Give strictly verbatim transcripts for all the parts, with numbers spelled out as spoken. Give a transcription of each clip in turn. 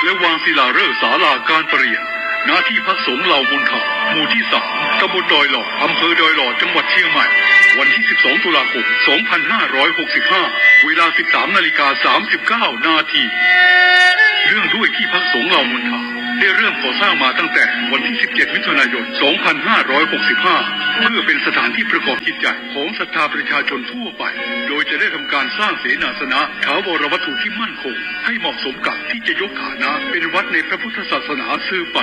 และวางศิลาฤกษ์ศาลาการประเรียน ณ ที่พักสงฆ์เหล่ามณฑา หมู่ที่สาม ตำบลดอยหล่อ อำเภอดอยหล่อ จังหวัดเชียงใหม่ วันที่ สิบสอง ตุลาคม สองพันห้าร้อยหกสิบห้า เวลา สิบสาม นาฬิกา สามสิบเก้า นาที เนื่องด้วยที่พักสงฆ์เหล่ามณฑา ได้เริ่มก่อสร้างมาตั้งแต่วันที่ สิบเจ็ด มิถุนายน สองพันห้าร้อยหกสิบห้า เพื่อเป็นสถานที่ประกอบกิจใหญ่ของศรัทธาประชาชนทั่วไป โดยจะได้ทำการสร้างเสนาสนะ ถาวรวัตถุที่มั่นคง ให้เหมาะสมกับที่จะยกฐานะเป็นวัดในพระพุทธศาสนาสืบไป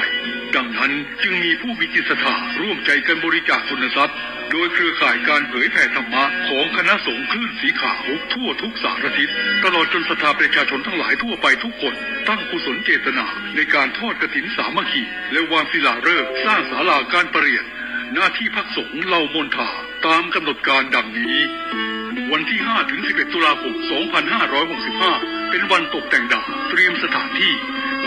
ดังนั้นจึงมีผู้มีจิตศรัทธาร่วมใจกันบริจาคทุนทรัพย์ โดยเครือข่ายการเผยแผ่ธรรมะของคณะสงฆ์คลื่นสีขาวทั่วทุกสารทิศ ตลอดจนศรัทธาประชาชนทั้งหลายทั่วไปทุกคน ตั้งกุศลเจตนาในการทอดกฐินสามัคคี และวางศิลาฤกษ์สร้างศาลาการประเรียน ณ ที่พักสงฆ์เหล่ามณฑา ตามกำหนดการดังนี้ วันที่ ห้า ถึง สิบเอ็ด ตุลาคม สองพันห้าร้อยหกสิบห้า เป็นวันตกแต่งดาว เตรียมสถานที่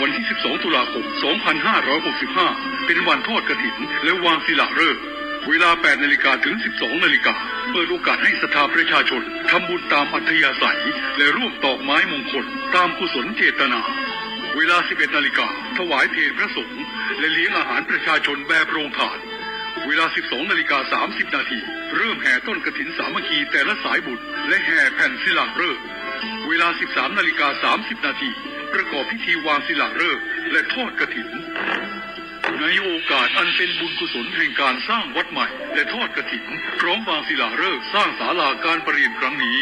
วันที่ สิบสอง ตุลาคม สองพันห้าร้อยหกสิบห้า เป็นวันทอดกฐิน และวางศิลาฤกษ์ เวลา แปด นาฬิกา ถึง สิบสอง นาฬิกา เปิดโอกาสให้ศรัทธาประชาชนทำบุญตามอัธยาศัย และร่วมตอกไม้มงคลตามกุศลเจตนา เวลา สิบเอ็ด นาฬิกา ถวายเพลพระสงฆ์ และเลี้ยงอาหารประชาชนแบบโรงทาน เวลา สิบสอง นาฬิกา สามสิบ นาที เริ่มแห่ต้นกฐินสามัคคีแต่ละสายบุญ และแห่แผ่นศิลาฤกษ์ เวลา สิบสาม นาฬิกา สามสิบ นาที ประกอบพิธีวางศิลาฤกษ์ และทอดกฐิน ในโอกาสอันเป็นบุญกุศลแห่งการสร้างวัดใหม่ และทอดกฐิน พร้อมวางศิลาฤกษ์สร้างศาลาการประเรียนครั้งนี้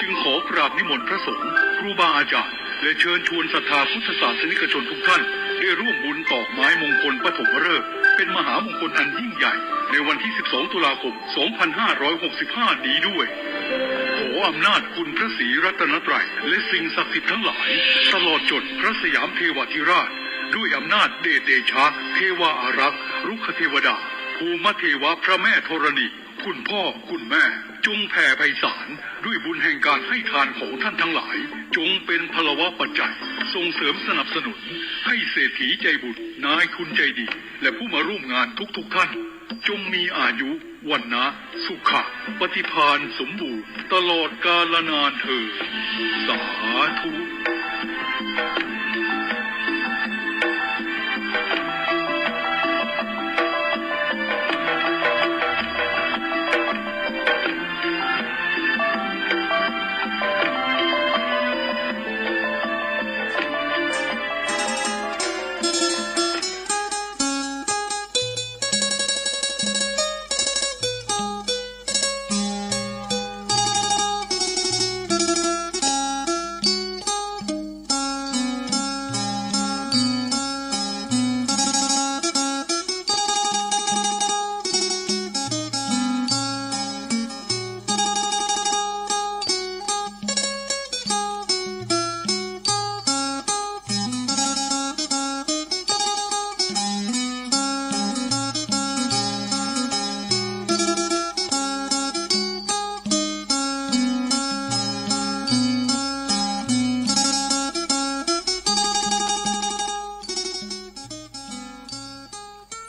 จึงขอกราบนิมนต์พระสงฆ์ ครูบาอาจารย์ และเชิญชวนศรัทธาพุทธศาสนิกชนทุกท่าน ได้ร่วมบุญตอกไม้มงคลปฐมฤกษ์ เป็นมหามงคลอันยิ่งใหญ่ ในวันที่ สิบสอง ตุลาคม สองพันห้าร้อยหกสิบห้า นี้ด้วย ขออำนาจคุณพระศรีรัตนตรัย และสิ่งศักดิ์สิทธิ์ทั้งหลาย ตลอดจนพระสยามเทวาธิราช ด้วยอำนาจเดชเดชะ เทวาอารักษ์ รุกขเทวดา ภูมเทวะ พระแม่ธรณี คุณพ่อ คุณแม่ จงแผ่ไพศาล ด้วยบุญแห่งการให้ทานของท่านทั้งหลาย จงเป็นพลวปัจจัย ส่งเสริมสนับสนุน ให้เศรษฐีใจบุญ นายทุนใจดี และผู้มาร่วมงานทุกๆ ท่าน จงมีอายุ วรรณะ สุขะ ปฏิภาณสมบูรณ์ ตลอดกาลนานเทอญ สาธุ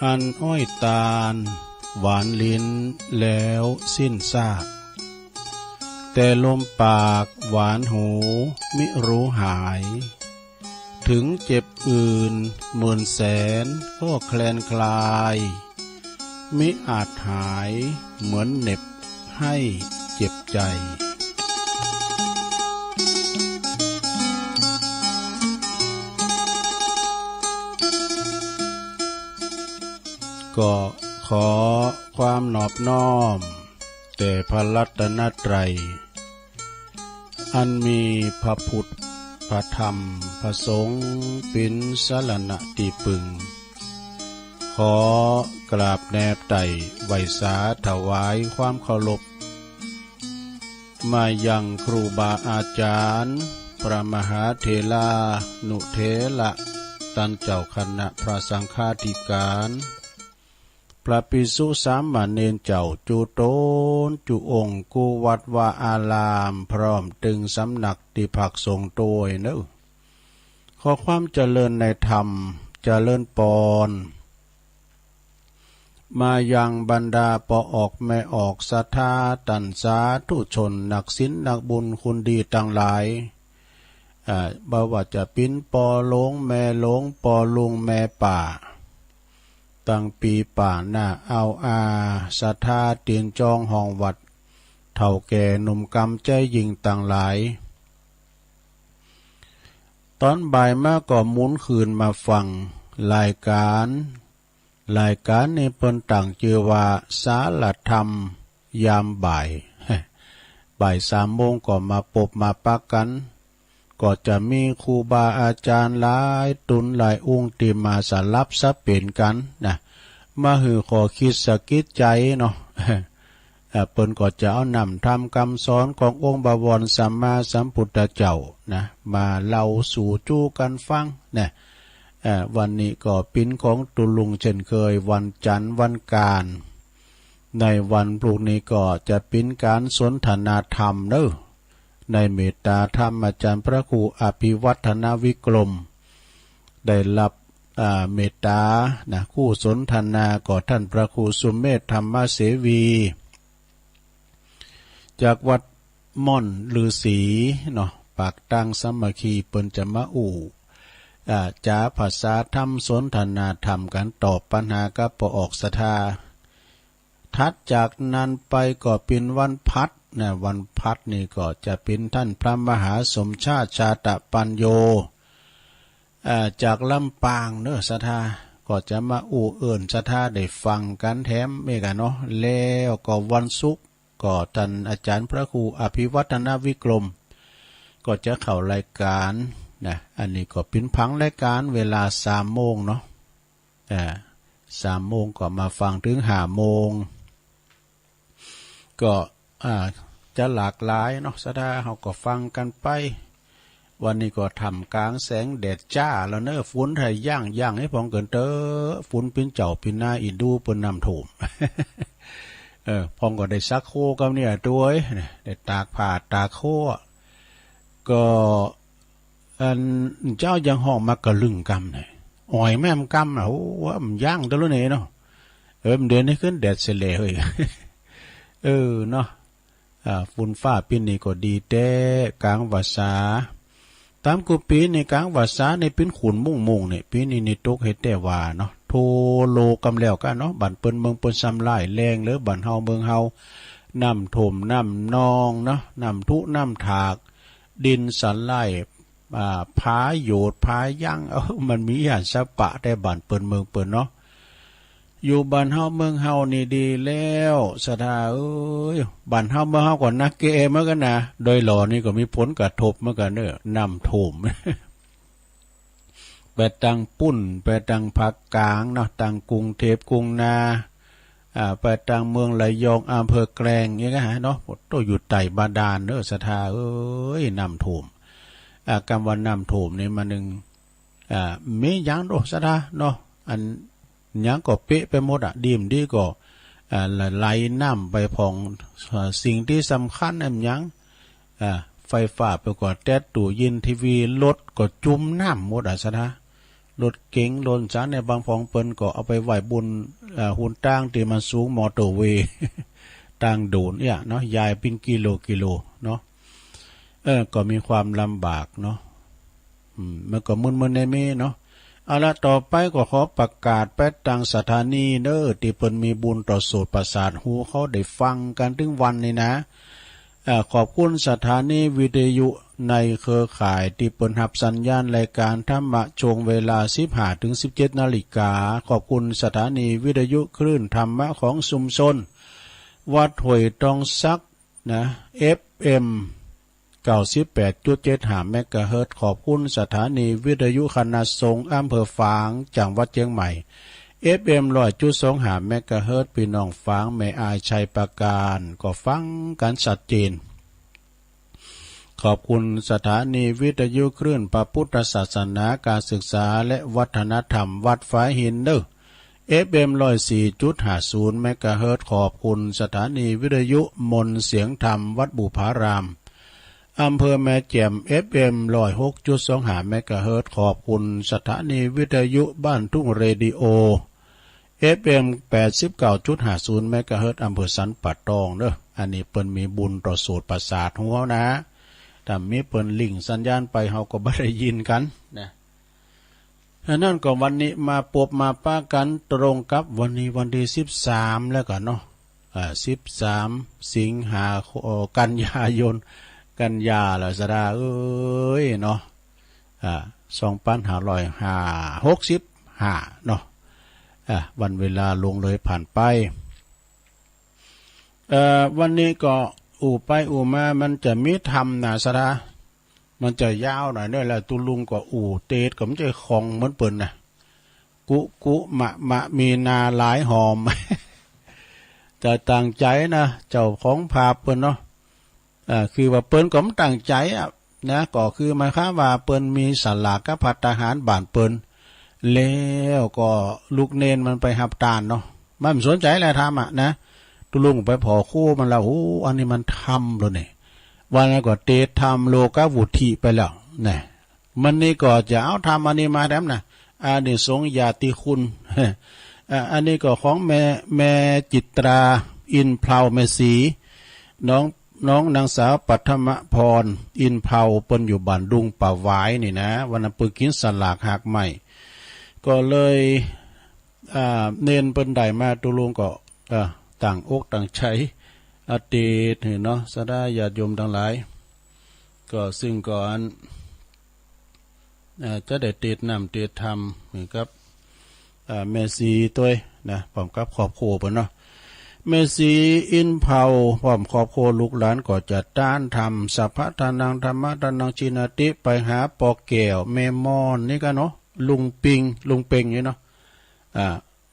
อันอ้อยตาลหวานลิ้นแล้วสิ้นซาก แต่ลมปากหวานหูมิรู้หาย ถึงเจ็บอื่นหมื่นแสนก็แคลนคลาย มิอาจหายเหมือนเหน็บให้เจ็บใจ ก็ขอความนอบน้อมแด่พระรัตนตรัย อันมีพระพุทธ พระธรรม พระสงฆ์ เป๋นสรณะตี้ปึง ขอกราบแนบไต่ไหว้สาถวายความเคารพ มายังครูบาอาจารย์ พระมหาเถรานุเถระ ต้านเจ้าคณะพระสังฆาธิการ พระภิกษุสามเณรเจ้าจุ๊ตนจุ๊องค์ กู้วัดวาอาราม พร้อมตึงสำนักตี้พักสงฆ์ตวยเนาะ ขอความเจริญในธรรม เจริญปอน มายังบรรดาป้อออกแม่ออกศรัทธา ต้านสาธุชน นักศีลนักบุญคุณดีตังหลาย อ่า บ่ว่าจะเป๋นป้อหลวงแม่หลวง ป้อลุงแม่ป้า ตั้งปี๋ป้าน้าอาวอา ศรัทธาตี๋นจองห้องวัด เฒ่าแก่หนุ่มกำใจ๊ญิงตังหลาย ตอนบ่ายมาก็หมุนคืนมาฟังรายก๋าน รายก๋านนี้เปิ้นตั้งจื้อว่าสารธรรมยามบ่าย บ่ายสามโมงก็มาปบมาปะกั๋น ก็จะมีครูบาอาจ๋ารย์หลายต๋นหลายองค์ตี้มาสลับสับเปลี่ยนกั๋นนะ มาหื้อข้อคิดสะกิดใจ๋เนาะ อ่า เปิ้นก็จะเอาน้ำธรรมกำสอนขององค์บวรสัมมาสัมพุทธเจ้านะ มาเล่าสู่จู้กั๋นฟังนะ อ่า วันนี้ก็เป๋นของตุ๊ลุงเช่นเคย วันจันทร์วันก๋าน ในวันพรุ่งนี้ก็จะเป๋นก๋านสนทนาธรรมเนาะ ในเมตตาธรรมอาจ๋ารย์พระครูอภิวัฒนวิกรม ได้รับ อ่า เมตตานะ คู่สนทนาก็ท่านพระครูสุเมธธรรมเสวี จากวัดม่อนฤๅษีเนาะ ปากตางสามัคคี เปิ้นจะมาอู้ อ่า จ๋าภาษาธรรม สนทนาธรรมกั๋น ตอบปัญหากับป้อออกศรัทธา ถัดจากนั้นไปก็เป๋นวันพัดนะ วันพัดนี่ก็จะเป๋นท่านพระมหาสมชาติ ชาตปัญโญ อ่า จากลำปางเนาะ ศรัทธา ก็จะมาอู้เอิ้นศรัทธาได้ฟังกั๋นแถมเมกะเนาะ แล้วก็วันศุกร์ก็ท่านอาจ๋ารย์พระครูอภิวัฒนวิกรม ก็จะเข้ารายก๋านนะ อันนี้ก็เป๋นผังรายก๋านเวลาสามโมงเนาะ อ่า สามโมงก็มาฟังเถิงห้าโมง ก็ อ่า จะหลากหลายเนาะ ศรัทธา เฮาก็ฟังกั๋นไป วันนี้ก็ท่ามก๋างแสงแดดจ้าแล้วเนาะ ฝนไทย่างย่างให้พ่องเกินเต๊อะ ฝนเป๋นเจ้าเป๋นนาย อินดูเปิ้นน้ำท่วม เออ พ่องก็ได้ซักโครกกำเนี่ย โต๊ย ได้ตากผ้าตากโคร ก็ อันเจ้ายังฮ้องมากะลึงกำเนี่ย อ่อยแม่มกำน่ะ โอ้ มันย่างตะลุเนี่ยเนาะ เออ มันเดือนนี้ขึ้นแดดเสียแหล่เฮ้ย เออ เนาะ อ่า ฝนฟ้าปี๋นี้ก็ดีแต๊ ก๋างวรรษา ต๋ามกู้ปี๋นี่ก๋างวรรษานี่เป๋นขุ่นมุ่งๆ นี่ ปี๋นี้นี่ตกเฮ็ดแต๊หว่าเนาะ ทั่วโลกกำแล้วกั๋นเนาะ บ้านเปิ้นเมืองเปิ้นซ้ำร้ายแรงเลย บ้านเฮาเมืองเฮา น้ำท่วมน้ำนองเนาะ น้ำทุน้ำถาก ดินสไลด์ อ่า ผาโยดผายั้ง เอ้า มันมีอย่างสะปะแต๊บ้านเปิ้นเมืองเปิ้นเนาะ อยู่บ้านเฮาเมืองเฮานี่ดีแล้ว ศรัทธาเอ้ย บ้านเฮาเมืองเฮาก็หนักเกเอเหมือนกั๋นนะ ดอยหล่อนี่ก็มีผลกระทบเหมือนกั๋นเนาะ น้ำท่วม ไปตังปุ้น ไปตังภาคกลางเนาะ ตังกรุงเทพฯ กรุงนา อ่า ไปตังเมืองระยอง อำเภอแกลง อย่างเงี้ยเนาะ โต้อยู่ใต้บาดาลเนาะ ศรัทธาเอ้ย น้ำท่วม อ่า กำว่าน้ำท่วมนี่มานึ่ง อ่า มีหยังโด ศรัทธาเนาะ อันหยังก็เปะไปหมดอะ ดีบ่ดีก็ อ่า ไหลน้ำไปพ่อง อ่า สิ่งตี้สำคัญอันหยัง อ่า ไฟฟ้าไปก็แต๊ ตู้เย็น ทีวี รถก็จุ่มน้ำหมดอะ ศรัทธา รถเก๋ง รถสันเนี่ย บางพ่องเปิ้นก็เอาไปไว้บน อ่า หนตางตี้มันสูง มอเตอร์เวย์ ตางโดนเนี่ยเนาะ ยายเป๋นกิโลกิโลเนาะ เออ ก็มีความลำบากเนาะ อืม มันก็มึนๆ ในเมเนาะ เอาละ ต่อไปก็ขอประกาศไปตังสถานีเนาะ ตี้เปิ้นมีบุญต่อโสตประสาทหู เขาได้ฟังกั๋นเถิงวันนี้นะ เอ่อ ขอบคุณสถานีวิทยุในเครือข่ายตี้เปิ้นฮับสัญญาณรายการธรรมะช่วงเวลาสิบห้าถึงสิบเจ็ดนาฬิกา ขอบคุณสถานีวิทยุคลื่นธรรมะของชุมชนวัดห้วยตองสัก นะ เอฟเอ็ม เก้าสิบแปดจุดเจ็ดห้าเมกะเฮิรตซ์ ขอบคุณสถานีวิทยุคณะสงฆ์อำเภอฝาง จังหวัดเชียงใหม่ เอฟเอ็ม ร้อยจุดสองห้าเมกะเฮิรตซ์ พี่น้องฝาง แม่อาย ชัยปราการ ก็ฟังกั๋นชัดเจน ขอบคุณสถานีวิทยุคลื่นพระพุทธศาสนา การศึกษาและวัฒนธรรมวัดฝายหินเนาะ เอฟเอ็ม ร้อยสี่จุดห้าศูนย์เมกะเฮิรตซ์ ขอบคุณสถานีวิทยุมนต์เสียงธรรมวัดบุพาราม อำเภอแม่แจ่ม เอฟเอ็ม ร้อยหกจุดสองห้าเมกะเฮิรตซ์ ขอบคุณสถานีวิทยุบ้านทุ่งเรดิโอ เอฟเอ็ม แปดสิบเก้าจุดห้าศูนย์เมกะเฮิรตซ์ อำเภอสันป่าตองเนาะ อันนี้เปิ้นมีบุญต่อโสตประสาทหูนะ ถ้ามีเปิ้นลิงก์สัญญาณไป เฮาก็บ่ได้ยินกันนะ อันนั้นก็วันนี้มาปบมาปะกันตรงกับวันนี้วันที่สิบสามแล้วกันเนาะ อ่า สิบสาม สิงหา เอ่อ กันยายน กันยาแล้วสะดาเอ้ยเนาะ อ่า สองพันห้าร้อยห้า หกสิบห้า เนาะ อ่า วันเวลาล่วงเลยผ่านไป เอ่อ วันนี้ก็อู้ไปอู้มา มันจะมีธรรมนะสะดา มันจะยาวหน่อยเนอะ แล้วตุ๊ลุงก็อู้เตสก็มันจะคล่องเหมือนเปิ้นนะ กุกุมะมะ มีนาหลายหอม จะตั้งใจนะ เจ้าของภาพเปิ้นเนาะ เอ่อ คือว่าเปิ้นก็บ่ตั้งใจอะนะ ก็คือหมายความว่าเปิ้นมีสลากกับภัตตาหารบ้านเปิ้น แล้วก็ลูกเณรมันไปฮับตานเนาะ มันบ่สนใจแล้วธรรมะนะ ตุ๊ลุงไปผ่อคู่มันแล้ว โอ้ อันนี้มันธรรมแล้วนี่ วันนั้นก็เตสธรรมโลกวุฒิไปแล้วนะ มันนี่ก็จะเอาธรรมอันนี้มาแถมนะ อานิสงส์ญาติคุณ อ่ะ อันนี้ก็ของแม่ แม่จิตรา อินเพลา แม่ศรี น้อง น้องนางสาวปัทมพร อินเพลา เปิ้นอยู่บ้านดุงป่าหวายนี่นะ วันนั้นเปิ้นกินสลากหากไม้ ก็เลย อ่า เณรเปิ้นได้มา ตุ๊ลุงก็ อ่า ตั้งอกตั้งใจ อ่า เตสหื้อเนาะ สะดาญาติโยมทั้งหลาย ก็ซึ่งก็อัน อ่า จะได้เตสน้ำเตสธรรมเหมือนกับ อ่า แม่ศรีตวยนะ พร้อมกับครอบครัวเปิ้นเนาะ แม่ศรีอินเพลา พร้อมครอบครัวลูกหลานก็จะต้านธรรม สัพพะทานัง ธัมมะทานัง จีนาติ ไปหาป้อแก้ว แม่ม่อนนี่กันเนาะ ลุงปิง ลุงเปงนี่เนาะ อ่า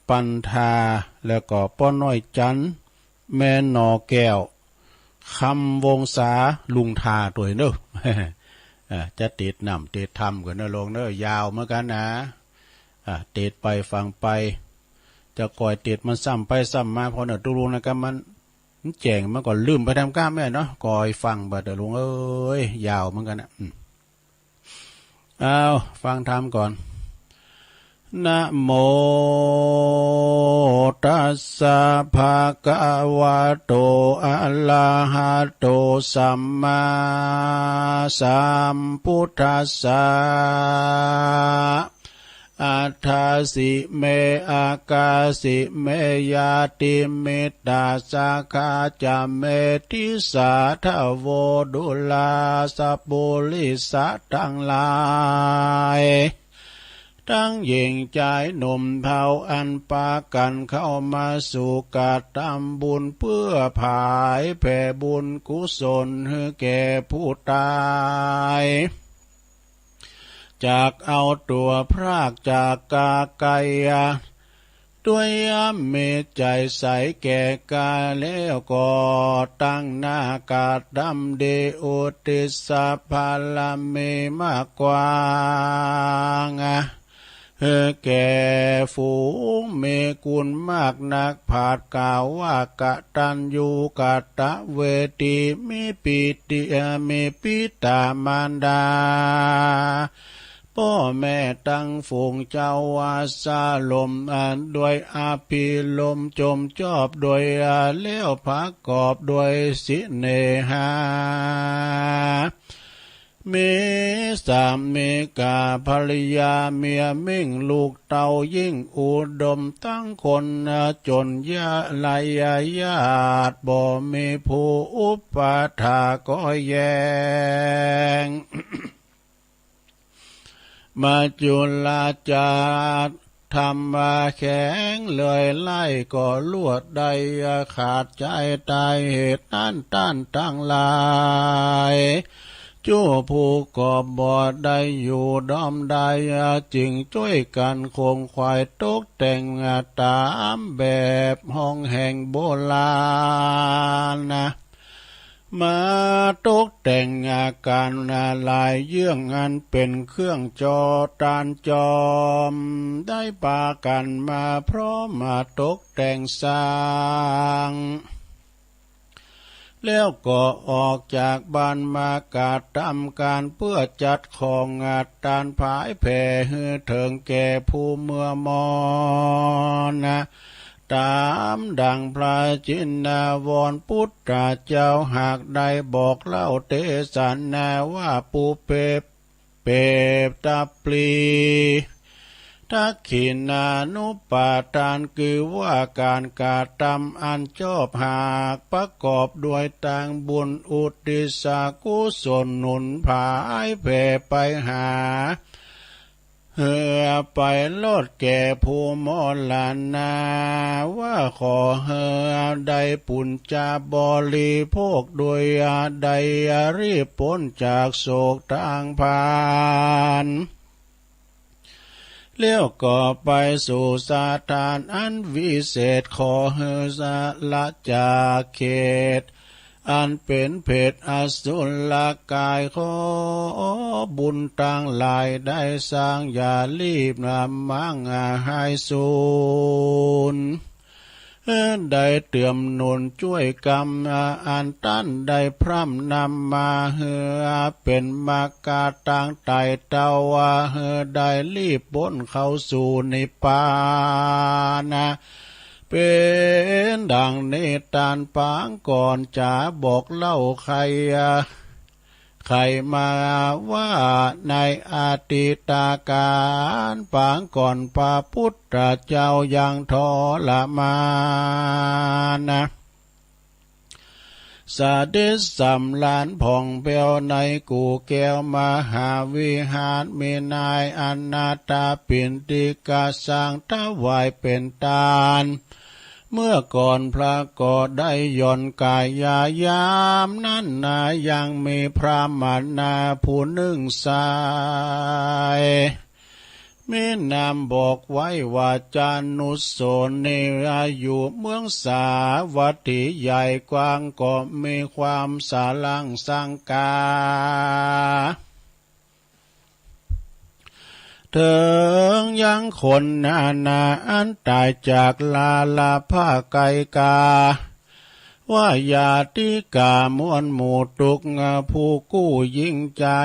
ปันธา แล้วก็ป้อน้อยจันทร์ แม่หน่อแก้ว คำวงศา ลุงทาตวยเนอะ อ่า จะเตสน้ำเตสธรรมกันเนอะลุงเนอะ ยาวเหมือนกันนะ อ่า เตสไปฟังไป จะก่อยเตสมันซ้ำไปซ้ำมา เพราะเนอะตุ๊ลุงนะครับ มัน มันแจ้งมันก็ลืมไปตามกาลแม่เนาะ ก่อยฟังไปเถอะลุงเอ้ย ยาวเหมือนกันนะ อืม เอา ฟังธรรมก่อน นะโมตัสสะ ภะคะวะโต อะระหะโต สัมมาสัมพุทธัสสะ อัฏฐาสิเม อากาสิเม ญาติมิตตาสาขาจะเม ติสสาทะโว ดูราสะปุริสะตังหลาย ตังหญิงจายหนุ่มเฒ่าอันปากั๋นเข้ามาสู่ก๋านทำบุญเปื้อผายแผ่บุญกุศลหื้อแก่ผู้ต๋าย จากเอาตั๋วพรากจากกาไกล ด้วยยามมีใจ๋ใสแก่กล้าแล้วก็ตั้งหน้ากระทำดีอุทิศพระบารมีมากกว้าง หื้อแก่ฝูงมีคุณมากนัก พราหมณ์กล่าวว่ากตัญญูกตเวที มีปิติ มีปิตามารดา ป้อแม่ตังฝูงเจ้าว่าสลม อันด้วยอภิรมย์จมจอบโดย แล้วประกอบด้วยเสน่หา มีสามีกับภรรยาเมียมิ่งลูกเต้ายิ่งอุดมตังคนจนยะไร้ญาติบ่มีผู้อุปถากย์แยง มัจจุราชธรรมแข็งเลยไล่ก็ลวดได้ขาดใจตายเหตุนั้นต้านตังหลาย จู้ผู้กอบบ่ได้อยู่ดอมได้ จึงจ้วยกั๋นขงขวายตกแต่งต๋ามแบบห้องแห่งโบราณนะ มาตกแต่งอาการหลายเยื่องอันเป๋นเครื่องจอตานจอม ได้ปากั๋นมาพร้อมมาตกแต่งสร้าง แล้วก็ออกจากบ้านมากระทำก๋านเปื้อจัดของอาตานผายแผ่หื้อเถิงแก่ผู้เมือมอนนะ ต๋ามดั่งพระจินวร พุทธเจ้าหากได้บอกเล่าเตสนาว่า ปุพเพ เปตปลี ทักขิณานุปาทาน คือว่าก๋านกระตำอันชอบหากประกอบด้วยตางบุญ อุทิศกุศลหนุนผายแผ่ไปหา เฮือไปรอดแก่ผู้มรณา ว่าขอเฮือได้ปุญจาบริโภค โดยได้รีบป๊นจากโศกตางพาน แล้วก็ไปสู่สถานอันวิเศษ ขอเฮือสละจากเขต อันเป็นเปรตอสุรกาย ขอบุญตังหลายได้สร้าง อย่ารีบนำมังหายสูญ ได้เติมหนุนช่วยกรรมอันต้านได้พร่ำนำมา เฮือเป็นมรรคตางไต่เต้า ว่าเฮือได้รีบป๊นเข้าสู่นิพพาน เป็นดังนี้ ต้านปางก่อนจะบอกเล่าไข ไขมาว่าในอดีตกาลปางก่อน พระพุทธเจ้ายังทรมาน เสด็จสำราญผ่องแผ้วในกู่แก้วมหาวิหาร มีนายอนาถปิณฑิกะสร้างถวายเป็นทาน เมื่อก่อนพระก็ได้หย่อนกาย ยามนั้นนายังมีพราหมณาผู้หนึ่งใส มีนามบอกไว้ว่าจานุสรณ์ อยู่เมืองสาวัตถีใหญ่กว้าง ก็มีความสารังสังกา เถิงยังคนนานาอันต๋ายจากลาลาภาไกกา ว่าญาติกามวลหมู่ทุกผู้กู้ยิ่งใจ๋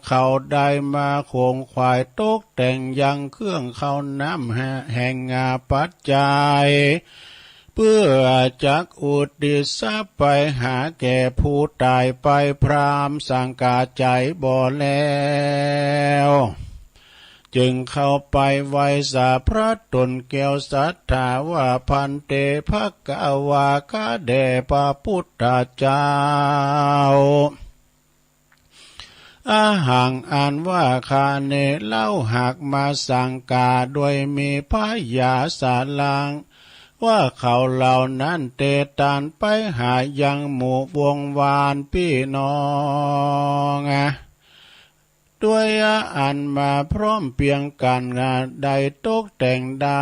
เขาได้มาขงขวายตกแต่งยังเครื่องข้าวน้ำแห่งปัจจัย เพื่อจักอุทิศไปหาแก่ผู้ต๋ายไป พราหมณ์สังกาใจ๋บ่แล้ว จึงเข้าไปไหว้สาพระตนแก้วศรัทธาว่า ภันเต ภควา ข้าแด่พระพุทธเจ้า อะหัง อันว่าข้านี้เล่า หากมาสังกาโดยมีพยาสารัง ว่าเขาเหล่านั้นเตตานไปหายังหมู่วงวานพี่น้อง ด้วยอันมาพร้อมเพียงกั๋น ได้ตกแต่งดา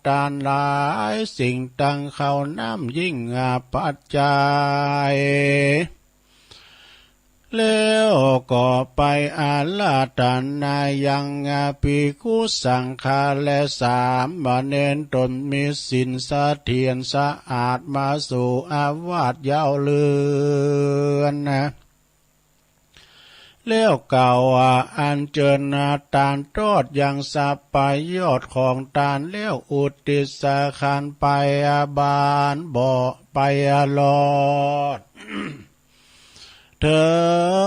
ตานหลายสิ่ง ตังข้าวน้ำยิ่งปัจจัย แล้วก็ไปอาราธนายังภิกขุสังฆาและสามเณรตนมีศีลเสถียรสะอาดมาสู่อาวาสเย้าเรือน แล้วกล่าวว่า อัญเชิญตานทอดยังสัพพยอดของตาน แล้วอุทิศคานไปบานบ่ไปรอด เถิ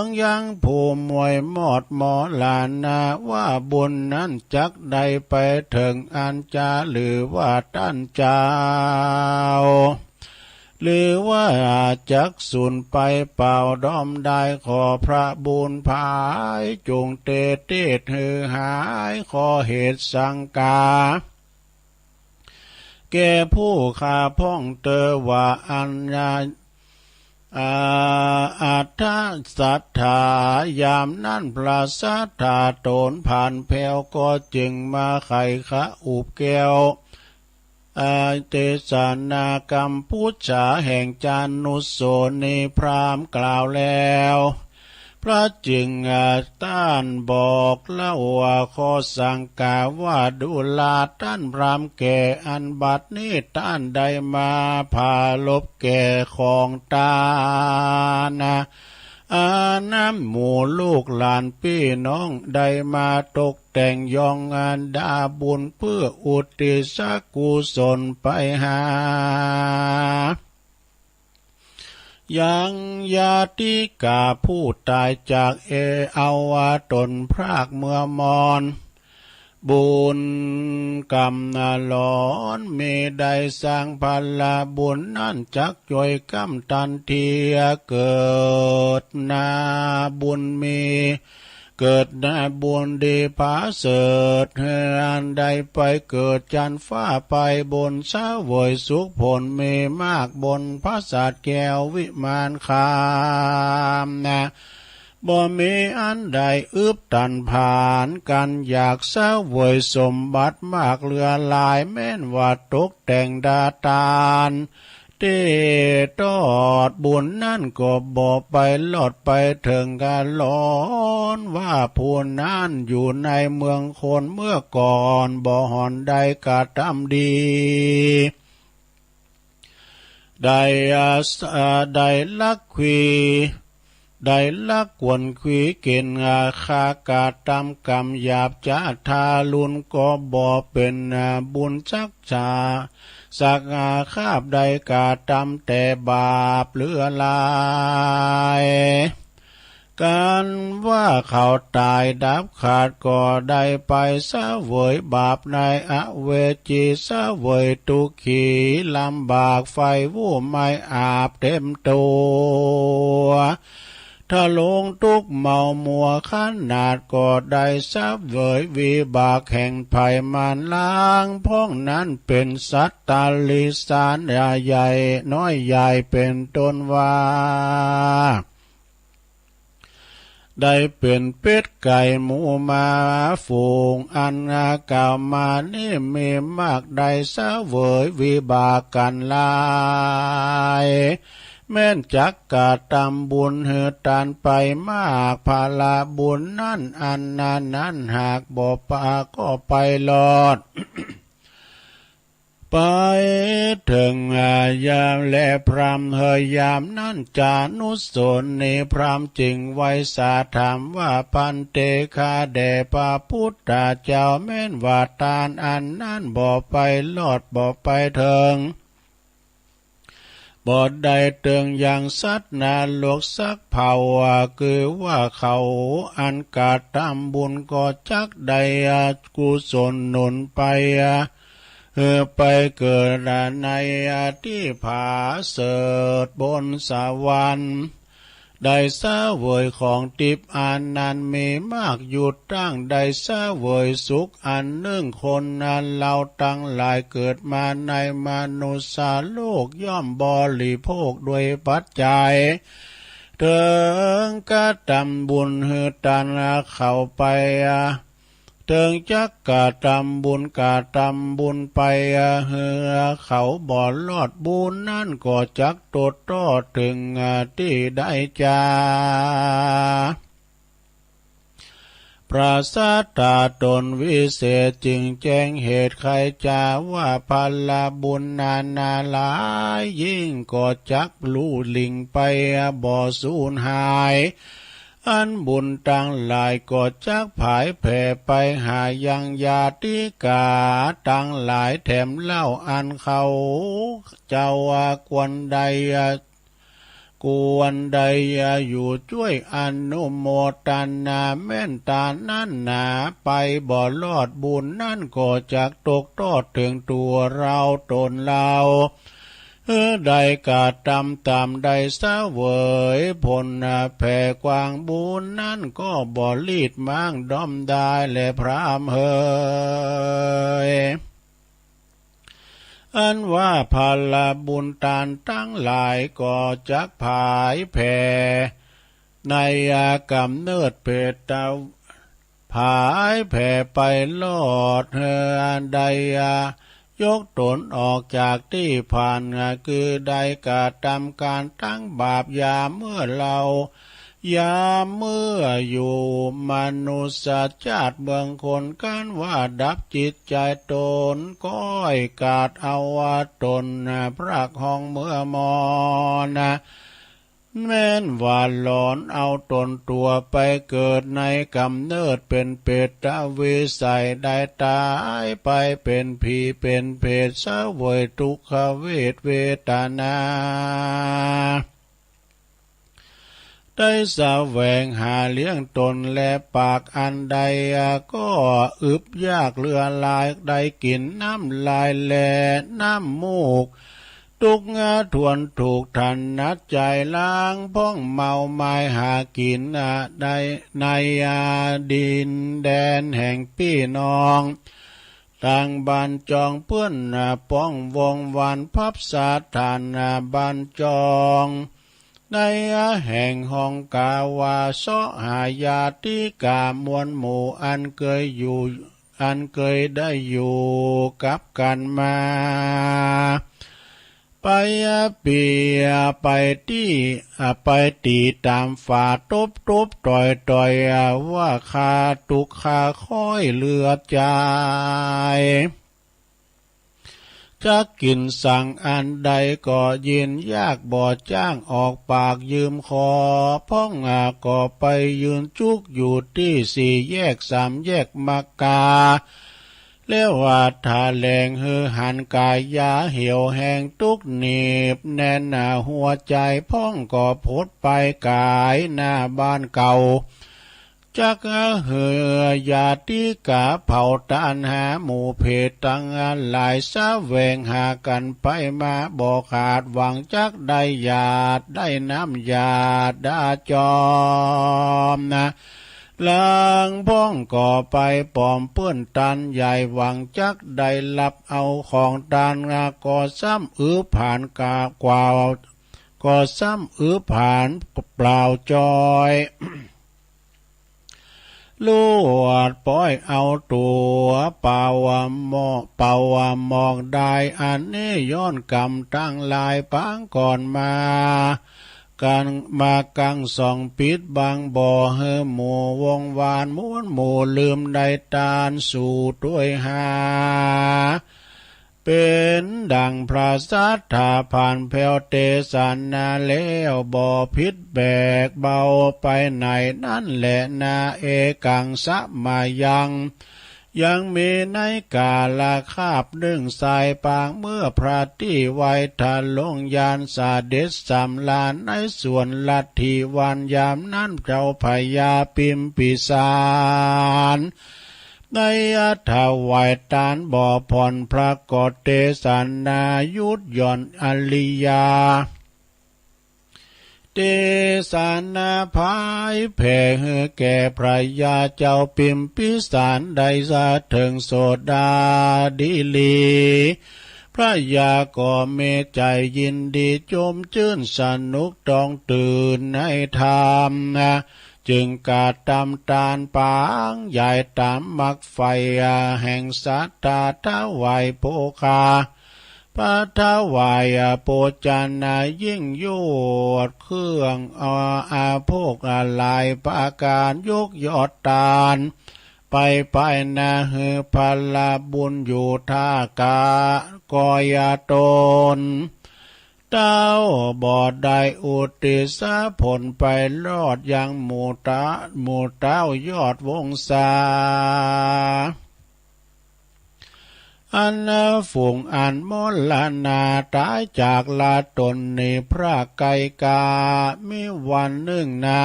งยังผู้มวยมอดมอลานา ว่าบุญนั้นจักได้ไปเถิงอันจา หรือว่าต้านเจ้า หรือว่าจักสูญไปเปล่าดอมได้ ขอพระบุญผายจงเตเตศหือหาย ขอเหตุสังกา แก่ผู้ข้าพ่องเตอว่าอัญญา อาอัฏฐศรัทธา ยามนั้นพระศรัทธาตนผ่านแผ้ว ก็จึงมาไขขะอุบแก้ว อาเทศนากำพูดจาแห่งจานุสรณีพราหมณ์กล่าวแล้ว พระจึงอ่าต้านบอกเล่าว่า ขอสังกาว่าดูราต้านพราหมณ์แก่ อันบัดนี้ต้านได้มาผารบแก่ของตานนะ อา นำหมู่ลูกหลานปี้น้องได้มาตกแต่งยองอันดาบุญเพื่ออุทิศกุศลไปหา ยังญาติกาผู้ตายจากเอ เอาว่าตนพรากเมือมอน บุญกำนลอนมีได้สร้างพละบุญนั้นจักจ่วยกำตันเทียเกิดนาบุญมี เกิดนาบุญดีผาเสริฐ อันได้ไปเกิดจันฟ้าไปบนเสวยสุขผลมีมากบนพระสัตว์แก้ววิมานคามนะ บ่มีอันใดอึบตันผานกันอยากเสวยสมบัติมากเหลือหลาย แม้นว่าตกแต่งดาตาน ที่ตอดบุญนั่นก็บ่ไปรอดไปเถิงกะลอน ว่าผู้นั้นอยู่ในเมืองคนเมื่อก่อน บ่หอนได้กระทำดี ได้อาสา ได้ลักขี ได้ลักขวนขีเก๋นอาฆาตกระทำกรรมหยาบช้าทารุณก็บ่เป็นบุญสักษา สักอาฆาตได้กระทำแต่บาปเหลือหลาย กันว่าเขาตายดับขาดก็ได้ไปเสวยบาปในอเวจี เสวยทุกขีลำบากไฟวูบไหม้อาบเต็มตัว ทะลงทุกข์เมามัวขนาดก็ได้เสวยวิบากแห่งภัยมารล้างพ้องนั้นเป็นสัตว์ตาลิสานใหญ่น้อยใหญ่เป็นต้นว่า ได้เป็นเป็ดไก่หมูหมาฝูงอันกล่าวมานี้มีมากได้เสวยวิบากกันหลาย แม้นจักกระทำบุญหื้อตานไปมาก พละบุญนั้นอันนั้นหากบ่ปาก็ไปรอด ไปเถิงอายามและพรามเฮยยามนั้นจานุสรณีพรามจึงไหว้สาถามว่า ภันเต ข้าแด่พระพุทธเจ้า แม้นว่าตานอันนั้นบ่ไปรอดบ่ไปเถิง บ่ได้เถิงยังสัตว์นรกสักเผ่า คือว่าเขาอันกระทำบุญก็จักได้กุศลหนุนไป เออ ไปเกิดในที่ผาเสริฐบนสวรรค์ ได้เสวยของทิพย์อันนั้นมีมากอยู่ตั้ง ได้เสวยสุขอันนึ่งคนนั้นเราทั้งหลายเกิดมาในมนุษย์โลกย่อมบริโภคด้วยปัจจัย เถิงกระทำบุญหื้อตานเขาไป เถิงจักกระทำบุญกระทำบุญไป หื้อเขาบ่รอดบุญนั้นก็จักตดตอดเถิงที่ได้จา พระศาสดาตนวิเศษจึงแจ้งเหตุไขจาว่า พละบุญนานาหลายยิ่งก็จักลู่หลิ่งไปบ่สูญหาย อันบุญตังหลายก็จักผายแผ่ไปหายังญาติกาตังหลายแถมเล่า อันเขาเจ้าควรได้ ควรได้อยู่จ้วยอนุโมทนาแม้นตานนั้นหนาไปบ่รอดบุญนั้นก็จักตกตอดเถิงตัวเราตนเรา เออ ได้กระทำตามได้เสวยผลแผ่กว้างบุญนั้นก็บ่ลีดม้างด้อมได้แลพรามเฮย อันว่าพละบุญตานตังหลายก็จักผายแผ่ในกำเนิดเปรต ผายแผ่ไปรอดเฮอได้ยกตนออกจากที่ผ่าน คือได้กระทำการตังบาปยามเมื่อเรา ยามเมื่ออยู่มนุษย์ชาติเมืองคนกันว่าดับจิตใจตนก้อยกาดเอาว่าตนพระของเมือมอน แม้นว่าหลอนเอาตนตั๋วไปเกิดในกำเนิดเป็นเปรตวิสัย ได้ต๋ายไปเป็นผีเป็นเปรต เสวยทุกขเวทเวทนา ได้แสวงหาเลี้ยงตนและปากอันใด ก็อึบยากเหลือหลาย ได้กลิ่นน้ำลายและน้ำมูก ทุกข์ทนทุกข์ถนัดใจ ลางพ่องเมาไม้หากินได้ในดินแดนแห่งปี้น้อง ต่างบ้านจองเปื้อนป้องวงวานพับสถานบ้านจอง ในแห่งห้องกาว่าเสาะหาญาติกามวลหมู่อันเคยอยู่ อันเคยได้อยู่กับกันมา ไปเปียไปตี้ไปตีต๋ามฝาตบตบต่อยต่อยว่าข้าทุกข์ข้าค้อยเหลือใจ จักกิ๋นสังอันใดก็ยินยากบ่จ้างออกปากยืมขอ พ่องก็ไปยืนจุกอยู่ตี้สี่แยกสามแยกมักกา แล้วว่าถแหลงหื้อหันก๋ายาเหี่ยวแห้งทุกข์หนีบแน่นหัวใจ พ่องก็ผุดไปก๋ายหน้าบ้านเก่า จักหื้อญาติกาเผาตานหาหมู่เพศตังหลาย แสวงหากันไปมาบ่ขาด หวังจักได้หยาดได้น้ำหยาดดาจอมนะ ลางพ่องก็ไปปลอมเปื้อนตานใหญ่ หวังจักได้รับเอาของตาน ก็ซ้ำอือผานกากว่า ก็ซ้ำอือผานเปล่าจอย ลวดปอยเอาตั๋วเป่าหมอก เป่าหมอกได้ อันนี้ย้อนกรรมตังหลายปางก่อนมา กัง มากังส่องปิดบังบ่หื้อหมู่วงวานมวลหมู่ลืมได้ตานสู่ตวยหา เป็นดังพระสัทธาผ่านแผ้วเตสนาแล้ว บ่ผิดแบกเบาไปไหนนั้นแหละนา เอกังสมายัง ยังมีในกาลคาบหนึ่งสายปาง เมื่อพระตี้ไวทะลงยานเสด็จสำราญในสวนลัทธิวาน ยามนั้นเจ้าพญาพิมพิสาร ได้ถวายตานบ่ผ่อน พระก็เตสนาหยุดหย่อนอริยา เตสนาผายแผ่หื้อแก่พระยาเจ้าพิมพิสาร ได้สะเถิงโสดาดีหลี พระยาก็มีใจ๋ยินดีจมจื้นสนุกต้องตื่นในธรรม จึงกระทำตานปางใหญ่ต๋ามมักใฝ่แห่งศรัทธาถวายโภคา พระถวายโภชนายิ่งยวด เครื่องอาภาชนะหลายประก๋าน ยกยอดตานไปไปนา หื้อพลบุญอยู่ท่ากา กอยตน เต้าบ่ได้อุทิศผลไปรอดยังหมู่ตา หมู่เต้ายอดวงศา อันฝูงอันมรณาต๋ายจากลาต๋นนี้ พระไกกามิวันหนึ่งนา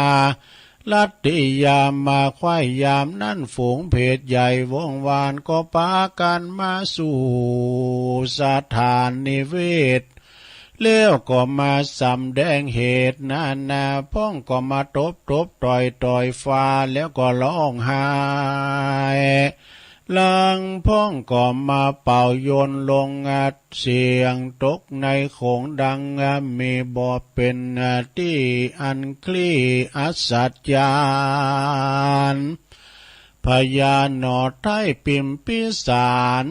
ลัทธิยามาไขว้ยามนั้น ฝูงเพศใหญ่วงวานก็ปากั๋นมาสู่สถานนิเวศ แล้วก็มาสำแดงเหตุนานา พ่องก็มาตบตบต่อยต่อยฟ้า แล้วก็ฮ้องไห้ ลางพ่องก็มาเป่าโยนลง เสียงตกในโขงดัง มีบ่เป็นตี้อันคลี่อัศจรรย์ พญาหน่อไท้พิมพิสาร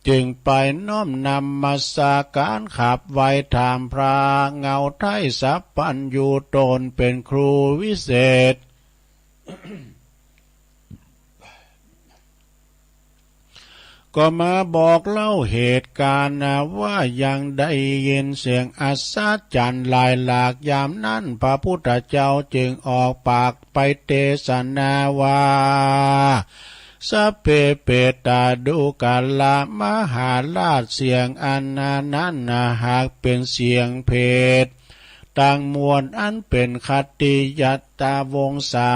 จึงไปน้อมนมัสการขับไหว้ถามพระเงาไท้สัพพัญญูต๋นเป็นครูวิเศษ ก็มาบอกเล่าเหตุการณ์นะว่ายังได้ยินเสียงอัศจรรย์หลายหลาก ยามนั้นพระพุทธเจ้าจึงออกปากไปเทศนาว่า สัพเพเปตาดูกาละมหาราช เสียงอันนั้นนะหากเป็นเสียงเปรต ตังมวลอันเป็นขัตติยตาวงศา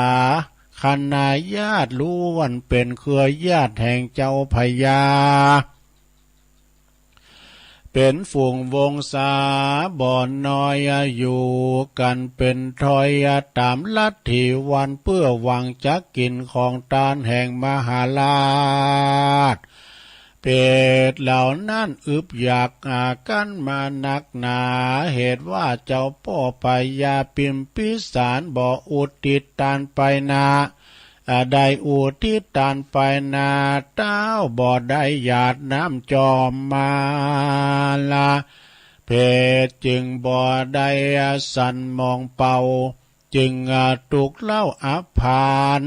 คณาญาติล้วนเป็นเครือญาติแห่งเจ้าพญา เป็นฝูงวงศาบ่น้อยอยู่กันเป็นทอยตามลัทธิวันเพื่อหวังจะกินของทานแห่งมหาราช เปรตเหล่านั้นอึดอยากหากันมานักหนา เหตุว่าเจ้าพ่อพญาพิมพิสารบ่อุทิศทานไปนา อ่า ได้อุทิศทานไปนา เต้าบ่ได้หยาดน้ำจอมมาละ เปรตจึงบ่ได้สันมองเปล่า จึง อ่า ถูกเหล้าอับพาน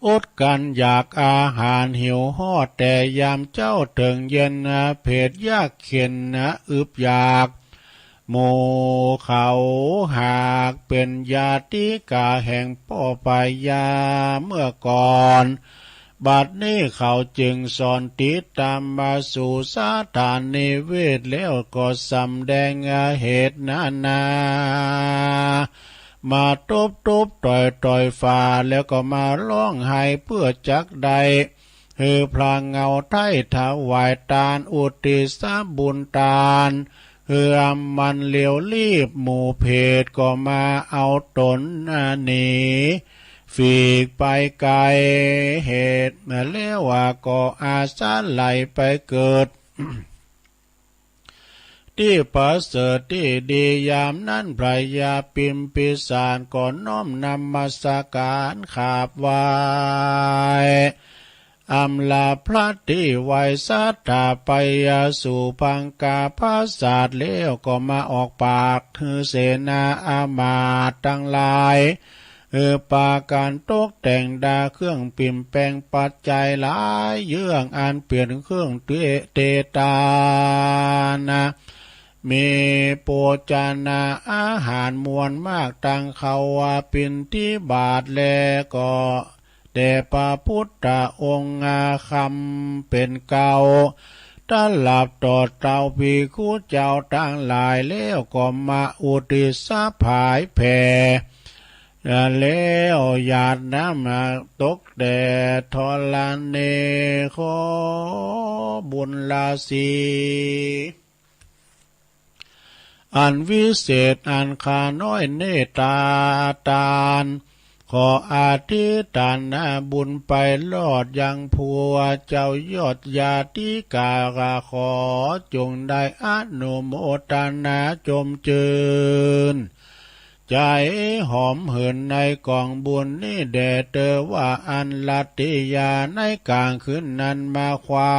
อดกลั้นอยากอาหาร หิวโหยแต่ยามเช้าเถิงเย็น เปรตยากเข็ญอึดอยาก หมู่เขาหากเป็นญาติกาแห่งพ่อพญาเมื่อก่อน บัดนี้เขาจึงสอนติดตามมาสู่สถานนิเวศ แล้วก็สำแดงเหตุนานา มาตบตบต่อยต่อยฝ่า แล้วก็มาร้องไห้เพื่อจักได้ คือพระเงาไทยถวายทานอุทิศบุญทาน คือมันเร็วรีบ หมู่เปรตก็มาเอาตนหนี ฝีกไปไกล เหตุแล้วก็อาศัยไปเกิด ที่ประเสริฐที่ดี ยามนั้นพญาพิมพิสารก็น้อมนมัสการขาบไหว้ อำลาพระที่ไหว้ศรัทธาไปสู่พังคาปราสาท แล้วก็มาออกปากคือเสนาอามาตย์ทั้งหลาย คือปากันตกแต่งดาเครื่องปิ่มแปงปัจจัยหลายเยื่องอันเปลี่ยนเครื่องเต เตตานะ มีโภชนาอาหารมวลมาก ตังข้าวปิณฑิบาต และก็แด่พระพุทธองค์คำเป็นเกล้า ตลับต่อเต้าภิกขุเจ้าทั้งหลาย แล้วก็มาอุทิศผายแผ่ แล้วหยาดน้ำตกแต่ธรณี ขอบุญราศี อันวิเศษอันข้าน้อยเนตตาตาน ขออธิษฐานบุญไปรอดยังผัวเจ้ายอดญาติกา ขอจงได้อนุโมทนาชมชื่น ใจหอมหื่นในกองบุญนี้แด่เธอว่าอั้น รัตติยา ในกลางคืนนั้นมาไขว่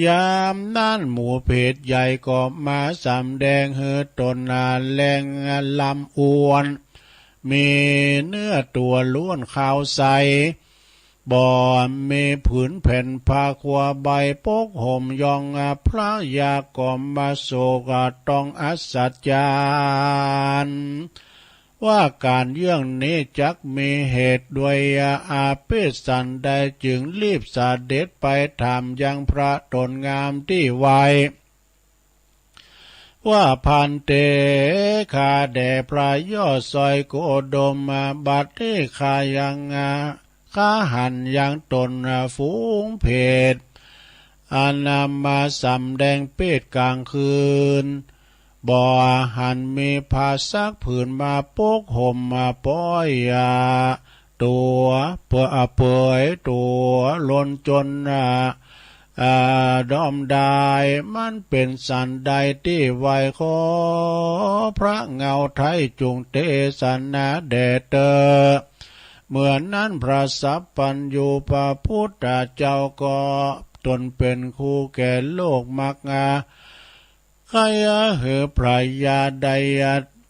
ยามนั้นหมู่เปรตใหญ่ก็มาสำแดงหื้อตนนาแลงลำอ้วน มีเนื้อตัวล้วนขาวใส บ่มีผืนแผ่นผ้าครัวใบปกห่มยอง พระยาก็มาโศกต้องอัศจรรย์ ว่าการเยื่องนี้จักมีเหตุด้วยอาเพศสันใด จึงรีบเสด็จไปถามยังพระตนงามที่ไหว้ ว่า ภันเต ข้าแด่พระยอดซอยโคดม บัดนี้ข้ายัง ข้าหันยังตนฝูงเปรต อันนำมาสำแดงเพศกลางคืน บ่หันมีผ้าสักผืนมาปกห่มมาป้อยตัว เปื้อ เปื่อยตัว ล้นจน อ่า อ่า ดอมดาย มันเป็นสันใดที่ไหว้ ขอพระเงาไทยจงเทศนาแด่เธอ เมื่อนั้นพระสัพพัญญูพระพุทธเจ้าก็ตนเป็นครูแก่โลกมาก ใคร่หื้อพระญาได้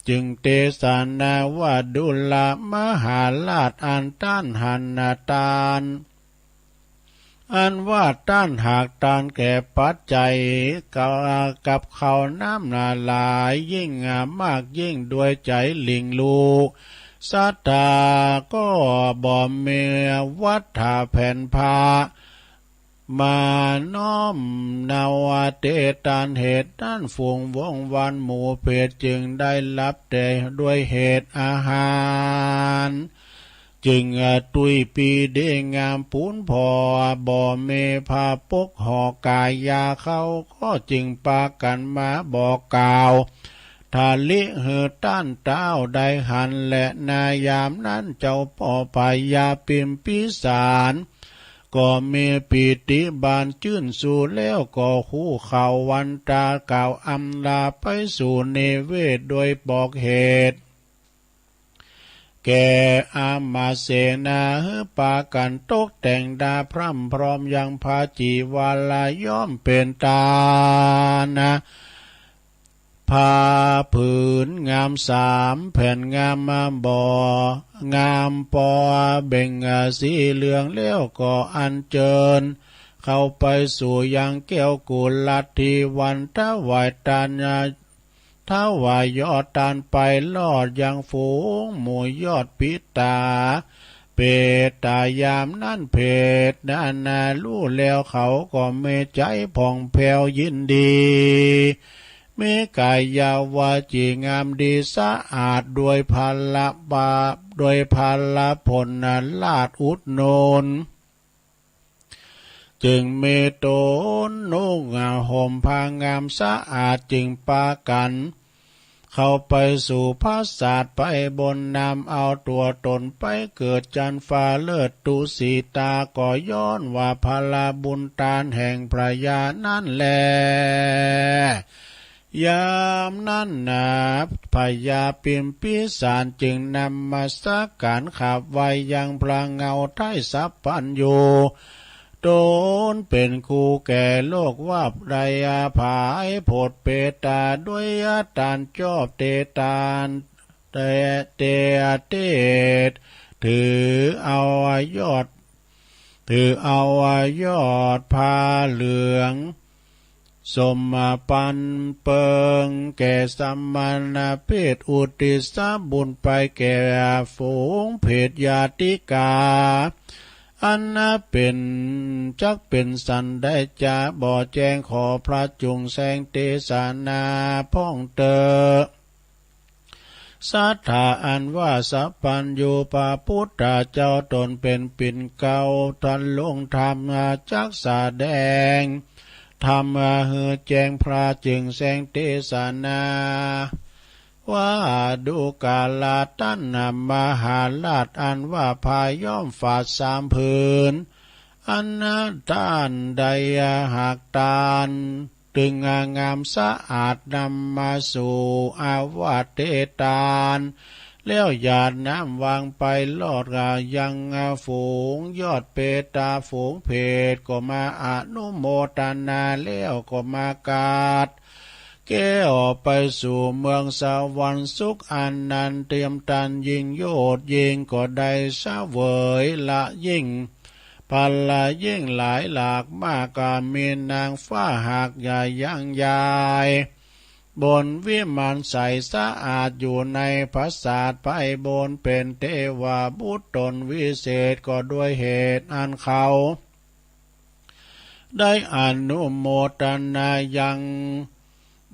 จึงเทศนาว่า ดูรา มหาราช อันต้านหันนาตาน อันว่าต้านหากตานแก่ปัจจัย กับข้าวน้ำนาหลาย ยิ่งมากยิ่งด้วยใจหลิ่งลู่ ศรัทธาก็บ่มีวัตถะแผ่นผ้า มาน้อมนำเตตานเหตุนั้น ฝูงวงวานหมู่เพศจึงได้รับแต่ด้วยเหตุอาหาร จึงตุ้ยปีดีงามปูนผ่อ บ่มีผ้าปกห่อกายา เขาก็จึงปากั๋นมาบอกกล่าว ทะลิหื้อต้านเต๊าได้หันแล ในยามนั้นเจ้าป้อพญาปิมพิสาร ก็มีปีติบานจื้นสู่แล้ว ก็ฮู้ข่าววันตากล่าวอำลาไปสู่นิเวศโดยบอกเหตุ แก่อามาตย์เสนา หื้อปากั๋นตกแต่งดาพร่ำพร้อมยังผ้าจีวาระ ย่อมเป๋นตานะ ผ้าผืนงามสามแผ่นงามบ่ งามปอเบ่งสีเหลืองแล้ว ก็อัญเจิญเข้าไปสู่ยังแก้วกุหลาบที่วันถวายตาน ถวายยอดตานไปรอดยังฝูงหมู่ยอดปิตา เปตายามนั้นเพศนานารู้แล้วเขาก็มีใจ๋ผ่องแผ้วยินดี มีกายวาจีงามดีสะอาดด้วยพละบา ด้วยพละผลราชอุดหนุน จึงมีตนนุ่งห่มผ้างามสะอาด จึงปากั๋นเข้าไปสู่ปราสาทไปบนนำเอาตั๋วตนไปเกิดจันทร์ฟ้าเลิศตุสิตา ก็ย้อนว่าพละบุญตานแห่งพญานั้นแล ยามนั้นนา พญาปิมพิสารจึงนมัสก๋ารขับไหว้ยังพระเงาไท้สัพพัญญู ตนเป๋นครูแก่โลกว่าได้ผายโผดเปตา ด้วยตานจอบเตตาน เต เต เตศ ถือเอายอด ถือเอายอดผ้าเหลือง สมปันเปิงแก่สมณเพศ อุทิศบุญไปแก่ฝูงเพศญาติกา อันเป๋นจักเป๋นสันใดจะบ่แจ้ง ขอพระจงแสดงเตสนาพ่องเต๊อะ ศรัทธาอันว่าสัพพัญญูพระพุทธเจ้าตนเป๋นปิ่นเกล้าทรงธรรมจักแสดงธรรมหื้อแจ้ง พระจึงแสดงเตสนา ว่าดูกราต้านมหาราชอันว่าผ้าย้อมฝาดสามผืน อันต้านได้หากตาน ตึงงามสะอาดนำมาสู่อาวาสเตตาน แล้วหยาดน้ำวางไปรอดยังฝูงยอดเปตา ฝูงเพศก็มาอนุโมทนา แล้วก็มากราบแก้วไปสู่เมืองสวรรค์สุขอันนั้นเตียมตันยิ่งโยชน์ยิ่ง ก็ได้เสวยละยิ่ง พละยิ่งหลายหลากมาก ก็มีนางฟ้าหากใหญ่ยังใหญ่ บนวิมานใสสะอาดอยู่ในปราสาทไปบน เป๋นเทวบุตรตนวิเศษ ก็ด้วยเหตุอันเขาได้อนุโมทนายัง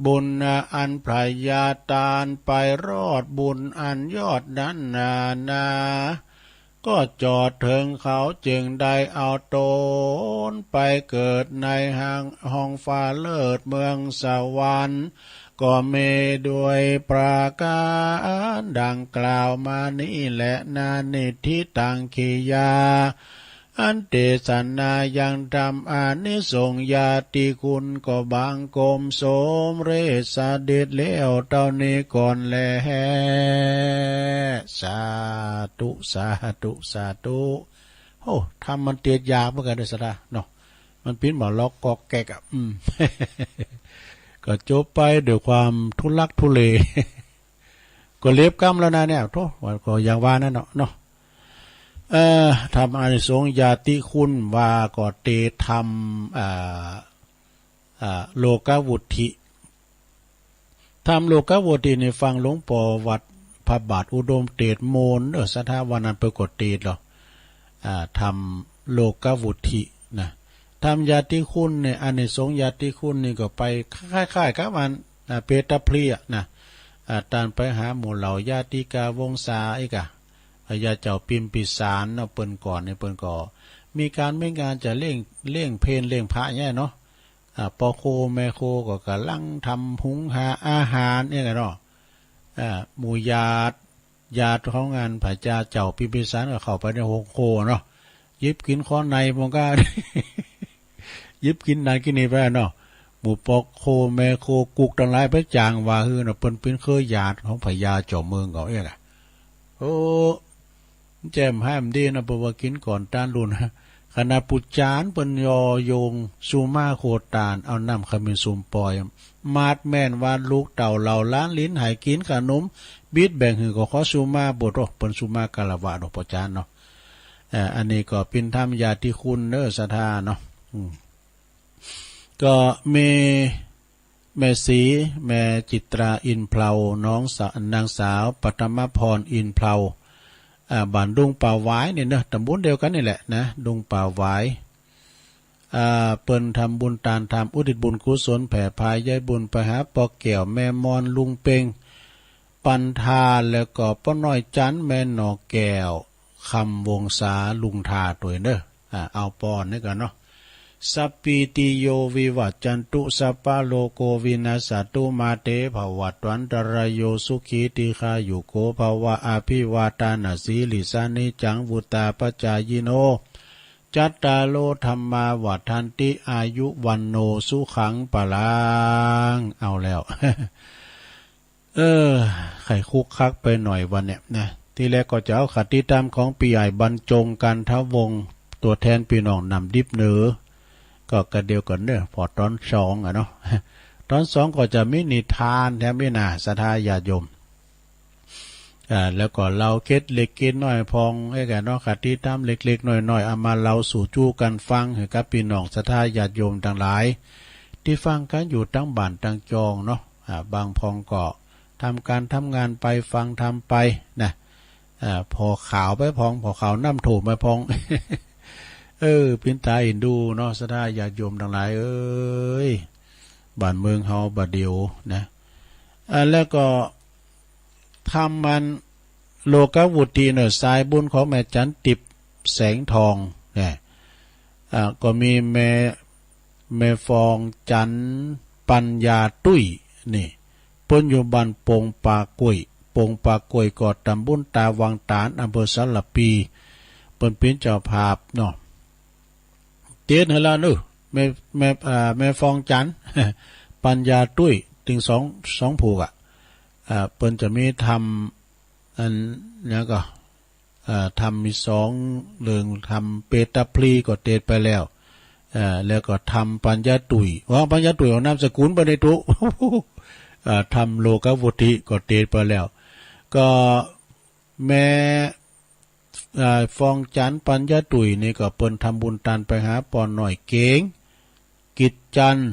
บุญอันพญาตานไปรอดบุญอันยอดนั้นนานา ก็จอดเถิงเขาจึงได้เอาตนไปเกิดในห้อง ห้องฟ้าเลิศเมืองสวรรค์ ก็มีด้วยประการดังกล่าวมานี้แหละนา นิทธิตัง กิริยาอันเตสนายังธรรมอานิสงส์ญาติคุณ ก็บังคมสมเร็จเสด็จแล้วเต้านี้ก่อนแล สาธุ สาธุ สาธุ โอ้ ธรรมมันเตียดยากเหมือนกั๋นเด้อศรัทธาเนาะ มันปิ้นบ่าล็อกกอกแกกอะ อืม ก็จบไปด้วยความทุลักทุเล ก็เล็บกำแล้วนะเนี่ย โธ่ ว่าก็อย่างว่านั่นเนาะ เนาะ เอ่อ ทำอานิสงส์ญาติคุณว่าก็เตรียมทำ อ่า อ่า โลกวุฒิ ทำโลกวุฒินี่ฟังหลวงปอวัดพระบาทอุดมเตรียมโมน เออ ศรัทธาว่านั้นเปิ้นก็เตรียมเหรอ อ่า ทำโลกวุฒินะ ทำญาติคุณเนี่ย อานิสงส์ญาติคุณนี่ก็ไปคล้ายๆกับอัน อ่า เปตพลีอะนะ อ่า ตานไปหาหมู่เหล่าญาติกาวงศาอีกอะ พญาเจ้าปิมพิสารเนาะ เปิ้นก่อนเนี่ยเปิ้นก็มีการมีงานจะเลี้ยง เลี้ยงเพลเลี้ยงพระเนี่ยเนาะ อ่า ปอโคแม่โคก็กำลังทำหุงหาอาหารเนี่ยแหละเนาะ อ่า หมู่ญาติ ญาติของอันพญาเจ้าปิมพิสารก็เข้าไปในโฮงโคเนาะ หยิบกินข้อในพวกก็ หยิบกินนั่นกินนี่ไปเนาะ หมู่ปอโคแม่โคกุกตังหลายไปจ้างว่าหื้อเนาะ เปิ้นเปิ้นเคยญาติของพญาเจ้าเมืองเขาเองอะ โอ้ แจ่มแห้มดีนะ เพราะว่ากินก่อนต้านรุ่น คณะปุจจารย์เปิ้นยอโยงสุมาโคตาน เอาน้ำขมิ้นสุมปอย มาดแม่นว่าลูกเต้าเหล่าหลานลิ้นให้กินขนม บิดแบ่งหื้อก็ขอสุมาบท โอ้ เปิ้นสุมาคารวะดอกปอจานเนาะ เอ่อ อันนี้ก็เป็นธรรมญาติคุณเด้อศรัทธาเนาะ อืม ก็มี แม่ศรี แม่จิตราอินเพลา น้องสา นางสาวปัทมพรอินเพลา อ่า บ้านดุงป่าหวายนี่เนอะ ตำบลเดียวกันนี่แหละนะ ดุงป่าหวาย อ่า เปิ้นทำบุญตานทำอุทิศบุญกุศลแผ่พายใยบุญไปหาปอแก้ว แม่มอน ลุงเปง ปันธา แล้วก็ป้อน้อยจัน แม่หน่อแก้ว คำวงศา ลุงทาตวยเนอะ อ่า เอาปอนนี่ก่อนเนาะ สัพพีติโยวิวัชชันตุ สัพพะโรโควินัสสะตุ มาเตภวัตวันตรายโย สุขีทีฆายุโกภวะ อภิวาทานะสีลิสสะ นิจจังวุตตาปจายิโน จัตตาโรธัมมาวัฑฒันติ อายุวัณโณสุขังพลัง เอาแล้ว เออ ไข้คุกคักไปหน่อยวันเนี่ยนะ ทีแรกก็จะเอาคติธรรมของพี่ใหญ่บรรจง กันทวงศ์ ตัวแทนพี่น้องน้ำดิบเหนือ ก็กระเดียวกันเนอะ พอตอนสองอะเนาะ ตอนสองก็จะมีนิทานแถมนี่นา ศรัทธาญาติโยม อ่า แล้วก็เล่าเกร็ดเล็กเกร็ดน้อยพอง ไอ้กันเนาะ คติธรรมเล็กๆน้อยๆ เอามาเล่าสู่จู้กันฟัง ให้กับพี่น้องศรัทธาญาติโยมทั้งหลาย ที่ฟังกันอยู่ตั้งบ้านตั้งจองเนาะ อ่า บางพองก็ ทำการทำงานไปฟังธรรมไปนะ อ่า ผ่อข่าวไปพอง ผ่อข่าวน้ำท่วมไปพอง เออ เป๋นต๋าเอ็นดูเนาะ ศรัทธาญาติโยมทั้งหลายเอ้ย บ้านเมืองเฮาบ่าเดี่ยวนะ อ่า แล้วก็ทำมันโลกวุฒิเนาะ สายบุญของแม่จันติบแสงทองเนี่ย อ่า ก็มีแม่ แม่ฟองจันทร์ปัญญาตุ้ยนี่ เปิ้นอยู่บ้านปงป่ากล้วย ปงป่ากล้วยก็ตำบลตาวังตาน อำเภอสารภี เปิ้นเป๋นเจ้าภาพเนาะ เตรียมให้แล้วเนอะ แม่ แม่ อ่า แม่ฟองจันทร์ ปัญญาตุ้ย ตึงสอง สองผู้อะ อ่า เปิ้นจะมีทำ อันเนี้ยก็ อ่า ทำมีสองเรื่อง ทำเปตพลีก็เตรียมไปแล้ว อ่า แล้วก็ทำปัญญาตุ้ย ว่าปัญญาตุ้ยเอานามสกุลบ่ได้ตุ๊ อ่า ทำโลกวุฒิก็เตรียมไปแล้ว ก็แม่ อ่า ฟองจันทร์ปัญญาตุ้ยนี่ก็เปิ้นทำบุญตานไปหาป้อน้อยเก๋ง กิจจันทร์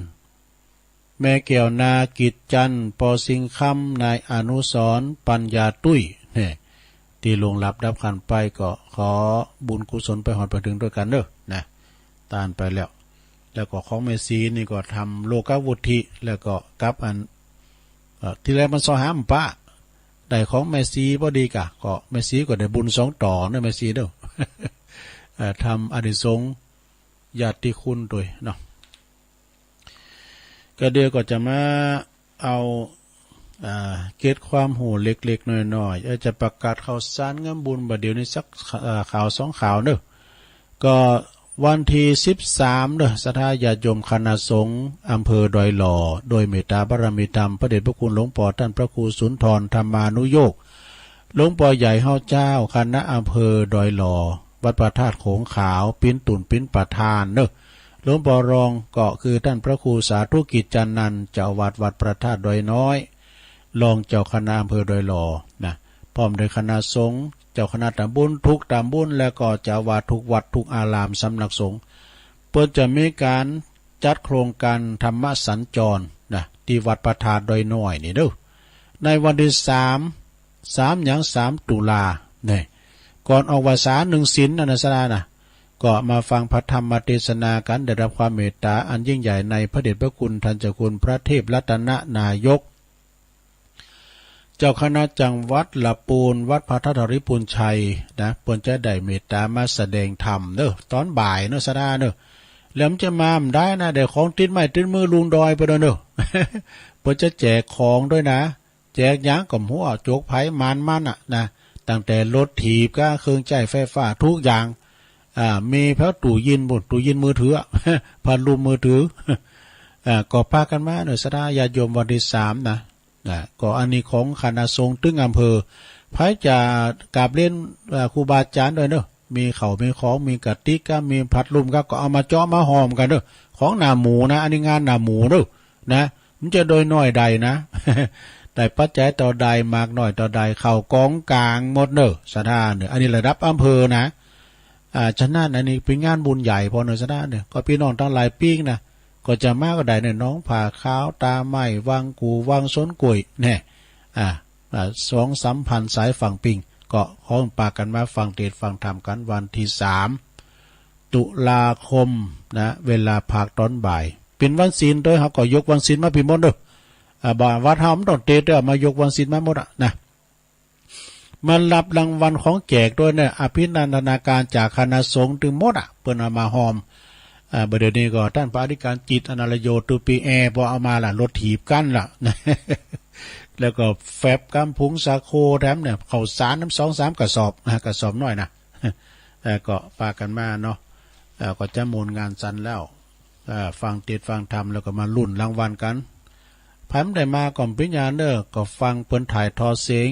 แม่แก้วนา กิจจันทร์ ปอสิงห์คำ นายอนุสรณ์ ปัญญาตุ้ย เนี่ย ตี้ล่วงลับดับขันไปก็ขอบุญกุศลไปฮอดไปเถิงตวยกั๋นเด้อ นะ ตานไปแล้ว แล้วก็ของแม่ศรีนี่ก็ทำโลกวุฒิ แล้วก็กับอัน เอ่อ ตี้แรกมันซอหาบ่ปะ ได้ของแม่ศรีพอดีกะ ก็แม่ศรีก็ได้บุญสองต่อเนอะ แม่ศรีเด้อ เอ่อ ทำอานิสงส์ญาติคุณตวยเนาะ ก็เดี๋ยวก็จะมาเอา อ่า เกร็ดความฮู้เล็กๆน้อยๆ อาจจะประกาศข่าวสารงามบุญบ่าเดี่ยวนี้สัก อ่า ข่าวสองข่าวเนอะ ก็วันตี้สิบสามเนอะ ศรัทธาญาติโยมคณะสงฆ์อำเภอดอยหล่อ โดยเมตตาบารมีธรรมพระเดชพระคุณหลวงป้อต้านพระครูสุนทรธรรมานุโยค หลวงป้อใหญ่เฮาเจ้าคณะอำเภอดอยหล่อ วัดพระธาตุโขงขาว เป๋นตุ่นเป๋นประธานเนอะ หลวงป้อรองก็คือต้านพระครูสาธุกิจจานันท์ เจ้าอาวาสวัดพระธาตุดอยน้อย รองเจ้าคณะอำเภอดอยหล่อนะ พร้อมด้วยคณะสงฆ์ จ้าคณะตำบลทุกตำบล แล้วก็เจ้าอาวาสทุกวัดทุกอารามสำนักสงฆ์ เปิ้นจะมีการจัดโครงการธรรมสัญจรนะ ที่วัดพระธาตุดอยน้อยนี่เด้อ ในวันที่สาม สามหยัง สามตุลาเนี่ย ก่อนออกพรรษาหนึ่งศีลนะ นะสารานะ ก็มาฟังพระธรรมเทศนากัน ได้รับความเมตตาอันยิ่งใหญ่ในพระเดชพระคุณท่านเจ้าคุณพระเทพรัตนนายก เจ้าคณะจังหวัดละปูน วัดพระธาตุธริพูนชัยนะ เปิ้นจะได้เมตตามาแสดงธรรมเนอะ ตอนบ่ายเนอะ สาราเนอะ แล้วมันจะมาบ่ได้นะ ได้ของติดไม้ติดมือลงดอยไปเด้อเนอะ เปิ้นจะแจกของด้วยนะ แจกหยังก็บ่ฮู้ โจกไผหมานมันน่ะนะ ตั้งแต่รถถีบกับเครื่องใช้ไฟฟ้าทุกอย่าง อ่า มีแผวตู้เย็นปู้น ตู้เย็นมือถืออะ พัดลมมือถือ อ่า ก็พากันมาเนอะ ศรัทธาญาติโยม วันที่สามนะ นะ ก็อันนี้ของคณะสงฆ์ตึงอำเภอ ไผจะกราบเรียน อ่า ครูบาอาจารย์ด้วยเนอะ มีข้าวมีของ มีกระติกกับ มีพัดลมกับ ก็เอามาเจาะมาหอมกันเนอะ ของหน้าหมู่นะ อันนี้งานหน้าหมู่เนอะ นะ มันจะโดยน้อยใดนะ ได้ปัจจัยเท่าใด มากน้อยเท่าใด เข้ากองกลางหมดเนอะ ศรัทธาเนอะ อันนี้ระดับอำเภอนะ อ่า ฉะนั้นอันนี้เป็นงานบุญใหญ่พอเนอะ ศรัทธาเนอะ ก็พี่น้องทั้งหลายปิ้งนะ ก็จะมาก็ได้เนอะ หนองผาขาว ตาไม้ วังกู่ วังสวนกล้วย เนี่ย อ่า อ่า สองสามพันสายฝั่งปิ้ง ก็ขอปากันมาฟังเทศน์ฟังธรรมกันวันที่สาม ตุลาคมนะ เวลาภาคตอนบ่าย เป็นวันศีลโดย เฮาก็ยกวันศีลมาปีหมดเด้อ อ่า บ่าวัดเฮามันต้องเตรียมเด้อ มายกวันศีลมาหมดอะนะ มารับรางวัลของแจกด้วยเนี่ย อภินันทนาการจากคณะสงฆ์ตึงหมดอะ เปิ้นเอามาหอม อ่า บ่าเดี๋ยวนี้ก็ท่านพระอธิการจิต อนาลโย ตูปีแอ พอเอามาละ รถถีบกันละ แล้วก็แฟบกำพุงสาโคแถมเนี่ย ข้าวสารน้ำสองสามกระสอบ อ่า กระสอบน้อยนะ เอ่อ ก็ปากันมาเนาะ เอ่อ ก็จะมวลงานสันแล้ว เอ่อ ฟังเทศน์ฟังธรรมแล้วก็มาลุ้นรางวัลกัน ไผบ่ได้มาก็บ่เป็นหยังเด้อ ก็ฟังเปิ้นถ่ายทอดเสียง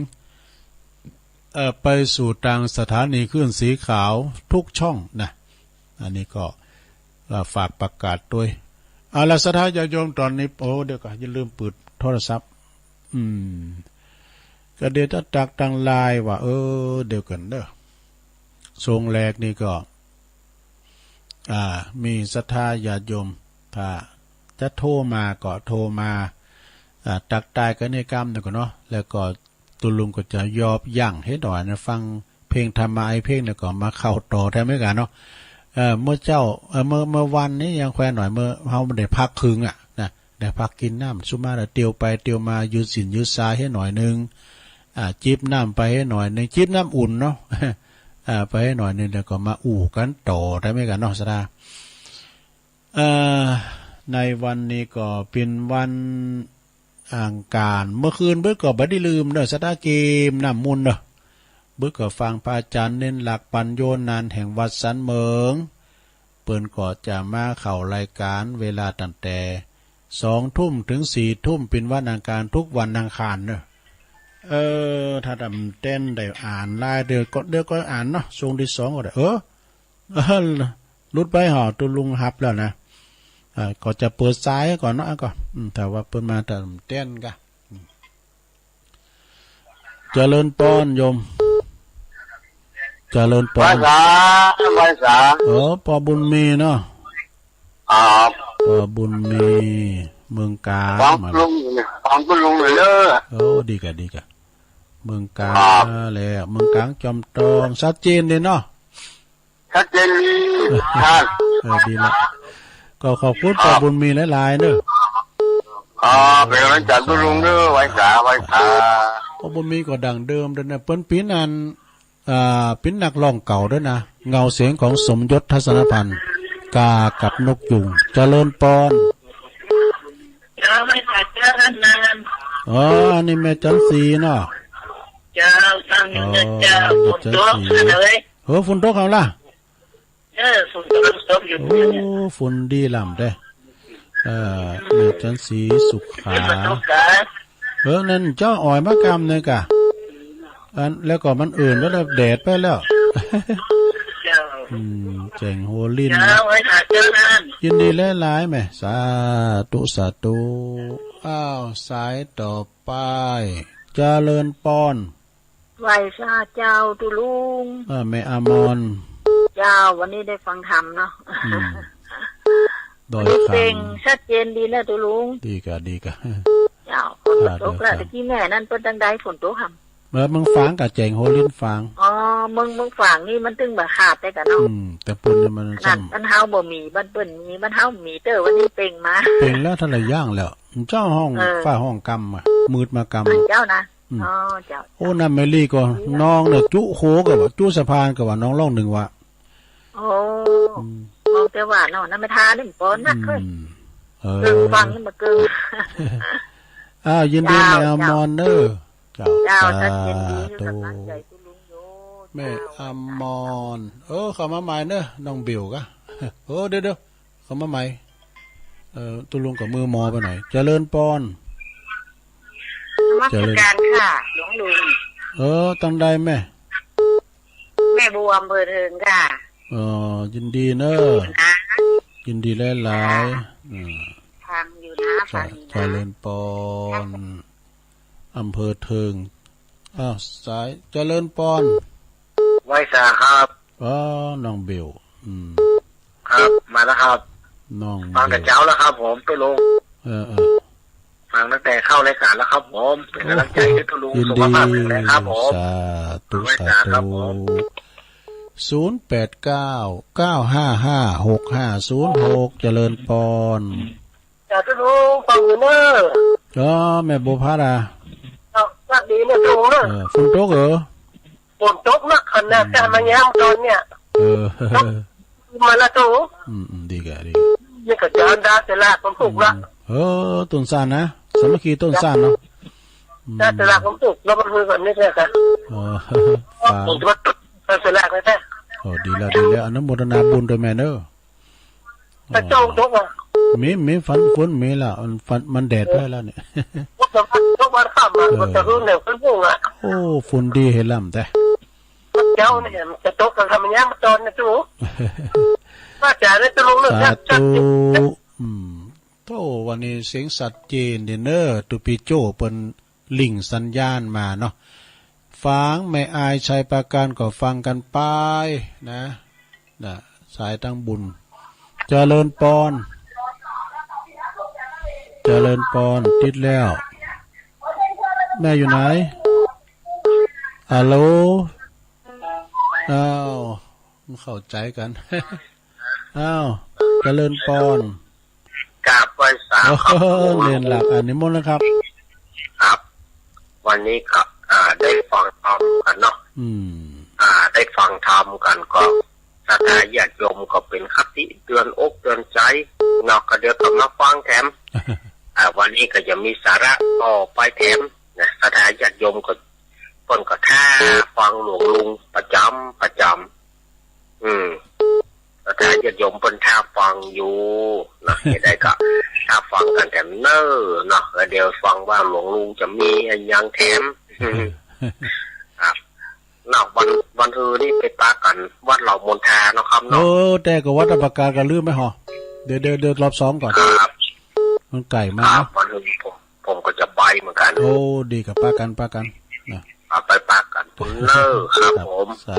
เอ่อ ไปสู่ตางสถานีคลื่นสีขาวทุกช่องนะ อันนี้ก็ เอ่อ ฝากประกาศด้วย เอาละ ศรัทธาญาติโยม ตอนนี้ โอ้ เดี๋ยวก่อน อย่าลืมเปิดโทรศัพท์ อืม ก็เดี๋ยวจะตักตังไลน์ว่า เออ เดี๋ยวก่อนเด้อ ช่วงแรกนี่ก็ อ่า มีศรัทธาญาติโยม ถ้าจะโทรมาก็โทรมา อ่า ตักทายกันในกำหนึ่งก่อนเนาะ แล้วก็ ตุ๊ลุงก็จะยอบยั้งเฮาหน่อยนะ ฟังเพลงธรรมะไอ้เพลงแล้วก็มาเข้าต่อแทนเหมือนกันเนาะ เอ่อ เมื่อเจ้า เอ่อ เมื่อ เมื่อวันนี้ยังแควนหน่อย เมื่อเฮาได้พักครึ่งอะนะ ได้พักกินน้ำ สุมาแล้วเตียวไปเตียวมา ยืดเส้นยืดสายเฮาหน่อยหนึ่ง อ่า จิบน้ำไปเฮาหน่อยหนึ่ง จิบน้ำอุ่นเนาะ อ่า ไปเฮาหน่อยหนึ่ง แล้วก็มาอู้กันต่อแทนเหมือนกันเนาะ ศรัทธา เอ่อ ในวันนี้ก็เป็นวันอังคาร เมื่อคืนเปิ้นก็บ่ได้ลืมเนาะ ศรัทธา เกมน้ำมนต์เนาะ เปิ้นก็ฟังพระอาจารย์เน้นหลักปัญโญนานแห่งวัดสันเหมิง เปิ้นก็จะมาเข้ารายการเวลาตั้งแต่สองทุ่มถึงสี่ทุ่ม เป็นวันอังคาร ทุกวันอังคารเนาะ เออ ถ้าตำเต้นได้อ่านไลน์ เดี๋ยวก็ เดี๋ยวก็อ่านเนาะ ช่วงที่สองก็ได้ เออ เออ หลุดไปหอ ตุ๊ลุงฮับแล้วนะ อ่า ก็จะเปิดสายก่อนเนาะ ก็ อืม ถ้าว่าเปิ้นมาตามเต้นกะ อืม เจริญปอนโยม เจริญปอน ไหว้สา ไหว้สา เออ ปอบุญมีเนาะ ครับ ปอบุญมี เมืองกาญ ฟัง มา ลุง ฟังคุณลุงอยู่เด้อ โอ้ ดีกะ ดีกะ เมืองกาญ ครับ แล้ว เมืองกาญจอมทอง ชัดเจนเลยเนาะ ชัดเจนดีท่าน เออ ดีละ ก็ขอบคุณ ครับ ปอบุญมีหลายๆ เนอะ อ๋อ เป็นกำลังใจคุณลุงเด้อ ไหว้สา ไหว้สา ปอบุญมีก็ดั้งเดิมเด้อนะ เปิ้นเป๋นอัน อ่า เป๋นนักร้องเก่าด้วยนะ เงาเสียงของสมยศ ทัศนพันธ์ กากับนกยูง เจริญปอน เจ้า ไหว้สาเจ้า ท่านนาน อ๋อ อันนี้แม่จันทร์ศรีเนาะ เจ้า ตั้งอยู่นะเจ้า อ๋อ แม่จันทร์ศรี ฝนตกเลย เออ ฝนตกเอาล่ะ เออ ฝนตก ฝนตกอยู่ โอ้ เนี่ย ฝนดีล้ำเด้อ เอ่อ แม่จันทร์ศรีสุขา ฝนตกกะ เออ นั่นเจ้าอ่อยมากำหนึ่งกะ อัน แล้วก็มันอื่นแล้วนะ แดดไปแล้ว เจ้า อืม แจ้งโฮลิน เจ้า ไหว้สาเจ้าท่าน ยินดีหลายๆ แม่ สาธุ สาธุ อ้าว สายต่อไป เจริญปอน ไหว้สาเจ้า ตุ๊ลุง เออ แม่อามอน เจ้า วันนี้ได้ฟังธรรมเนาะ อืม ดอยคำ วันนี้เปล่งชัดเจนดีนะ ตุ๊ลุง ดีกะ ดีกะ เจ้า ฝนก็ตกแล้ว อ่า เดี๋ยว ตะกี้แม่นั่นเปิ้นตั้งได้ฝนตกหำ เออ เมืองฝางกะแจ้งโฮลินฝาง อ๋อ เมือง เมืองฝางนี่มันตึงบ่ขาดได้กะเนาะ อืม แต่ปุ้นเนี่ยมัน ขนาด ซ้ำ บ้านเฮาบ่มี บ้านเปิ้นมี บ้านเฮามีเต้อ วันนี้เปล่งมา เปล่งแล้ว ทันละอย่างแล้ว เจ้าห้อง เออ ฟ้าห้องกำอะ มืดมากำ เจ้านะ อืม อ๋อ เจ้า โอ้ น้ำแม่ลีก็ น้องเนี่ยจุโขก็ว่า จุสะพานก็ว่า น้องร้องหนึ่งว่า โอ้ อืม มองแต่ว่าเนาะ น้ำแม่ทานี่มันปอนนักเว้ย อืม เออ เกิงฟังนี่มันเกิง อ้าว ยินดี เจ้า แม่อามอนเนอะ เจ้า เจ้า เจ้า สาธุ ท่านยินดีให้กำลังใจคุณลุงอยู่ แม่ เจ้า อามอน เออ เข้ามาใหม่เนอะ น้องบิวกะ เออ เดี๋ยวๆ เข้ามาใหม่ เอ่อ ตุ๊ลุงกับมือหมอไปหน่อย เจริญปอน นมัสการค่ะ หลวงลุง เออ ตังใดแม่ แม่บัวอำเภอเทิงค่ะ เออ ยินดีเนอะ นะ ยินดีหลายๆ ค่ะ เออ ฟังอยู่นะ จ้ะ ฟังอยู่นะ เจริญปอน อำเภอเทิง อ้าว สาย เจริญปอน ไหว้สาครับ อ๋อ น้องเบล อืม ครับ มาแล้วครับ น้องเบล ฟังแต่เช้าแล้วครับผม ตุ๊ลุง เออ เออ ฟังตั้งแต่เข้ารายการแล้วครับผม เป็นกำลังใจให้ตุ๊ลุง โอ้ ยินดี สุขภาพแข็งแรงครับผม สาธุ ไหว้สาครับผม สาธุ ศูนย์แปดเก้า เก้าห้าห้า หกห้าศูนย์หก เจริญปอน จ้าตุ๊ลุง ฟังอยู่เนอะ อ๋อ แม่บัวพัดอ่ะ เอ้า สวัสดีแม่ตุ๊ลุงเนอะ เออ ฝนตกเหรอ ฝนตกหนักขนาด อืม จะมายามตอนเนี่ย เออ ตกมาละตุ๊ลุง อืม อืม ดีกะ ดีกะ นี่ก็จะอันดาเสยหลักผมถูกละ อืม เออ ต้นสั้นนะ สามัคคีต้นสั้นเนาะ อืม ดาเสยหลักผมถูก แล้วมันคือแบบนี้เลยครับ เออ ฟัง ผมจะมาตุ๊ดเสยหลักเลยแท้ โอ้ ดีแล้ว ดีแล้ว อนุโมทนาบุญด้วยแม่เนอะ กระโจงตกอ่ะ มี มีฝน ฝนมีละ มันฝน มันแดดไปแล้วเนี่ย ตกวัน ตกวันค่ำอ่ะ เออ มันจะรุ่นเร็วขึ้นพุ่งอ่ะ โอ้ ฝนดีให้ลำแต่ เจ้าเนี่ย มันจะตกกันทำยังไงตอนนี้ตุ๊ลุง ว่าจ๋าเนี่ยตุ๊ลุงเนอะ สาธุ อืม โธ่ วันนี้เสียงชัดเจนเด้อเนอะ ตุ๊ปีโจ้เปิ้น ลิงก์สัญญาณมาเนาะ ฟังแม่อายชัยปราการก็ฟังกันไปนะ นะ สายตังบุญ เจริญปอน เจริญปอน ติดแล้ว แม่อยู่ไหน ฮัลโหล อ้าว มันเข้าใจกัน อ้าว เจริญปอน กราบไหว้สาครับ โอ้โห ผม เรียนหลัก อ่า นิมนต์นะครับ ครับ วันนี้ก็ อ่า ได้ฟังธรรมกันเนาะ อืม อ่า ได้ฟังธรรมกันก็ ศรัทธาญาติโยมก็เป็นคติเตือนอกเตือนใจเนาะ ก็เดี๋ยวก็มาฟังแถม อ่า วันนี้ก็จะมีสาระต่อไปแถมนะ ศรัทธาญาติโยมก็ เปิ้นก็ท่าฟังหลวงลุงประจำประจำ อืม ศรัทธาญาติโยมเปิ้นท่าฟังอยู่เนาะ จะได้ก็ท่าฟังกันแถมเนอเนาะ แล้วเดี๋ยวฟังว่าหลวงลุงจะมีอะหยังแถม ครับ เนาะ วัน วันฮือนี่ไปปะกันวัดเหล่ามนทาเนาะครับเนาะ เออ แต่ก็วัดประการก็ลืมไปหอ เดี๋ยว เดี๋ยว เดี๋ยวรอบสองก่อน ครับ มันไกลมาก ครับ เนาะ วันฮือผม ผมก็จะไปเหมือนกัน โอ้ ดีกับปะกัน ปะกันนะ เอาไปปะกัน คุณเนอร์ครับ ครับผม สา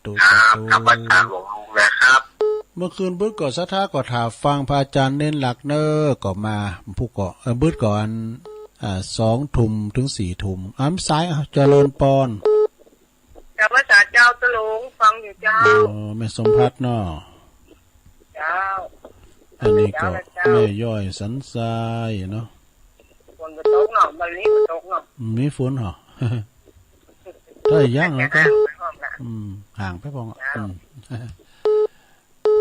ธุ ครับ สาธุ ครับ อาจารย์หลวงลุงนะครับ เมื่อคืนบึดก็ศรัทธาก็ถ่าฟังพระอาจารย์เน้นหลักเนอร์ก็มา ผู้ก็ เอ่อ บึดก่อน อ่า สองทุ่มถึงสี่ทุ่ม อ้ำสาย อ้าว เจริญปอน กราบไหว้สาเจ้าตุ๊ลุง ฟังอยู่เจ้า อ๋อ แม่สมภัทรเนาะ เจ้า อันนี้ก็ เจ้า แม่ย้อยสันทรายเนาะ ฝนก็ตกเนาะ วันนี้ก็ตกเนาะ มีฝนเหรอ ได้ยังแล้วก็ ห่างไปพร้อมละ อืม ห่างไปพร้อมละ เจ้า อืม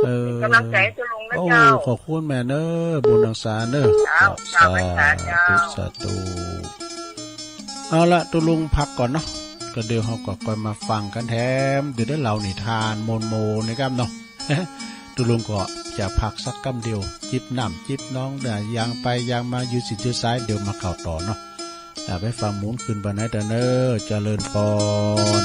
เออ เป็นกำลังใจให้ตุ๊ลุงนะ โอ้ เจ้า ขอบคุณแม่เนอะ บุญรักษาเนอะ เจ้า เจ้า สาธุ สาธุ สาธุ เอาละ ตุ๊ลุงพักก่อนเนาะ ก็เดี๋ยวเราก็ค่อยมาฟังกันแถม เดี๋ยวได้เล่านิทานโมนโมนนะครับเนาะ ตุ๊ลุงก็จะพักสักกำเดียว จิบน้ำจิบนอง เดี๋ยวยางไปยางมา ยืดเส้นยืดสาย เดี๋ยวมาเข้าต่อเนาะ อ่า ไปฟังหมุนขึ้นไปไหนแต่เนอ เจริญปอน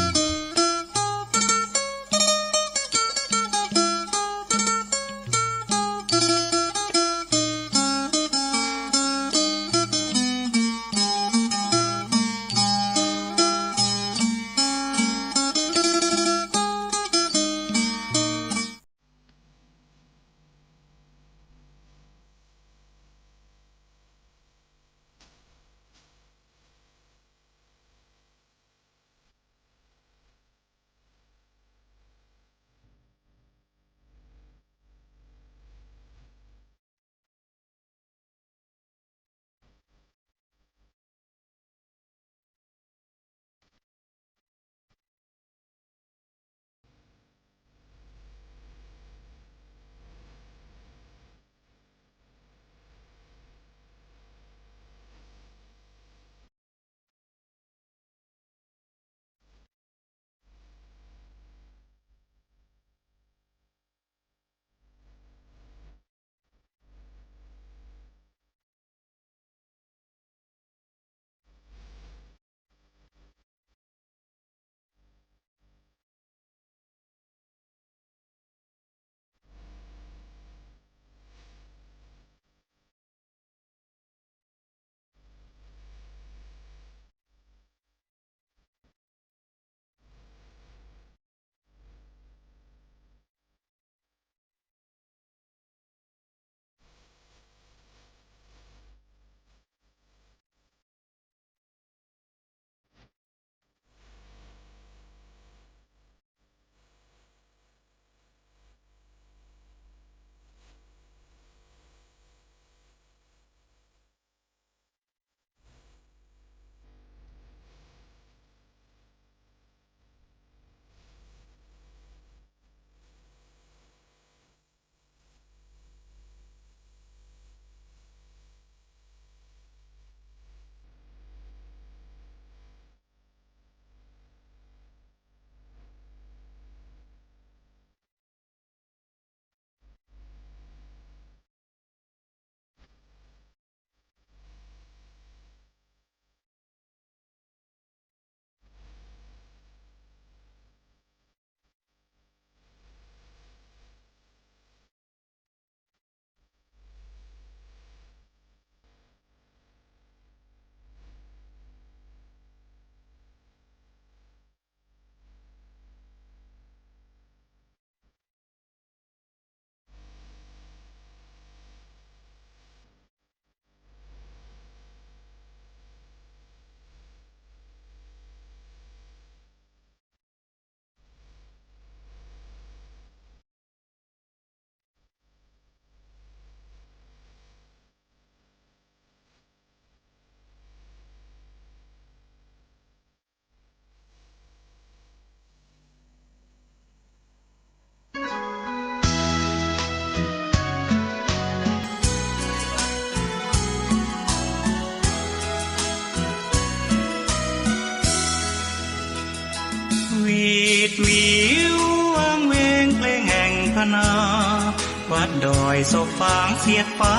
วัดดอยศพฟางเสียดฟ้า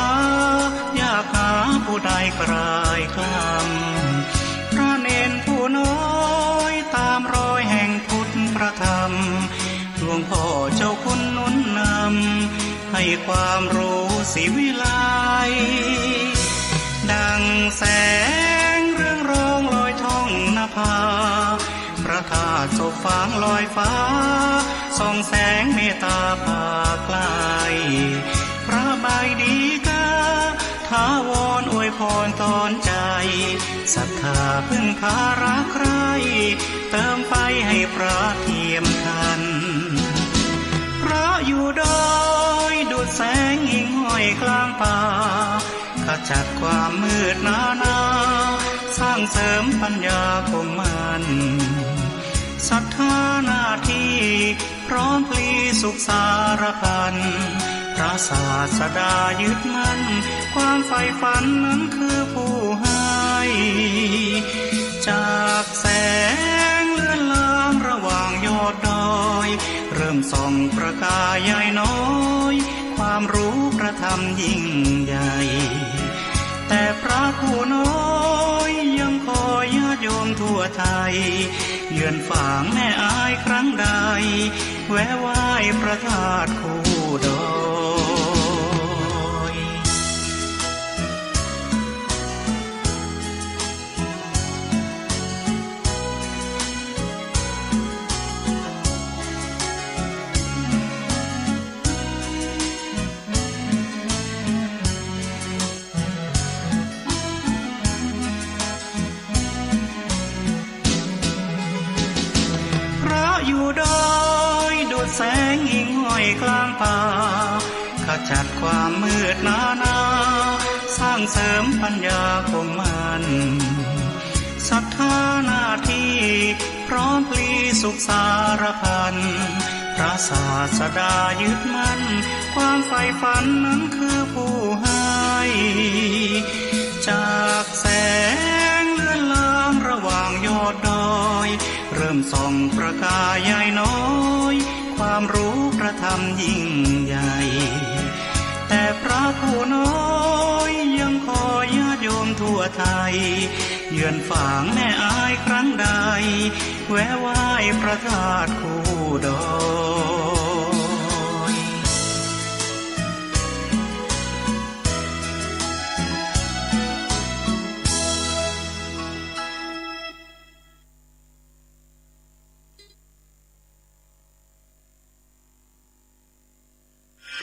อยากหาผู้ใดกลายกล้ำ พระเณรผู้น้อยตามรอยแห่งพุทธพระธรรม หลวงพ่อเจ้าคุณหนุนนำ ให้ความรู้สิวิไล ดังแสงเรืองรองลอยท่องนภา พระธาตุศพฟางลอยฟ้า ส่องแสงเมตตาพาไกล พระใบดีกา ถาวรอวยพรตอนใจ ศรัทธาพึ่งพารักใคร่ เติมไฟให้พระเทียมทัน พระอยู่ดอยดุจแสงหิ่งห้อยกลางป่า ขจัดความมืดหนาหนา สร้างเสริมปัญญาคงมั่น ศรัทธาหน้าที่พร้อมพลีสุขสารพัน พระศาสดายึดมั่น ความใฝ่ฝันนั้นคือผู้ให้ จากแสงเลือนลางระหว่างยอดดอย เริ่มส่องประกายใหญ่น้อย ความรู้พระธรรมยิ่งใหญ่ แต่พระผู้น้อยยังคอยญาติโยมทั่วไทย เยือนฝางแม่อายครั้งใด แวะไหว้พระธาตุคู่ดอย พระอยู่ดอยดุจแสงหิ่งห้อยกลางป่า ขจัดความมืดหนาหนา สร้างเสริมปัญญาคงมั่น ศรัทธาหน้าที่พร้อมพลีสุขสารพัน พระศาสดายึดมั่น ความใฝ่ฝันนั้นคือผู้ให้ จากแสงเลือนลางระหว่างยอดดอย เริ่มส่องประกายใหญ่น้อย ความรู้พระธรรมยิ่งใหญ่ แต่พระผู้น้อยยังคอยญาติโยมทั่วไทย เยือนฝางแม่อายครั้งใด แวะไหว้พระธาตุคู่ดอย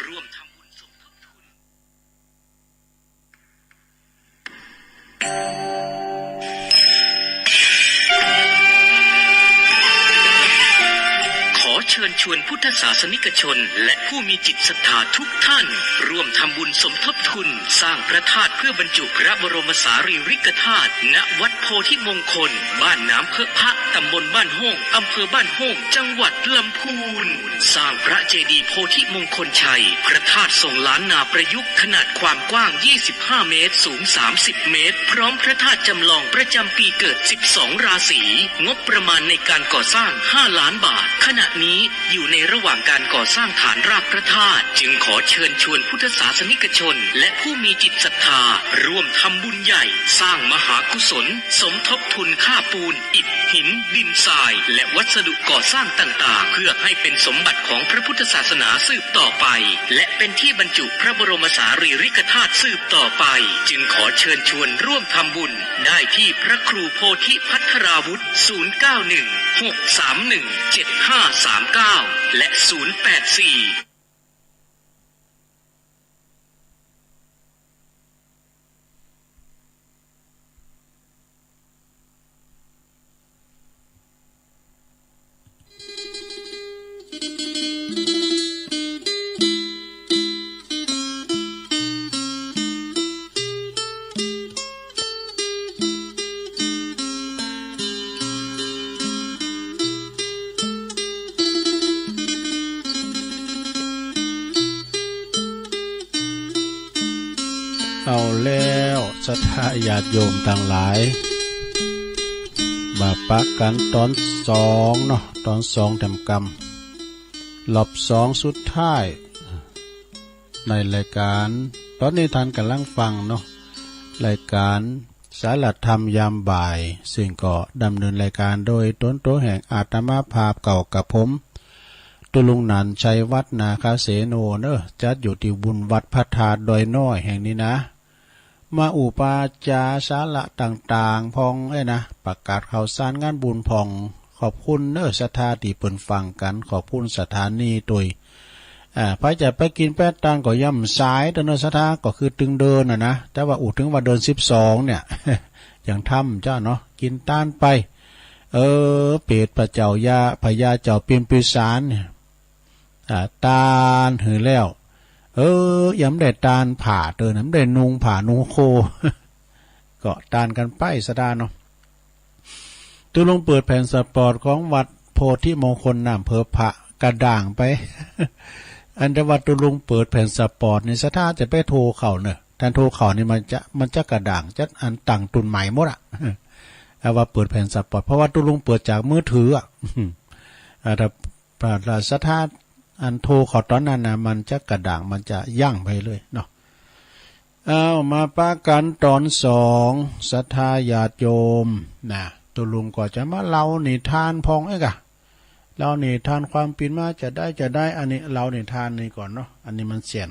ร่วมทำบุญสมทบทุน ขอเชิญชวนพุทธศาสนิกชนและผู้มีจิตศรัทธาทุกท่าน ร่วมทำบุญสมทบทุนสร้างพระธาตุเพื่อบรรจุพระบรมสารีริกธาตุ ณ วัดโพธิมงคล บ้านน้ำเพิะพะ ตำบลบ้านโฮ่ง อำเภอบ้านโฮ่ง จังหวัดลำพูน สร้างพระเจดีย์โพธิมงคลชัย พระธาตุทรงล้านนาประยุกต์ ขนาดความกว้าง ยี่สิบห้าเมตร สูง สามสิบเมตร พร้อมพระธาตุจำลองประจำปีเกิด สิบสองราศี งบประมาณในการก่อสร้าง ห้าล้านบาท ขณะนี้อยู่ในระหว่างการก่อสร้างฐานรากพระธาตุ จึงขอเชิญชวนพุทธศาสนิกชน และผู้มีจิตศรัทธา ร่วมทำบุญใหญ่ สร้างมหากุศล สมทบทุนค่าปูน อิฐ หิน ดินทราย และวัสดุก่อสร้างต่างๆ เพื่อให้เป็นสมบัติของพระพุทธศาสนาสืบต่อไป และเป็นที่บรรจุพระบรมสารีริกธาตุสืบต่อไป จึงขอเชิญชวนร่วมทำบุญได้ที่พระครูโพธิภัทราวุฒิ ศูนย์เก้าหนึ่ง หกสามหนึ่ง เจ็ดห้าสามเก้า และ ศูนย์แปดสี่ เอาแล้ว ศรัทธาญาติโยมตังหลาย มาปะกั๋นต๋อนสองเนาะ ต๋อนสองแถมกำ รอบสองสุดท้าย ในรายการ ตอนนี้ท่านกำลังฟังเนาะ รายการสาระธรรมยามบ่าย ซึ่งก็ดำเนินรายการโดยตนตัวแห่งอาตมาภาพเก่ากับผม ตุลุงหนานชัยวัฒน์ นาคาเสโนเนอะ จัดอยู่ที่บุญวัดพระธาตุดอยน้อยแห่งนี้นะ มาอู้ปาจาสาระต่างๆ พ่องเอ้ยนะ ประกาศข่าวสารงานบุญพ่อง ขอบคุณเนอะศรัทธาตี้เปิ้นฟังกัน ขอบคุณสถานีตวย อ่า ไผจะไปกินไปตานก็ย่อมสายเด้อเนอะศรัทธา ก็คือตึงเดินน่ะนะ แต่ว่าอู้ถึงว่าเดือนสิบสองเนี่ย ยังทำเจ้าเนาะ กินตานไป เออ เปรตพระเจ้ายา พญาเจ้าปิมพิสารเนี่ย อ่า ตานหื้อแล้ว เออ ยังบ่ได้ตานผ้าเตอนะ บ่ได้นุ่งผ้านุ่งโค ก็ตานกันไปศรัทธาเนาะ ตุลุงเปิดแผ่นสปอร์ตของวัดโพธิมงคลน้ำเผอพระกระด้างไป อันแต่ว่าตุลุงเปิดแผ่นสปอร์ตนี่ศรัทธาจะไปโทรเข้าเนอะ ท่านโทรเข้านี่มันจะ มันจะกระด้าง จะอันตั้งตุ่นใหม่หมดอะ เอาว่าเปิดแผ่นสปอร์ต เพราะว่าตุลุงเปิดจากมือถืออะ อ่า ถ้า พระราชทานอันโทรเข้าตอนนั้นนะ มันจะกระด้าง มันจะยั้งไปเลยเนาะ เอามาปะกันตอนสอง ศรัทธาญาติโยมนะ ตุลุงก็จะมาเล่านิทานพ่องเอ้ยกะ เล่านิทานความเปีนมาจะได้จะได้ อันนี้เล่านิทานนี้ก่อนเนาะ อันนี้มันเสี้ยน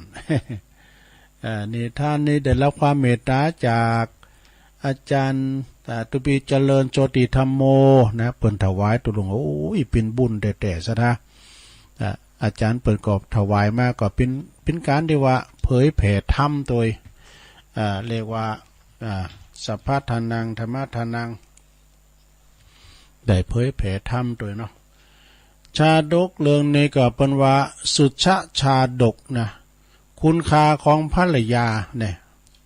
เอ่อ นิทานนี้ได้รับความเมตตาจากอาจารย์ อ่า ตุปีเจริญโชติธัมโม นะ เปิ้นถวายตุลุง โอ้ย เป๋นบุญแต๊ๆ ศรัทธา อ่า อาจารย์เปิ้นก็ถวายมา ก็เป๋น เป๋นก๋านตี้ว่าเผยแผ่ธรรมโดย อ่า เรียกว่า อ่า สัพพะทานัง ธัมมะทานัง ได้เผยแผ่ธรรมโดยเนาะ ชาดกเรื่องนี้ก็เปิ้นว่าสุชชาดกนะ คุณค่าของภรรยาเนี่ย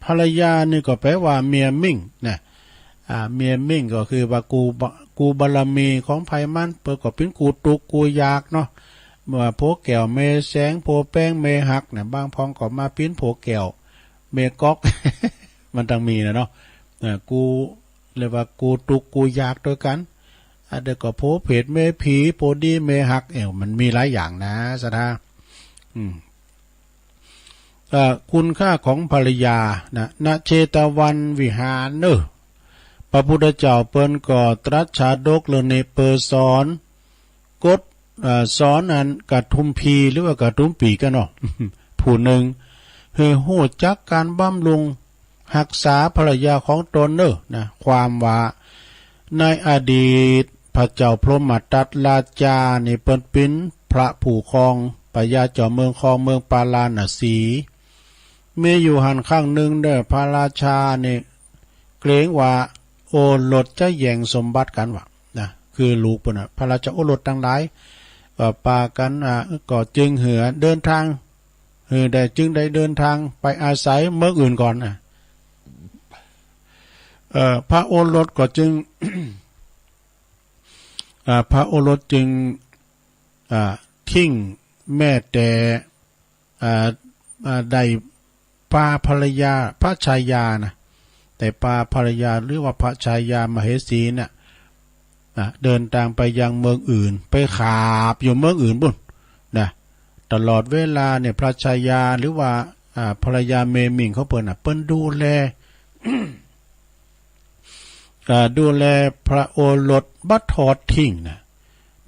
ภรรยานี่ก็แปลว่าเมียมิ่งนะ อ่า เมียมิ่งก็คือว่ากู้บะ กู้บารมีของไผมัน เปิ้นก็เป๋นกู้ตุ๊กกู้ยากเนาะ เมื่อผัวแก้วแม่แสง ผัวแป้งแม่ฮักเนี่ย บางพ่องก็มาเป๋นผัวแก้วแม่ก๊อก มันต้องมีนะเนาะ เอ่อ กู้ เรียกว่ากู้ตุ๊กกู้ยากโดยกั๋น อ่า เดี๋ยวก็ผัวเผดแม่ผี ผัวดีแม่ฮัก เอ้า มันมีหลายอย่างนะ ศรัทธา อืม เอ่อ คุณค่าของภรรยานะ ณ เชตวันวิหารเนอะ พระพุทธเจ้าเปิ้นก็ตรัสชาดกเรื่องนี้เปื้อสอน กฎ เอ่อ สอนอันกระทุมพีหรือว่ากระทุมปี๋กั๋นเนาะ ผู้หนึ่ง หื้อฮู้จักก๋านบำรุงฮักษาภรรยาของตนเนอะนะ ความว่า ในอดีตพระเจ้าพรหมทัตราชานี่เปิ้นเป๋นพระผู้ครอง พญาเจ้าเมืองครองเมืองปาราณสี มีอยู่หั้นครั้งหนึ่งเนอะ พระราชานี่เกรงว่าโอรสจะแย่งสมบัติกั๋นว่านะ คือลูกเปิ้นน่ะ พระราชโอรสตังหลาย เอ่อ ปากั๋น อ่า ก็จึงหื้อเดินทาง หื้อได้ จึงได้เดินทางไปอาศัยเมืองอื่นก่อนนะ เอ่อ พระโอรสก็จึง อ่า พระโอรสจึง อ่า ทิ้งแม้แต่ อ่า อ่า ได้ปาภรรยา พระชายานะ ได้ปาภรรยาหรือว่าพระชายามเหสีน่ะ อ่า เดินทางไปยังเมืองอื่น ไปขาบอยู่เมืองอื่นปู้นนะ ตลอดเวลาเนี่ยพระชายาหรือว่า อ่า ภรรยาเมมิ่งของเปิ้นน่ะ เปิ้นดูแล อ่า ดูแลพระโอรสบ่ทอดทิ้งนะ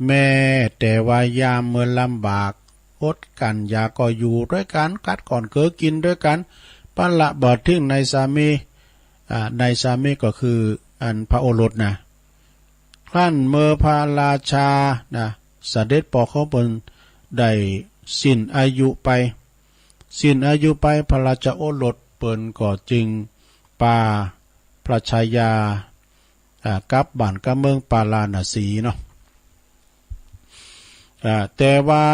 แม้แต่ว่ายามเมื่อลำบากอดกั๋นอยากก็อยู่ด้วยกั๋น กัดก้อนเกลือกิ๋นด้วยกั๋น ปะละบ่ทิ้งนายสามี อ่า นายสามีก็คืออันพระโอรสนะ ครั้นเมื่อพระราชานะ เสด็จพ่อของเปิ้นได้สิ้นอายุไป สิ้นอายุไป พระราชโอรสเปิ้นก็จึงปาพระชายา อ่า กลับบ้านกลับเมืองปาราณสีเนาะ อ่า แต่ว่า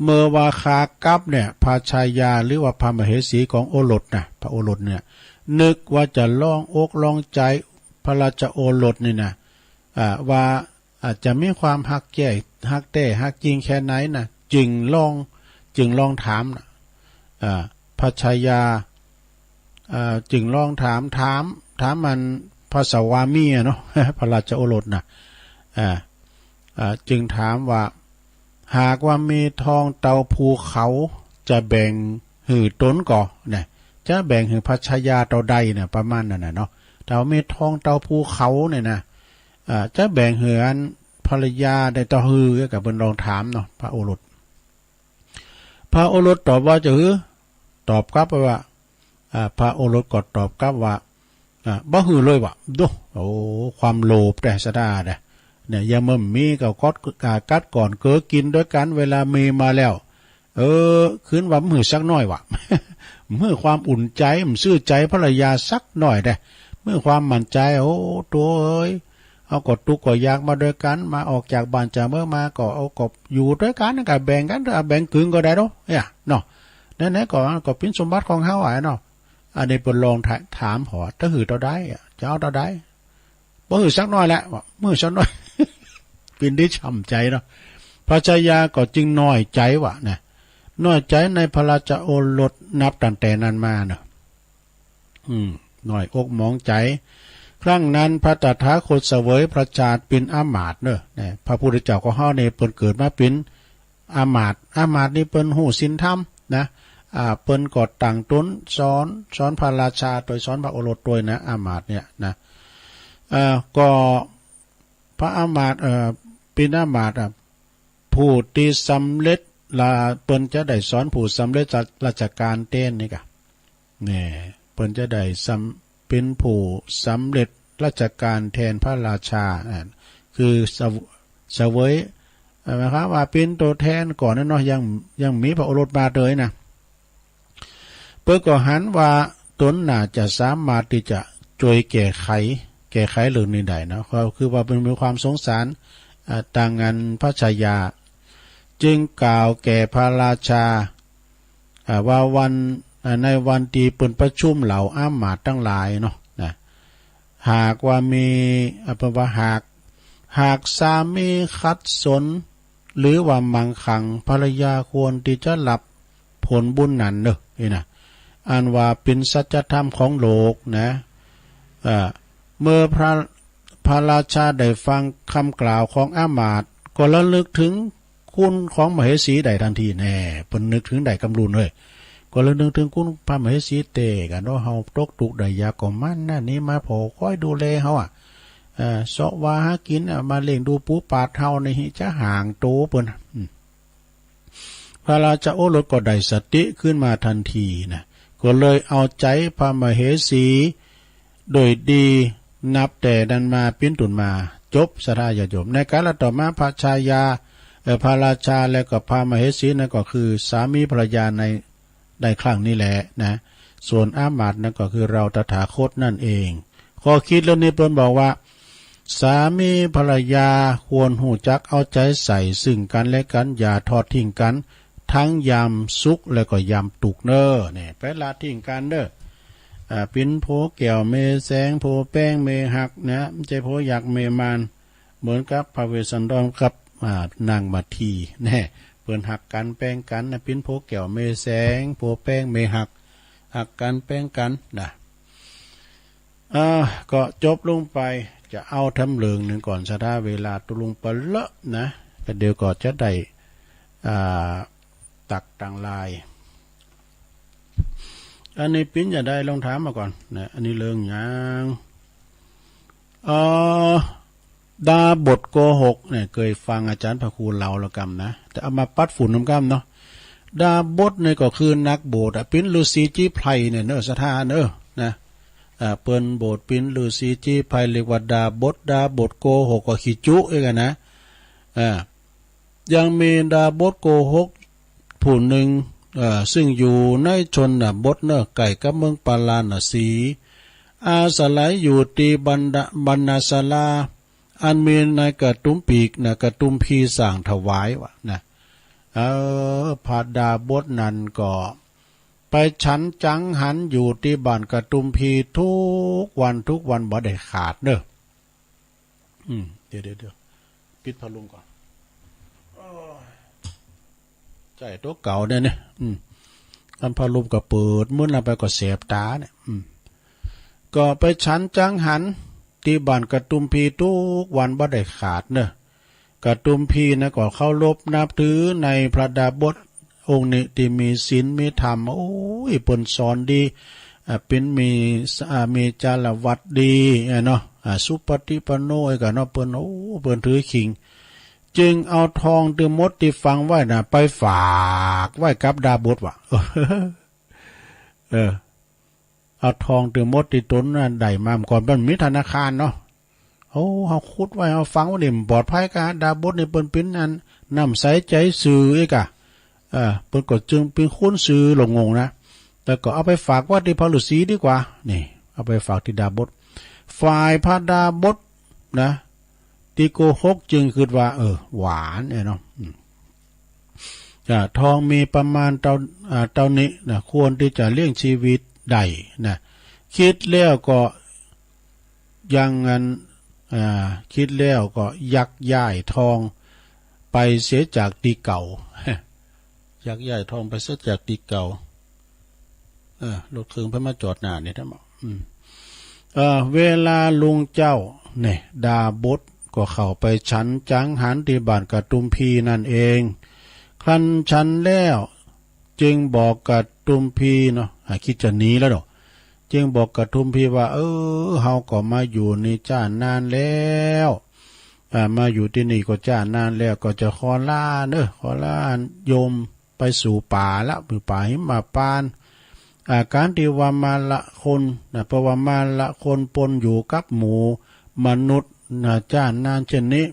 เมื่อว่าขากลับเนี่ย พระชายาหรือว่าพระมเหสีของโอรสนะ พระโอรสเนี่ย นึกว่าจะลองอกลองใจพระราชโอรสนี่นะ อ่า ว่า อาจจะมีความฮักแจ้ ฮักแท้ฮักจริงแค่ไหนนะ จึงลอง จึงลองถามนะ อ่า พระชายา อ่า จึงลองถาม ถาม ถามอันพระสวามีอะเนาะ พระราชโอรสนะ อ่า อ่า จึงถามว่า หากว่ามีทองเท่าภูเขา จะแบ่ง หื้อตนก่อนะ จะแบ่งหื้อพระชายาเต้าใดเนี่ย ประมาณนั้นน่ะเนาะ เต้าเมทอง เต้าภูเขาเนี่ยนะ อ่า จะแบ่งหื้ออันภรรยาได้เต้าหื้อ ก็เปิ้นลองถามเนาะ พระโอรส พระโอรสตอบว่าจะหื้อ ตอบกลับไปว่า อ่า พระโอรสก็ตอบกลับว่า อ่า บ่หื้อเลยว่ะ โด โอ้ ความโลภแต๊ศรัทธาเด้อ เนี่ย ยังบ่มีก็กัด อ่า กัดก่อนเกลือกินด้วยกัน เวลามีมาแล้ว เออ คืนว่าบ่หื้อสักหน่อยว่ะ บ่หื้อความอุ่นใจ บ่ซื่อใจภรรยาสักหน่อยเด้อ บ่หื้อความมั่นใจ โอ้ โตเอ้ย เฮาก็ตุ๊กข์ก็ยากมาด้วยกัน มาออกจากบ้านจากเมืองมาก็ เอาก็อยู่ด้วยกัน ก็แบ่งกัน เอาแบ่งกึ่งก็ได้เนาะ เนี่ย เนาะ ไหนๆ ก็ ก็เป็นสมบัติของเฮาอะเนาะ อันนี้เปิ้นลองถา- ถามเฮาว่า จะหื้อเต้าใดอะ จะเอาเต้าใด บ่หื้อสักหน่อยแหละ บ่หื้อสักหน่อย เปิ้นได้ช้ำใจเนาะ พระชายาก็จึงน้อยใจว่ะนะ น้อยใจในพระราชโอรสนับตั้งแต่นั้นมาเนาะ อืม น้อยอกหมองใจ ครั้งนั้นพระตถาคตเสวยพระชาติเป็นอามาตย์เนอะ นะ พระพุทธเจ้าของเฮานี่เปิ้นเกิดมาเป็นอามาตย์ อามาตย์นี่เปิ้นฮู้ศีลธรรมนะ อ่า เปิ้นก็ตั้งตนสอน สอนพระราชาโดยสอนพระโอรสโดยนะ อามาตย์เนี่ยนะ เอ่อ ก็พระอามาตย์ เอ่อ เป็นอามาตย์อะ ผู้ที่สำเร็จละ เปิ้นจะได้สอนผู้สำเร็จราชการแทนนี่กะ แน่ เปิ้นจะได้สำ- เป็นผู้สำเร็จราชการแทนพระราชา อ่า คือเสว- เสวย เอ่อ หมายความว่าเป็นตัวแทนก่อนนะเนาะ ยัง ยังมีพระโอรสมาเลยนะ เปิ้นก็หันว่าตนน่าจะสามารถที่จะช่วยแก้ไข แก้ไขเรื่องนี้ได้เนาะ ก็คือว่าเปิ้นมีความสงสาร อ่า ตางอันพระชายา จึงกล่าวแก่พระราชา อ่า ว่าวัน อ่า ในวันที่เปิ้นประชุมเหล่าอามาตย์ทั้งหลายเนาะ นะ หากว่ามี อ่า เปิ้นว่าหาก หากสามีขัดสน หรือว่าหมั่งขัง ภรรยาควรที่จะรับผลบุญนั้นเนอะ นี่นะ อันว่าเป็นสัจธรรมของโลกนะ เอ่อ เมื่อพระ- พระราชาได้ฟังคำกล่าวของอามาตย์ ก็ระลึกถึงคุณของมเหสีได้ทันที แน่ เปิ้นนึกถึงได้กำลุนเลย ก็ระลึกถึงคุณพระมเหสีเต้ กันเนาะ เฮาตกทุกข์ได้ยากก็มันนะ นี่มาผ่อคอยดูแลเฮาอะ เอ่อ เซาะว่าหากินอะ มาเลี้ยงดูปูปลาเฮานี่จะห่างโตเปิ้น อืม พระราชโอรสก็ได้สติขึ้นมาทันทีนะ ก็เลยเอาใจพระมเหสีโดยดี นับแต่นั้นมาเป็นต้นมา จบ ศรัทธาญาติโยม ในกาลต่อมาพระชายา เอ่อ พระราชาและก็พระมเหสีนั่นก็คือสามีภรรยาใน ได้ครั้งนี้แหละนะ ส่วนอามาตย์นั้นก็คือเราตถาคตนั่นเอง ข้อคิดเรื่องนี้เปิ้นบอกว่า สามีภรรยาควรฮู้จักเอาใจใส่ซึ่งกันและกัน อย่าทอดทิ้งกัน ทั้งยามสุขและก็ยามทุกข์เน้อ เนี่ย ไปละทิ้งกันเด้อ อ่า ปิ้นโผแก้วเมแสง โผแป้งเมฮักนะ บ่ใจ้โผหยักเมมาน เหมือนกับพระเวสสันดรกับ อ่า นางมัทที แน่ เปิ้นฮักกันแป้งกันนะ ปิ้นโผแก้วเมแสง โผแป้งเมฮัก ฮักกันแป้งกันนะ อ่า ก็จบลงไป จะเอาแถมเรื่องหนึ่งก่อน ศรัทธา เวลาตกลงไปเลอะนะ ก็เดี๋ยวก็จะได้ อ่า ตักตังลาย อันนี้ปิ้นจะได้ลองถามมาก่อนนะ อันนี้เรื่องหยัง เอ่อ ดาบทโกหกเนี่ย เคยฟังอาจารย์พระครูเล่าแล้วกำนะ แต่เอามาปัดฝุ่นนำกำเนาะ ดาบทเนี่ยก็คือนักบวชอะ ปิ้นฤๅษีจีไพรเนี่ยเนอะ ศรัทธาเนอะ นะ อ่า เปิ้นบวชปิ้นฤๅษีจีไพร เรียกว่าดาบท ดาบทโกหกก็ขี้จุ๊เองอะนะ อ่า ยังมีดาบทโกหกผู้หนึ่ง เอ่อ ซึ่งอยู่ในชนบทเนอะ ใกล้กับเมืองปาราณสี อาศัยอยู่ที่บรรดา- บรรณศาลา อันมีนายกระตุ้มปีกนะ กระตุ้มพีสร้างถวายว่ะนะ เออ พระดาบทนั้นก็ไปฉันจังหันอยู่ที่บ้านกระตุ้มพีทุกวันทุกวันบ่ได้ขาดเนอะ อืม เดี๋ยว เดี๋ยว เดี๋ยว ปิดพัดลมก่อน โอ้ย ใช่ ตัวเก่าเนี่ยเนี่ย อืม อันพัดลมก็เปิด มื้อนั้นไปก็แสบตาเนี่ย อืม ก็ไปฉันจังหัน ที่บ้านกระตุ้มพีทุกวันบ่ได้ขาดเนอะ กระตุ้มพีนะก็เคารพนับถือในพระดาบท องค์นี้ตี้มีศีลมีธรรม โอ้ย เปิ้นสอนดี อ่า เปิ้นมี อ่า มีจารวัตรดีอะเนาะ อ่า สุปฏิปันโน เอ้ยกะเนาะ เปิ้น โอ้ เปิ้นถือขิง จึงเอาทองตี้หมดตี้ฝังไว้น่ะ ไปฝากไว้กับดาบสว่ะ เออ เอาทองตี้หมดตี้ตนน่ะได้มาก่อน มันมีธนาคารเนาะ โอ้ เฮาขุดไว้ เฮาฝังไว้นี่ มันปลอดภัยกะ ดาบสนี่เปิ้นเป๋นอันน้ำใสใจซื่อเอ้ยกะ เออ เปิ้นก็จึงเป๋นคนซื่อหลงงงนะ แต่ก็เอาไปฝากไว้ตี้พระฤาษีดีกว่า นี่ เอาไปฝากตี้ดาบส ฝ่ายพระดาบสนะ ตี้โกหกจึงคิดว่า เออ หวานเอ้ยเนาะ อืม อ่า ทองมีประมาณเต้า อ่า เต้านี้นะ ควรตี้จะเลี้ยงชีวิตได้นะ คิดแล้วก็ยังงั้น อ่า คิดแล้วก็ยักย้ายทองไปเสียจากตี้เก่า ยักย้ายทองไปเสียจากตี้เก่า เออ รถเครื่องเพิ่นมาจอดหน้านี่ท่านบอก อืม เออ เวลาลุงเจ้าเนี่ย ดาบสก็เข้าไปฉันจังหันตี้บ้านกะตุมพีนั่นเอง ครั้นฉันแล้ว จึงบอกกะตุมพีเนาะ อ่า คิดจะหนีแล้วเนาะ จึงบอกกะตุมพีว่า เออ เฮาก็มาอยู่นี่จ้านานแล้ว อ่า มาอยู่ตี้นี่ก็จ้านานแล้ว ก็จะขอลาเนอะ ขอลาโยม ไปสู่ป่าละ อยู่ป่าหิมพานต์ อาการตี้ว่ามาละคนนะ เพราะว่ามาละคนปนอยู่กับหมู่มนุษย์นะ จ้านานเช่นนี้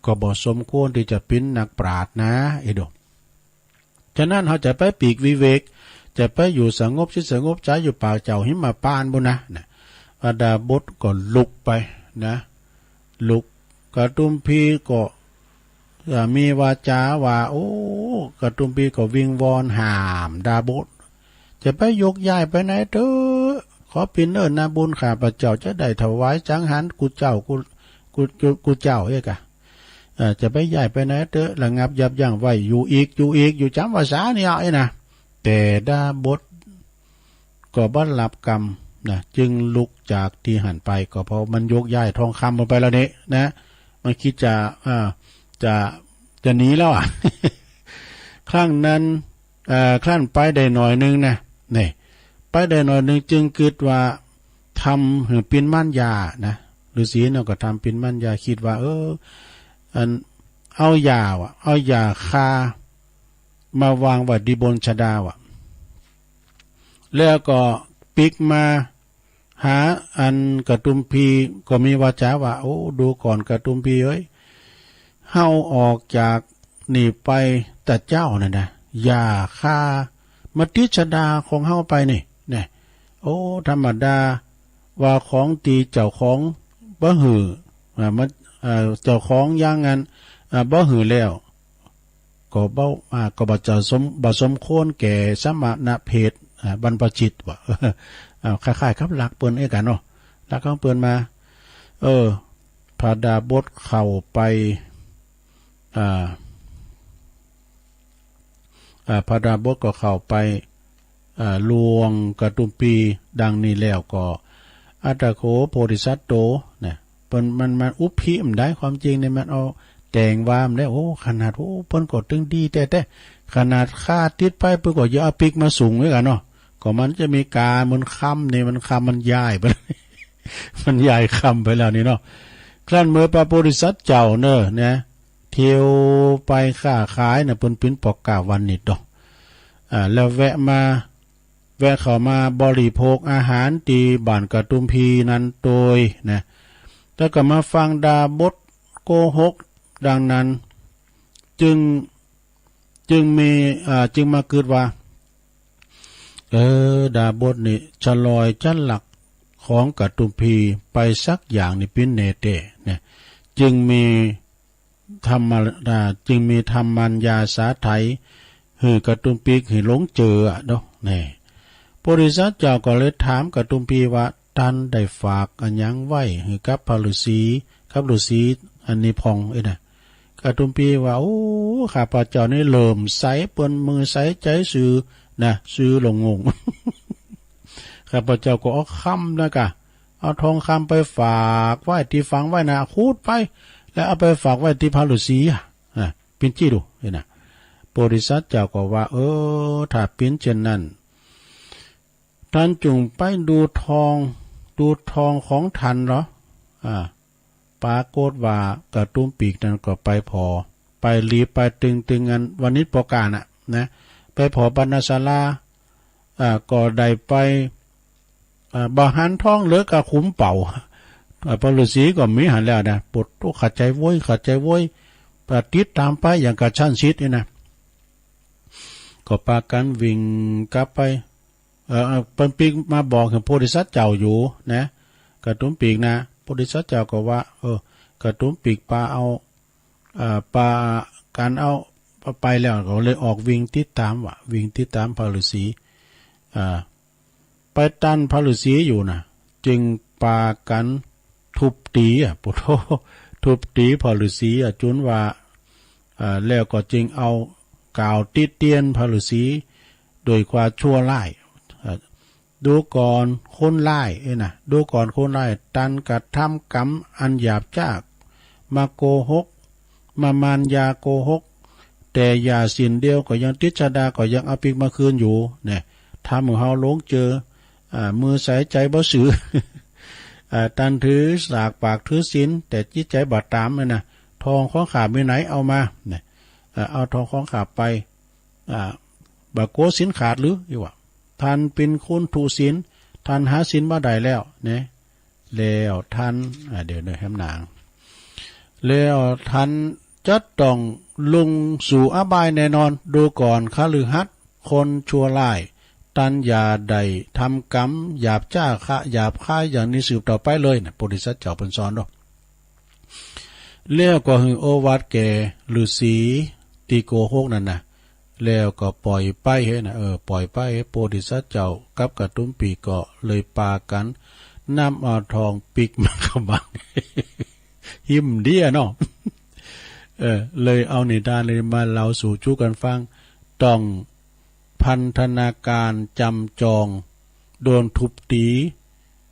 ก็บ่สมควรตี้จะเป๋นนักปราชญ์นะ เอ้ยโด ฉะนั้นเฮาจะไปปีกวิเวก จะไปอยู่สงบจิตสงบใจอยู่ป่าเจ้าหิมพานต์บุ้นนะ นะ พระดาบสก็ลุกไปนะ ลุก กะตุมพีก็ เอ่อ มีวาจาว่า โอ้ กะตุมพีก็วิงวอนห้ามดาบส จะไปโยกย้ายไปไหนเต๊อะ ขอเป๋นเนิ่นนาบุญข้าพเจ้าจะได้ถวายจังหันกู้เจ้า กู้ กู้ กู้ กู้เจ้าเอ้ยกะ เอ่อ จะไปย้ายไปไหนเต๊อะ ระงับยับยั้งไว้ อยู่อีก อยู่อีก อยู่จ๋ำวาสานี่เอ้ยนะ แต่ดาบส ก็บ่หลับกำนะ จึงลุกจากตี้หั้นไป ก็เพราะมันโยกย้ายทองคำมันไปแล้วนี่นะ มันคิดจะ อ่า จะ จะหนีแล้วอะ ครั้นนั้น เอ่อ ครั้นไปได้หน่อยหนึ่งนะ นี่ ไปได้หน่อยหนึ่งจึงคิดว่าทำหื้อปินมันยานะ ฤๅษีเนาะก็ทำปินมันยา คิดว่า เออ อัน เอายาว่ะ เอายาฆ่า มาวางไว้ตี้บนชะดาว่ะ แล้วก็ปิ๊กมาหาอันกะตุมพี ก็มีวาจาว่า โอ้ ดูก่อนกะตุมพีเอ้ย เฮาออกจากนี่ไปแต่เจ๊านั่นนะ ยาฆ่ามาติดชะดาของเฮาไปนี่ นะ โอ้ ธรรมดาว่าของตี้เจ้าของบ่หื้อ อ่า มัน อ่า เจ้าของอย่างนั้น อ่า บ่หื้อแล้ว ก็บ่ อ่า ก็บ่จะสม บ่สมควรแก่สมณเพศ อ่า บรรพชิตว่ะ อ่า คล้ายๆ กับหลักเปิ้นเอ้ยกะเนาะ หลักของเปิ้นมา เออ พระดาบสเข้าไป อ่า อ่า พระดาบสก็เข้าไป อ่า ลวงกะตุมพีดังนี้แล้วก็ อัตถโข โพธิสัตโต นะ เปิ้น มัน มันอุบอิบได้ ความจริงนี่มันเอาแต่งว่ามันได้ โอ้ ขนาด โอ้ เปิ้นก็ตึงดีแต๊ๆ ขนาดฆ่าติดไป เปิ้นก็อย่าเอาปิ๊กมาสุงไว้กะเนาะ ก็มันจะมีกาเหมือนคำนี่ มันคำมันย้ายไป มันย้ายคำไปแล้วนี่เนาะ ครั้นเมื่อพระโพธิสัตว์เจ้าเนอะ นะ เที่ยวไปค้าขายนะ เปิ้นเป๋นปอกกล้าวานิชเนาะ อ่า แล้วแวะมา แวะเข้ามาบริโภคอาหารตี้บ้านกะตุมพีนั้นโตยนะ แล้วก็มาฟังดาบสโกหกดังนั้น จึง จึงมี อ่า จึงมาคิดว่า เออ ดาบสนี่ชะลอยจันหลักของกะตุมพีไปสักอย่างนี่เป๋นแน่แต๊นะ จึงมี ธรรมดา จึงมีธรรมัญญาสาไถ หื้อกะตุมพีหื้อหลงเจออะเนาะ แน่ โพธิสัตว์เจ้าก็เลยถามกะตุมพีว่า ท่านได้ฝากอะหยังไว้หื้อกับพระฤๅษี กับฤๅษีอันนี้พ่องเอ้ยนะ กะตุมพีว่า โอ้ ข้าพเจ้านี่เลื่อมใสเปิ้น มือใสใจซื่อนะ ซื่อหลงงง ข้าพเจ้าก็เอาคำนะกะ เอาทองคำไปฝากไว้ตี้ฝังไว้นะ ขุดไป แล้วเอาไปฝากไว้ตี้พระฤๅษีอะ อ่ะ เป๋นจี้ดู เอ้ยนะ พ บริษัทเจ้าก็ว่า เออ ถ้าปิ้นเช่นนั้น ท่านจงไปดูทอง ดูทองของท่านเหรอ อ่า ปรากฏว่ากระตุ้มปีกนั้นก็ไปผ่อ ไปหลีไปตึงตึงอันวันนี้ประกาศน่ะนะ ไปผ่อบรรณศาลา อ่า ก็ได้ไป อ่า บ่หันทองเหลือกับขุมเป๋า อ่า พระฤาษีก็มีหันแล้วนะ ปวดทุกข์ขัดใจโว้ย ขัดใจโว้ย อ่า ติดตามไปอย่างกับชั้นชิดนี่นะ ก็ปากันวิ่งกลับไป เอ่อ เปิ้นปิ๊กมาบอกถึงโพธิสัตว์เจ้าอยู่นะ กระตุ้มปีกนะ โพธิสัตว์เจ้าก็ว่า เออ กระตุ้มปีกปาเอา เอ่อ ปากันเอาไปแล้ว ก็เลยออกวิ่งติดตามว่ะ วิ่งติดตามพระฤาษี อ่า ไปตันพระฤาษีอยู่นะ จึงปากันทุบตีอ่ะ โอ้โธ่ ทุบตีพระฤาษีอ่ะ จุนว่า อ่า แล้วก็จึงเอากล่าวติเตียนพระฤาษีโดยความชั่วร้าย อ่า ดูก่อนคนร้าย เอ้ยนะ ดูก่อนคนร้าย ตันกระทำกรรมอันหยาบช้า มาโกหก มามารยาโกหก แต่อย่าสิ้นเดียวก็ยังติดชะดา ก็ยังเอาปิ๊กมาคืนอยู่เนี่ย ทำให้เฮาหลงเจอ อ่า มือใสใจบ่ซื่อ อ่า ตันถือสากปากถือศีล แต่จิตใจบ่ตามเนี่ยนะ ทองของข้ามีไหนเอามาเนี่ย อ่า เอาทองของข้าไป อ่า บ่กลัวศีลขาดหรือ อีว่า ท่านเป็นคนทุศีล ท่านหาศีลบ่ได้แล้วเนี่ย แล้วท่าน อ่า เดี๋ยวเด้อแหมหนาง แล้วท่านจะต้องลงสู่อบายแน่นอน ดูก่อนคฤหัสถ์คนชั่วร้าย ท่านอย่าได้ทำกรรมหยาบช้า หยาบคายอย่างนี้สืบต่อไปเลยนะ โพธิสัตว์เจ้าเปิ้นสอนเนาะ แล้วก็หื้อโอวาทแก่ฤาษีตี้โกหกนั่นนะ แล้วก็ปล่อยไปเฮ้ยนะ เออ ปล่อยไปเฮ้ย โพธิสัตว์เจ้ากับกระตุ้มปีกก็เลยปากันนำเอาทองปิ๊กมาขบัง หิมเดียเนาะ เออ เลยเอานิทานเลยมาเล่าสู่จู้กันฟัง ต้องพันธนาการจำจอง โดนทุบตี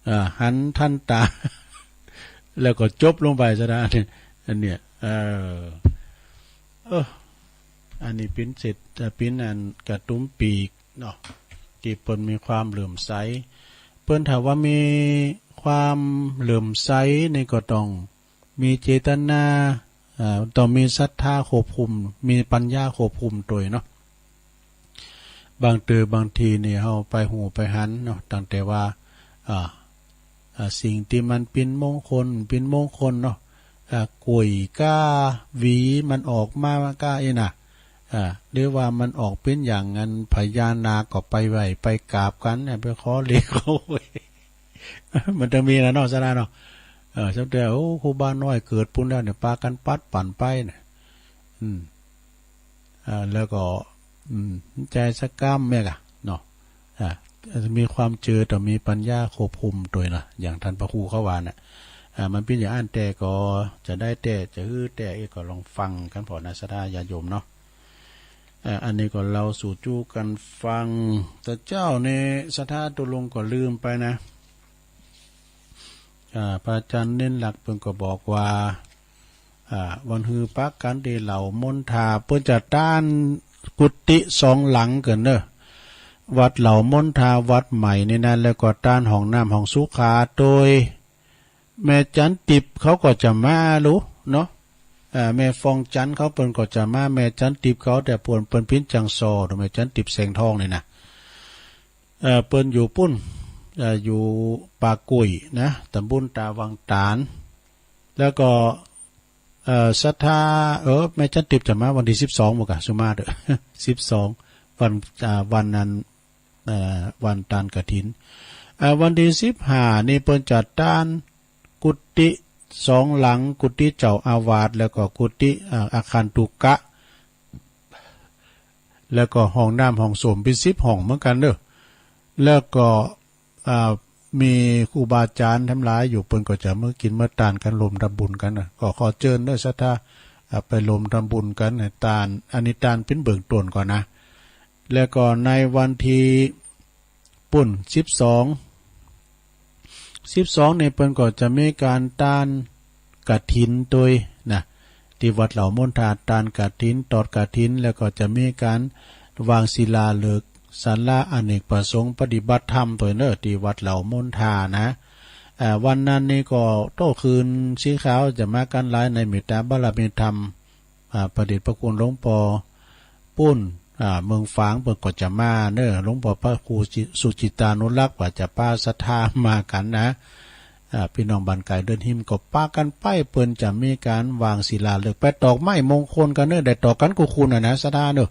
อ่า หันทันตา แล้วก็จบลงไปซะนะ อันเนี้ย เออ เออ อันนี้ปิ้นเสร็จ อ่า ปิ้นอันกระตุ้มปีกเนาะ ที่เปิ้นมีความเหลื่อมใส เปิ้นถ้าว่ามีความเหลื่อมใสนี่ก็ต้องมีเจตนา อ่า ต้องมีศรัทธาควบคุม มีปัญญาควบคุมโตยเนาะ บางเตื้อบางทีนี่เฮาไปฮู้ไปหันเนาะ ตั้งแต่ว่า อ่า อ่า สิ่งที่มันเป็นมงคล เป็นมงคลเนาะ อ่า กล้วยก้าหวีมันออกมาก้าอี้น่ะ อ่า หรือว่ามันออกเป็นอย่างนั้น พญานาคก็ไปไหว้ไปกราบกันเนี่ย ไปขอเลขขอหวย มันต้องมีนะเนาะ ซะนะเนาะ เออ สมแต่ โอ้ ครูบาน้อยเกิดปุ้นแล้วเนี่ย ปากันปัดปั่นไปเนี่ย อืม อ่า แล้วก็ อืม ใจสักกำแม่กะเนาะ อ่า มีความเจอต้องมีปัญญาควบคุมโตยนะ อย่างท่านพระครูเขาว่าน่ะ อ่า มันเป็นอย่างอั้นแต่ก็จะได้แต่ จะหื้อแต่ เอ้ย ก็ลองฟังกันผ่อนะ ศรัทธาญาติโยมเนาะ อ่า อันนี้ก็เล่าสู่จู้กันฟัง แต่เจ้าในศรัทธาตุลงก็ลืมไปนะ อ่า พระอาจารย์เน้นหลักเปิ้นก็บอกว่า อ่า วันฮือปากันตี้เหล่ามณฑา เปิ้นจะต้านกุฏิสองหลังเกินเนอะ วัดเหล่ามณฑาวัดใหม่นี่นะ แล้วก็ต้านห้องน้ำห้องสุขา โดยแม่จันติบเขาก็จะมาลูเนาะ อ่า แม่ฟองจันเขาเปิ้นก็จะมา แม่จันติบเขาแต่เปิ้น เปิ้นปิ้นจังซอ แม่จันติบแสงทองนี่นะ เอ่อ เปิ้นอยู่ปุ้น เอ่อ อยู่ป่ากุยนะ ตำบลตาวังตาน แล้วก็ เอ่อ ศรัทธา เออ แม่จันติบจะมาวันที่สิบสอง บ่กะ สุมาเด้อ สิบสอง วัน อ่า วันนั้น เอ่อ วันต้านกฐิน เอ่อ วันที่สิบห้านี่เปิ้นจะต้านกุฏิสองหลัง กุฏิเจ้าอาวาส แล้วก็กุฏิ เอ่อ อาคารตุกะ แล้วก็ห้องน้ำห้องส้วมเป็นสิบห้องเหมือนกันเด้อ แล้วก็ อ่า มีครูบาอาจารย์ทั้งหลายอยู่ เปิ้นก็จะมากินมาต้านกัน ร่วมทำบุญกันนะ ก็ขอเชิญเด้อศรัทธา อ่า ไปร่วมทำบุญกันนะ ต้าน อันนี้ต้านเป็นเบื้องต้นก่อนนะ แล้วก็ในวันที่ ปุ้น สิบสอง สิบสอง นี่เปิ้นก็จะมีการต้านกฐินโตยนะ ที่วัดเหล่ามณฑา ตานกฐิน ตอดกฐิน แล้วก็จะมีการวางศิลาฤกษ์ศาลาอเนกประสงค์ปฏิบัติธรรมตัวยเนอะ ที่วัดเหล่ามณฑานะ อ่า วันนั้นนี่ก็โต้คืนสีขาวจะมากันหลายในเมตตาบารมีธรรม อ่า พระเดชพระคุณหลวงปอปุ้น อ่า เมืองฝางเปิ้นก็จะมาเนอะ หลวงปอพระครูจิ- สุจิตานุรักษ์ก็จะปาศรัทธามากันนะ อ่า พี่น้องบ้านไกลเดินหิมก็ปากันไป เปิ้นจะมีการวางศิลาฤกษ์ไปตอกไม้มงคลกันเนอะ ได้ตอกกันกู้คนน่ะนะ ศรัทธาเนอะ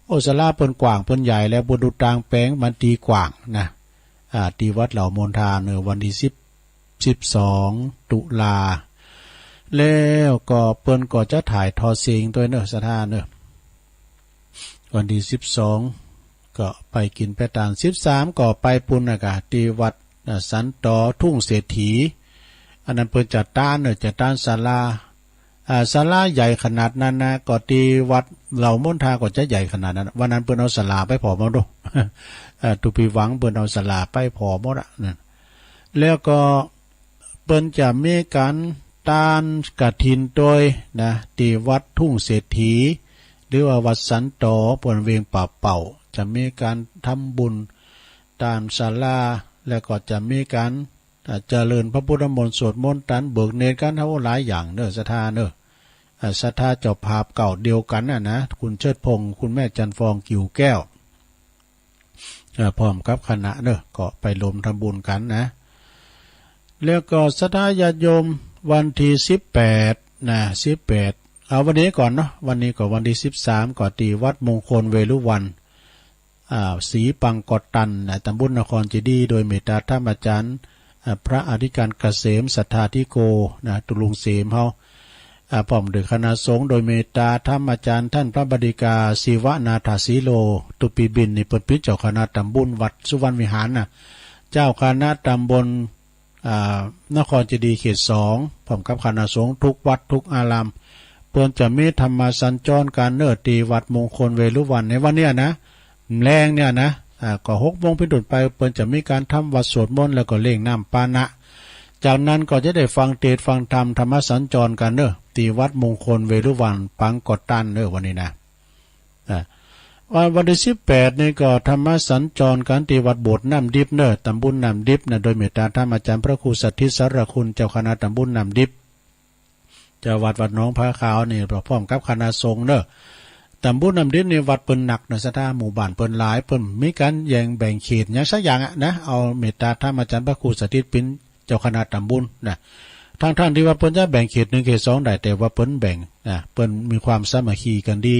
โอ้ ศาลาเปิ้นกว้างเปิ้นใหญ่แล้ว บ่ดูต่างแปลง มันตีกว้างนะ อ่า ที่วัดเหล่ามณฑาเนอะ วันที่สิบ สิบสอง ตุลา แล้วก็เปิ้นก็จะถ่ายทอดเสียงตัวยเนอะ ศรัทธาเนอะ วันที่สิบสอง ก็ไปกินไปตาน สิบสาม ก็ไปปุ้นนะกะ ที่วัด อ่า สันตอทุ่งเศรษฐี อันนั้นเปิ้นจะตานเนอะ จะตานศาลา อ่า ศาลาใหญ่ขนาดนั้นนะ ก็ที่วัดเหล่ามณฑาก็จะใหญ่ขนาดนั้น วันนั้นเปิ้นเอาศาลาไปผอมเอาดู อ่า ตุปีหวังเปิ้นเอาศาลาไปผอมหมดอะนั่น แล้วก็เปิ้นจะมีการตานกฐินตัวยนะ ที่วัดทุ่งเศรษฐี หรือว่าวัดสันตอ เปิ้นเวียงป่าเป่า จะมีการทำบุญตานศาลา แล้วก็จะมีการ อ่า เจริญพระพุทธมนต์ สวดมนต์ ตานเบิกเนตรกัน โอ้ หลายอย่างเนอะ ศรัทธาเนอะ อ่า ศรัทธาเจ้าภาพเก่าเดียวกันน่ะนะ คุณเชิดพงษ์ คุณแม่จันทร์ฟอง กิ่วแก้ว อ่า พร้อมกับคณะเนอะ ก็ไปรวมทำบุญกันนะ แล้วก็ศรัทธาญาติโยม วันที่สิบแปดนะ สิบแปด เอาวันนี้ก่อนเนาะ วันนี้ก็วันที่สิบสาม ก็ที่วัดมงคลเวรุวัณ อ่า ศรีปังกอตันนะ ตำบลนครเจดีย์ โดยเมตตาธรรมอาจารย์ อ่า พระอธิการเกษม สัทธาธิโก นะ ตุลุงเสมเฮา อ่า พร้อมด้วยคณะสงฆ์ โดยเมตตาธรรมอาจารย์ ท่านพระบดีกา ศิวนาถสีโล ตุปีบินนี่เปิ้นเป๋นเจ้าคณะตำบลวัดสุวรรณวิหารนะ เจ้าคณะตำบล อ่า นครเจดีย์เขตสอง พร้อมกับคณะสงฆ์ทุกวัดทุกอาราม เปิ้นจะมีธรรมสัญจรกันเนอะ ที่วัดมงคลเวรุวัณในวันเนี้ยนะ แลงเนี่ยนะ อ่า ก็หกโมงเป๋นต้นไป เปิ้นจะมีการทำวัตรสวดมนต์ แล้วก็เล่งน้ำปานะ จากนั้นก็จะได้ฟังเทศน์ฟังธรรม ธรรมสัญจรกันเนอะ ที่วัดมงคลเวรุวัณ ปังกอตันเนอะ วันนี้นะ อ่า วัน วันที่สิบแปดนี่ก็ธรรมสัญจรกันที่วัดโบสถ์น้ำดิบเนอะ ตำบลน้ำดิบนะ โดยเมตตาธรรมอาจารย์พระครูสถิตสารคุณ เจ้าคณะตำบลน้ำดิบ เจ้าวัดวัดหนองผาขาวนี่ พร้อมกับคณะสงฆ์เนอะ ตำบลน้ำดิบนี่วัดเปิ้นหนักเนอะ ศรัทธา หมู่บ้านเปิ้นหลาย เปิ้นมีการแย่งแบ่งเขตหยังสักอย่างอะนะ เอาเมตตาธรรมอาจารย์พระครูสถิตเป๋น เจ้าคณะตำบลนะ ทั้งๆ ที่ว่าเปิ้นจะแบ่งเขตหนึ่งเขตสองได้ แต่ว่าเปิ้นแบ่งนะ เปิ้นมีความสามัคคีกันดี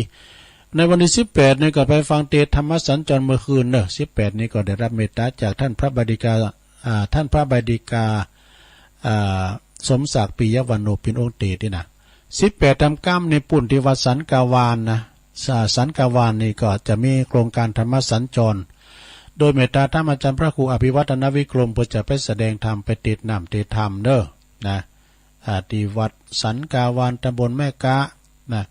ในวันที่สิบแปดนี่ก็ไปฟังเทศน์ธรรมสัญจรเมื่อคืนเนอะ สิบแปดนี่ก็ได้รับเมตตาจากท่านพระบดีกา อ่า ท่านพระบดีกา อ่า สมศักดิ์ ปิยวรรณโณ เป๋นองค์เทศน์นี่นะ สิบแปด ค่ำๆ นี่ปุ้นที่วัดสันกาวานนะ ส- สันกาวานนี่ก็จะมีโครงการธรรมสัญจร โดยเมตตาธรรมอาจารย์พระครูอภิวัฒนวิกรม เปิ้นจะไปแสดงธรรม ไปเทศน์น้ำเทศน์ธรรมเนอะ นะ อ่า ที่วัดสันกาวาน ตำบลแม่กะนะ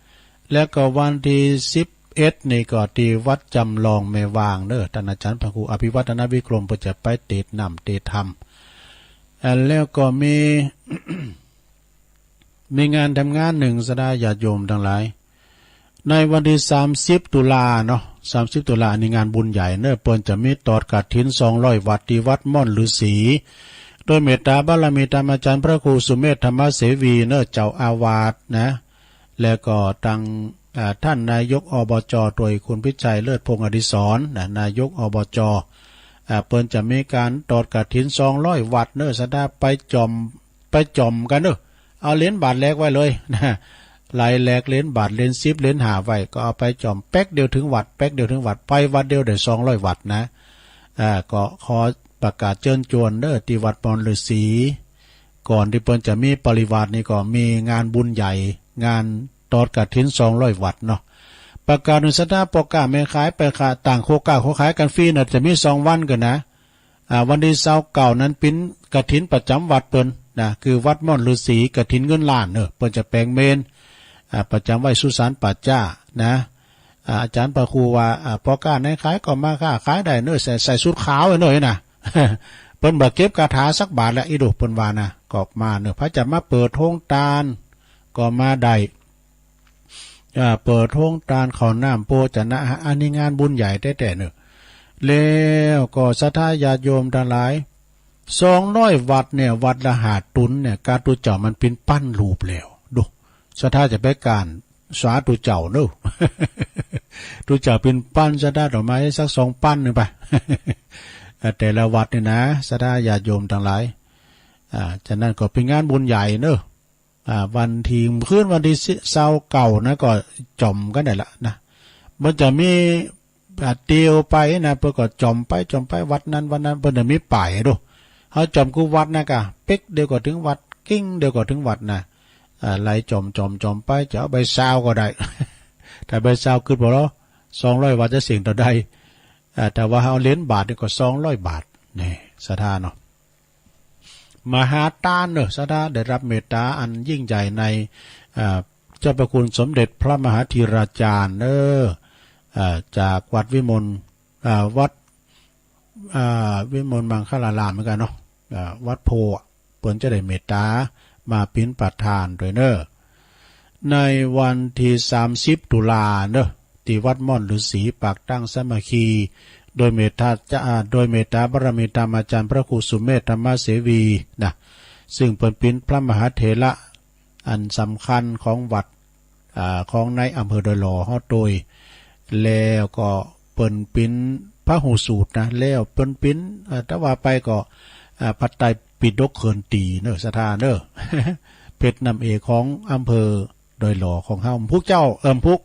แล้วก็วันที่สิบเอ็ดนี่ก็ที่วัดจำลองแม่วางเนอะ ท่านอาจารย์พระครูอภิวัฒนวิกรม เปิ้นจะไปเทศน์น้ำเทศน์ธรรม อ่า แล้วก็มี มีงานทำงานหนึ่ง ศรัทธาญาติโยมทั้งหลาย ในวันที่สามสิบ ตุลาเนาะ สามสิบ ตุลานี่งานบุญใหญ่เนอะ เปิ้นจะมีตอดกฐินสองร้อยวัตต์ที่วัดม่อนฤๅษี โดยเมตตาบารมีธรรมอาจารย์พระครูสุเมธธรรมเสวีเนอะ เจ้าอาวาสนะ แล้วก็ตัง อ่า ท่านนายก อบจ โดยคุณพิชัย เลิศพงษ์อดิศรนะ นายก อบจ อ่า เปิ้นจะมีการตอดกฐินสองร้อยวัตต์เนอะ ศรัทธาไปจ่อม ไปจ่อมกันเนอะ เอาเหรียญบาทแลกไว้เลยนะ หลายแลกเหรียญบาท เหรียญสิบ เหรียญห้าไว้ ก็เอาไปจ่อมแป๊กเดียวถึงวัด แป๊กเดียวถึงวัด ไปวัดเดียวได้สองร้อยวัตต์นะ อ่า ก็ขอประกาศเชิญชวนเนอะ ที่วัดม่อนฤๅษี ก่อนที่เปิ้นจะมีปริวาสนี่ก็มีงานบุญใหญ่ งานตอดกฐินสองร้อยวัตต์เนาะ ประกาศหื้อศรัทธาป้อก๊าแม่ขายไปขายต่างโคก๊าโคขายกันฟรีนะ จะมีสองวันเกินนะ อ่า วันที่ซาวเก้านั้นเป๋นกฐินประจำวัดเปิ้นนะ คือวัดม่อนฤๅษี กฐินเงินล้านเนอะ เปิ้นจะแปลงเมรุ อ่า ประจำไว้สุสานป่าช้านะ อ่า อาจารย์พระครูว่า อ่า ป้อก๊าแม่ขายก็มาค้าขายได้เนอะ ใส่ ใส่ชุดขาวไว้เนอะนะ เปิ้นบ่เก็บคาถาสักบาทละ อีดู เปิ้นว่านะ ก็มาเนอะ ไผจะมาเปิดโฮงตาน ก็มาได้ อ่า เปิดโฮงตานข้าวน้ำโภชนะ อันนี้งานบุญใหญ่แต๊ๆ เนอะ แล้วก็ศรัทธาญาติโยมตังหลาย สองร้อยวัตต์เนี่ย วัตต์ละห้าตุ๊นเนี่ย กาตุ๊เจ้ามันปินปั้นรูปแล้ว ดู ศรัทธาจะไปก๋านสาธุเจ้าเนอะ ตุ๊เจ้าปินปั้นศรัทธาดอกไม้สักสองปั้นหนึ่งไป อ่า แต่ละวัตต์เนี่ยนะ ศรัทธาญาติโยมตังหลาย อ่า ฉะนั้นก็เป็นงานบุญใหญ่เนอะ อ่า วันที่ คืนวันที่ซาวเก้านะ ก็จ่อมกั๋นได้ละนะ มันจะมี อ่า เตียวไปนะ เปิ้นก็จ่อมไป จ่อมไป วัตต์นั้น วัตต์นั้น เปิ้นจะมีป้ายให้ดู เฮาจ่อมกู้วัตต์นะกะ เป๊กเดียวก็ถึงวัตต์ กิ้งเดียวก็ถึงวัตต์นะ อ่า ไล่จ่อม จ่อม จ่อมไป จะเอาใบซาวก็ได้ ถ้าใบซาวกึ๊ดพอแล้ว สองร้อยวัตต์จะเสียงเต้าใด อ่า แต่ว่าเอาเหรียญบาทนี่ก็สองร้อยบาท นี่ ศรัทธาเนาะ มหาทานเนอะ ศรัทธาได้รับเมตตาอันยิ่งใหญ่ใน อ่า เจ้าพระคุณสมเด็จพระมหาธีราจารย์เนอะ อ่า จากวัดวิมล อ่า วัด อ่า วิมลมังคลารามเหมือนกันเนาะ อ่า วัดโพธิ์อะ เปิ้นจะได้เมตตามาปิ้นประทานด้วยเนอะ ในวันที่สามสิบตุลาเนอะ ตี้วัดม่อนฤๅษีปากตั้งสามัคคี โดยเมตตาจะ อ่า โดยเมตตาบารมีธรรมอาจารย์พระครูสุเมธธรรมเสวีนะ ซึ่งเปิ้นปิ้นพระมหาเถระอันสำคัญของวัด อ่า ของในอำเภอดอยหล่อเฮาโตย แล้วก็เปิ้นปิ้นพระหูสูตรนะ แล้วเปิ้นปิ้น อ่า ถ้าว่าไปก็ อ่า พระไตรปิฎกเขินตีเนอะ ศรัทธาเนอะ เพชรน้ำเอกของอำเภอดอยหล่อของเฮา พุกเจ้า เอิ่ม พุก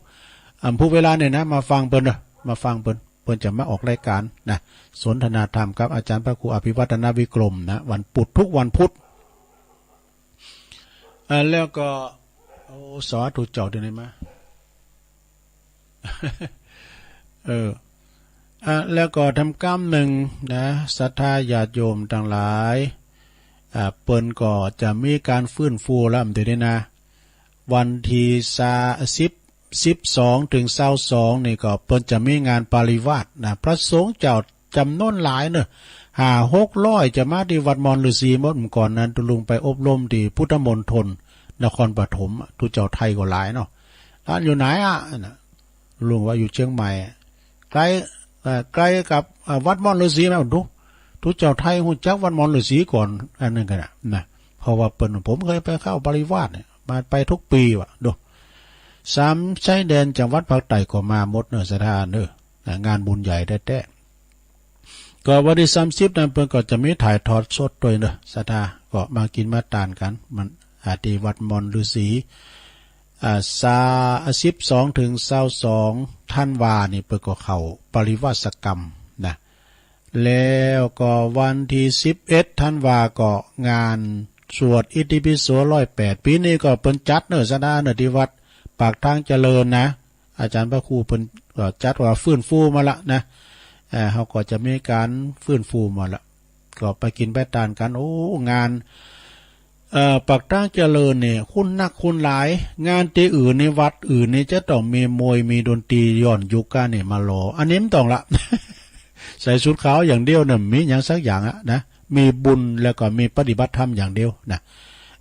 อ่า พุกเวลาเนี่ยนะ มาฟังเปิ้นเนอะ มาฟังเปิ้น เปิ้นจะมาออกรายการนะ สนทนาธรรมกับอาจารย์พระครูอภิวัฒนวิกรมนะ วันพุธ ทุกวันพุธ อ่า แล้วก็ โอ้ สาธุเจ้า เดี๋ยวนี้มา เออ อ่ะ แล้วก็ทำกรรมหนึ่งนะ ศรัทธาญาติโยมทั้งหลาย อ่ะ เปิ้นก็จะมีการฟื้นฟูแล้ว เดี๋ยวนี้นะ วันที่ซา สิบ สิบสองถึงซาวสองนี่ก็เปิ้นจะมีงานปริวาสนะ พระสงฆ์เจ้าจำนวนหลายเนอะ ห้าหกร้อย จะมาที่วัดมอนฤๅษีหมด เมื่อก่อนนั้นตุ๊ลุงไปอบรมที่พุทธมณฑลนครปฐมอะ ตุ๊เจ้าไทยก็หลายเนาะ "ท่านอยู่ไหนอะ" นะ ลุงว่า "อยู่เชียงใหม่" "ไกล เอ่อ ไกลกับ เอ่อ วัดมอนฤๅษีไหม" "ดู ตุ๊เจ้าไทยฮู้จักวัดมอนฤๅษีก่อน" อันนั้นกันนะ นะ เพราะว่าเปิ้น "ผมเคยไปเข้าปริวาสเนี่ย มา ไปทุกปีว่ะ" ดู สามชายแดนจังหวัดภาคใต้ก็มาหมดเนอะ ศรัทธาเนอะ อ่ะ งานบุญใหญ่แต๊ๆ ก็วันที่สามสิบนั้นเปิ้นก็จะมีถ่ายทอดสดด้วยเนอะ ศรัทธา ก็มากินมาตานกัน มัน อ่า ที่วัดมอนฤๅษี อ่า ซา สิบสองถึงซาวสองธันวานี่เปิ้นก็เข้าปริวาสกรรมนะ แล้วก็วันที่สิบเอ็ดธันวาก็งานสวดอิติปิโสร้อยแปด ปีนี้ก็เปิ้นจัดเนอะ ศรัทธาเนอะ ที่วัดปากทางเจริญนะ อาจารย์พระครูเปิ้นก็จัดว่าฟื้นฟูมาละนะ เอ่อ เฮาก็จะมีการฟื้นฟูมาละ ก็ไปกินไปตานกัน โอ้ งาน เอ่อ ปากทางเจริญเนี่ย คนนักคนหลาย งานตี้อื่นในวัดอื่นนี่จะต้องมีมวย มีดนตรีย้อนยุคกั๋นเนี่ยมาหล่อ อันนี้บ่ต้องละ ใส่ชุดขาวอย่างเดียวเนี่ย มีหยังสักอย่างอะนะ มีบุญแล้วก็มีปฏิบัติธรรมอย่างเดียวนะ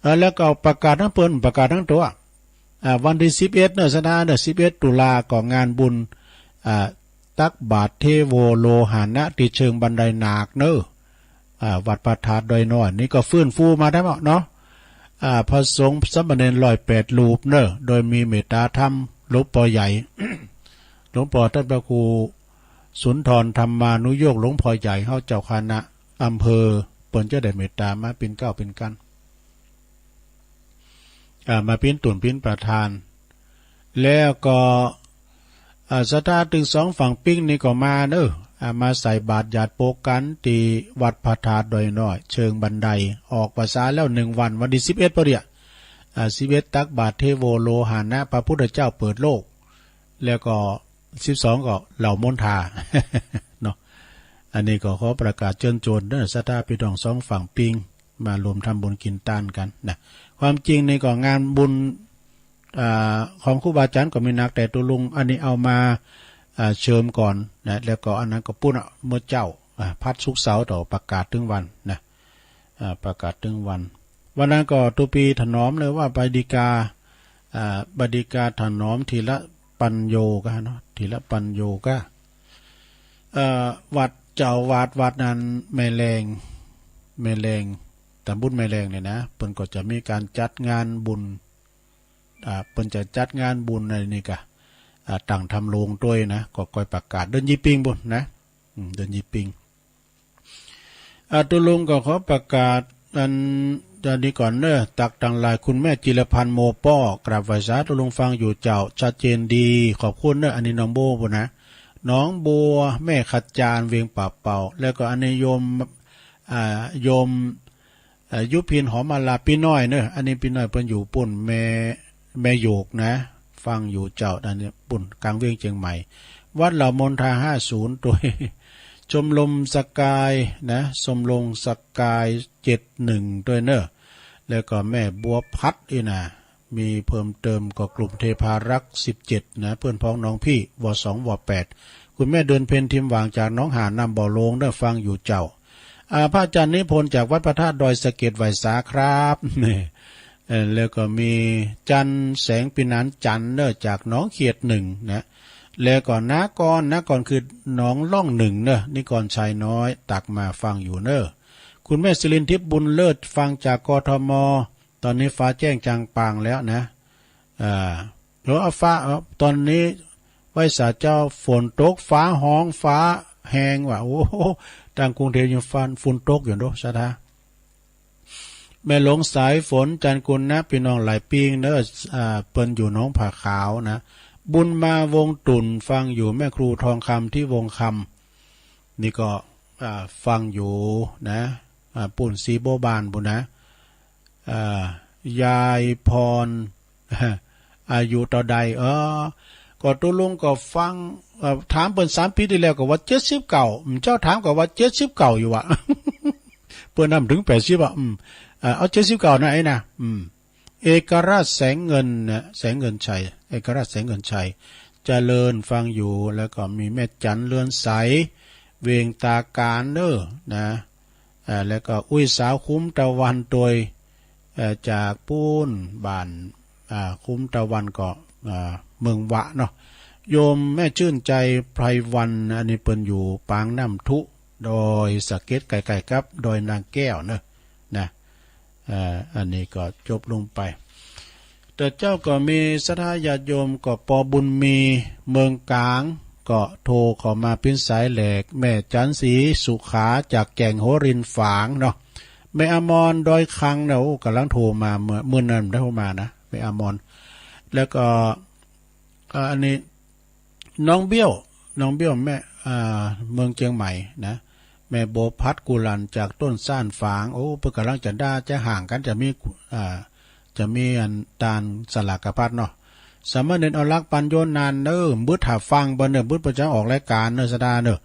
เอ่อ แล้วก็ประกาศทั้งเปิ้น ประกาศทั้งตัว อ่า วันที่สิบเอ็ดเนอะ ศรัทธาเนอะ สิบเอ็ดตุลาก็งานบุญ อ่า ตักบาตรเทโวโลหานะ ตี้เชิงบันไดนาคเนอะ อ่า วัดพระธาตุดอยน้อย นี่ก็ฟื้นฟูมาได้หมดเนาะ อ่า พระสงฆ์สามเณรร้อยแปดรูปเนอะ โดยมีเมตตาธรรม หลวงพ่อใหญ่ หลวงพ่อท่านพระครูสุนทรธรรมานุโยค หลวงพ่อใหญ่เฮาเจ้าคณะอำเภอ เปิ้นจะได้เมตตามาปิ้นเกล้าปิ้นกั้น อ่า มาปิ้นตุนปิ้นประทาน แล้วก็ อ่า ศรัทธาตึงสองฝั่งปิ๊งนี่ก็มาเนอะ อ่า มาใส่บาตรหยาดโปกันตี้วัดพระธาตุดอยน้อย เชิงบันได ออกพรรษาแล้วหนึ่งวัน วันที่สิบเอ็ดพอดีอะ อ่า สิบเอ็ดตักบาตรเทโวโลหานะ พระพุทธเจ้าเปิดโลก แล้วก็สิบสองก็เหล่ามณฑา เนาะ อันนี้ก็ขอประกาศเชิญชวนเนอะ ศรัทธาพี่น้องสองฝั่งปิ๊ง มาร่วมทำบุญกินตานกันนะ ความจริงนี่ก็งานบุญ อ่า ของครูบาอาจารย์ก็มีนัก แต่ตุ๊ลุงอันนี้เอามา อ่า เชิมก่อนนะ แล้วก็อันนั้นก็ปู้นอะ เมื่อเจ๊า อ่า พัดศุกร์เสาร์ต่อประกาศตึงวันนะ อ่า ประกาศตึงวัน วันนั้นก็ตุ๊ปีถนอมเลยว่าไปดีกา อ่า บดีกาถนอมธีระปัญโญกะเนาะ ธีระปัญโญกะ เอ่อ วัดเจ้าอาวาสวัดนั้น แม่แลง แม่แลง ตำบลแม่แลงเนี่ยนะ เปิ้นก็จะมีการจัดงานบุญ อ่า เปิ้นจะจัดงานบุญในนี่กะ อ่า ตั้งธรรมโลงด้วยนะ ก็ค่อยประกาศเดือนยี่ปิงบุญนะ อืม เดือนยี่ปิง อ่า ตุ๊ลุงก็ขอประกาศอัน อันนี้ก่อนเนอะ ตักตังหลาย คุณแม่จิรพันธ์ โมป้อ กราบไหว้สาตุ๊ลุงฟังอยู่เจ้า ชัดเจนดี ขอบคุณเนอะ อันนี้น้องโบบุญนะ น้องบัว แม่ขจาร เวียงป่าเป่า แล้วก็อันนี้โยม อ่า โยม เอ่อ ยุพิน หอมมาลา ปี้น้อยเนอะ อันนี้ปี้น้อยเปิ้นอยู่ปุ้น แม่ แม่โยกนะ ฟังอยู่เจ้า อันนี้ปุ้นกลางเวียงเจียงใหม่ วัดเหล่ามนทา ห้าศูนย์ ด้วย ชมรมสกายนะ ชมรมสกาย เจ็ดหนึ่ง ด้วยเนอะ แล้วก็แม่บัวพัดอีกนะ มีเพิ่มเติมก็กลุ่มเทพารักษ์ สิบเจ็ด นะ เพื่อนพ้องน้องพี่ ว สอง ว แปด คุณแม่เดือนเพ็ญ ทิมหว่าง จากหนองหาน น้ำบ่อโลง ได้ฟังอยู่เจ้า อ่า พระอาจารย์นิพนธ์ จากวัดพระธาตุดอยสะเก็ด ไหว้สาครับ นี่ เอ่อ แล้วก็มีจันทร์แสงปีนัน จันทร์เนอะ จากหนองเขียดหนึ่งนะ แล้วก็นากร นากรคือหนองล่องหนึ่งเนอะ นิกรชัยน้อย ตักมาฟังอยู่เนอะ คุณแม่สิรินทิพย์ บุญเลิศ ฟังจาก กทม ตอนนี้ฟ้าแจ้งจางปางแล้วนะ อ่า เดี๋ยวเอาฟ้า เอา ตอนนี้ไหว้สาเจ้า ฝนตก ฟ้าฮ้อง ฟ้าแฮงว่ะ โอ้โห ตางกรุงเทพฯยังฟัน ฝนตกอยู่เนาะ ศรัทธา แม่หลวงสายฝน จันทร์กุลนะ พี่น้องหลายปิ้งเนอะ อ่า เปิ้นอยู่หนองผาขาวนะ บุญมาวงศ์ตุ่น ฟังอยู่ แม่ครูทองคำ ที่วงคำ นี่ก็ อ่า ฟังอยู่นะ อ่า ปุ้นสีบัวบานปุ้นนะ อ่า ยายพร อายุเท่าใด เออ ก็ตุ๊ลุงก็ฟัง เอ่อ ถามเปิ้นสามปีที่แล้วก็ว่าเจ็ดสิบเก้า อืม เจ้าถามก็ว่าเจ็ดสิบเก้าอยู่ว่ะ เปิ้นนำถึงแปดสิบอ่ะ อืม เอ่อ เอาเจ็ดสิบเก้านะไอ้นะ อืม เอกราชแสงเงินนะ แสงเงินชัย เอกราชแสงเงินชัย เจริญฟังอยู่ แล้วก็มีแม่จันเรือนใส เวียงตาการเนอะนะ อ่า แล้วก็อุ้ยสาวคุ้มตะวันโดย เอ่อ จากปู้นบ้าน อ่า คุ้มตะวันก็ อ่า เมืองวะเนาะ โยมแม่ชื่นใจไพรวรรณ อันนี้เปิ้นอยู่ปางน้ำทุ ดอยสะเก็ด ใกล้ๆ กับดอยนางแก้วเนอะ นะ เอ่อ อันนี้ก็จบลงไป แต่เจ้าก็มีศรัทธาญาติโยมก็ปอบุญมี เมืองกลาง ก็โทรเข้ามาปิ้นสายแหลก แม่จันทร์ศรีสุขาจากแก่งหัวรินฝางเนาะ แม่อมรดอยคังเนี่ย โอ้ กำลังโทรมา เมื่อ มื้อนั้นได้โทรมานะ แม่อมร แล้วก็ อ่า อันนี้ น้องเบี้ยว น้องเบี้ยวแม่ อ่า เมืองเชียงใหม่นะ แม่โบพัดกุหลันจากต้นซ่านฝาง โอ้ เปิ้นกำลังจะด่าจะห่างกัน จะมี อ่า จะมีอันตานสลากพัดเนาะ สามเณรเอารักปัญโยนานเนอะ บึดหาฟังเปิ้นเนอะ บึดเปิ้นจะออกรายการเนอะ ศรัทธาเนอะ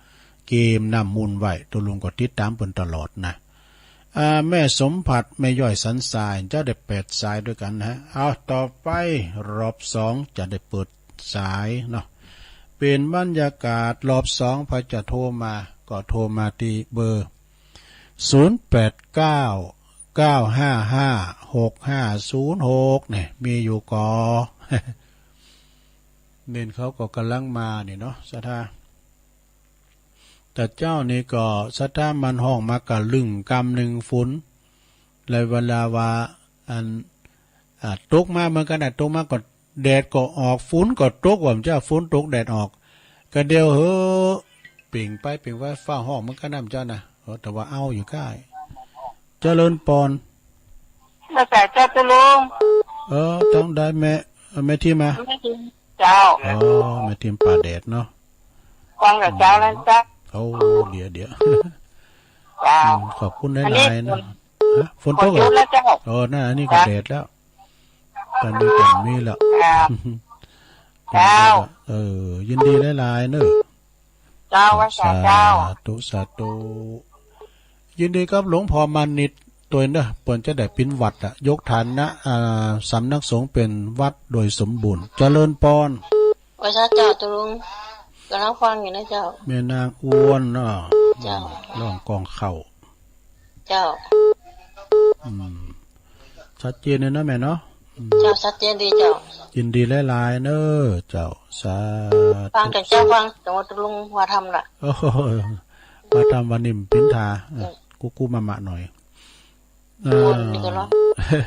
เกมน้ำมูลไว้ ตุ๊ลุงก็ติดตามเปิ้นตลอดนะ อ่า แม่สมผัส แม่ย่อยสันทราย เจ้าได้แปดสายด้วยกันนะฮะ เอา ต่อไป รอบสอง จะได้เปิดสายเนาะ เปลี่ยนบรรยากาศ รอบสอง ใผจะโทรมา ก็โทรมาที่เบอร์ ศูนย์แปดเก้า เก้าห้าห้า หกห้าศูนย์หก เนี่ย มีอยู่ก่อ เณรเขาก็กำลังมานี่เนาะ ศรัทธา แต่เจ้านี่ก็ศรัทธามันฮ้องมากะลึ่งกำหนึ่งฝน และเวลาว่า อัน อ่า ตกมาเหมือนกันนะ ตกมาก็แดดก็ออก ฝนก็ตก ว่ามันจะฝนตกแดดออก ก็เดียวเหอะ เปล่งไปเปล่งไป ฟ้าฮ้องเหมือนกันนะมันเจ้านะ เออ แต่ว่าเอาอยู่ใกล้ เจริญปอน แล้วแต่เจ้าตุลุง เออ ต้องได้แม่ แม่ทิมมา แม่ทิม เจ้า อ๋อ แม่ทิมป่าแดดเนาะ ฟังกับเจ้าแล้วเจ้า โอ้ เดี๋ยว เดี๋ยว เจ้า อืม ขอบคุณหลายๆ อันนี้ นะ ฝน ฮะ ฝนตกเหรอ ฝนหยุดแล้วเจ้า อ๋อ นั่น อันนี้ก็ เจ้า แดดแล้ว ตอนนี้ก็มีแล้ว เจ้า เจ้า เออ ยินดีหลายๆ เนอะ เจ้า ว่าสาเจ้า สาธุ สาธุ ยินดีกับหลวงพ่อมานิตด้วยเนอะ เปิ้นจะได้ปิ้นวัดอะ ยกฐานะ อ่า สำนักสงฆ์เป็นวัดโดยสมบูรณ์ เจริญปอน ว่าสาเจ้าตุลุง กำลังฟังอยู่นะเจ้า แม่นางอ้วนเนาะ เจ้า ร้องกองเข้า เจ้า อืม ชัดเจนเลยนะแม่เนาะ เจ้า ชัดเจนดีเจ้า ยินดีหลายๆ เน้อเจ้า สาธุ ฟังจากเจ้าฟัง แต่ว่าตกลงว่าทำละ โอ้โห ว่าทำวันนี้มันปิ้นทา เออ กู้ๆ มาๆ หน่อย โอนนี่ก็เนาะ เออ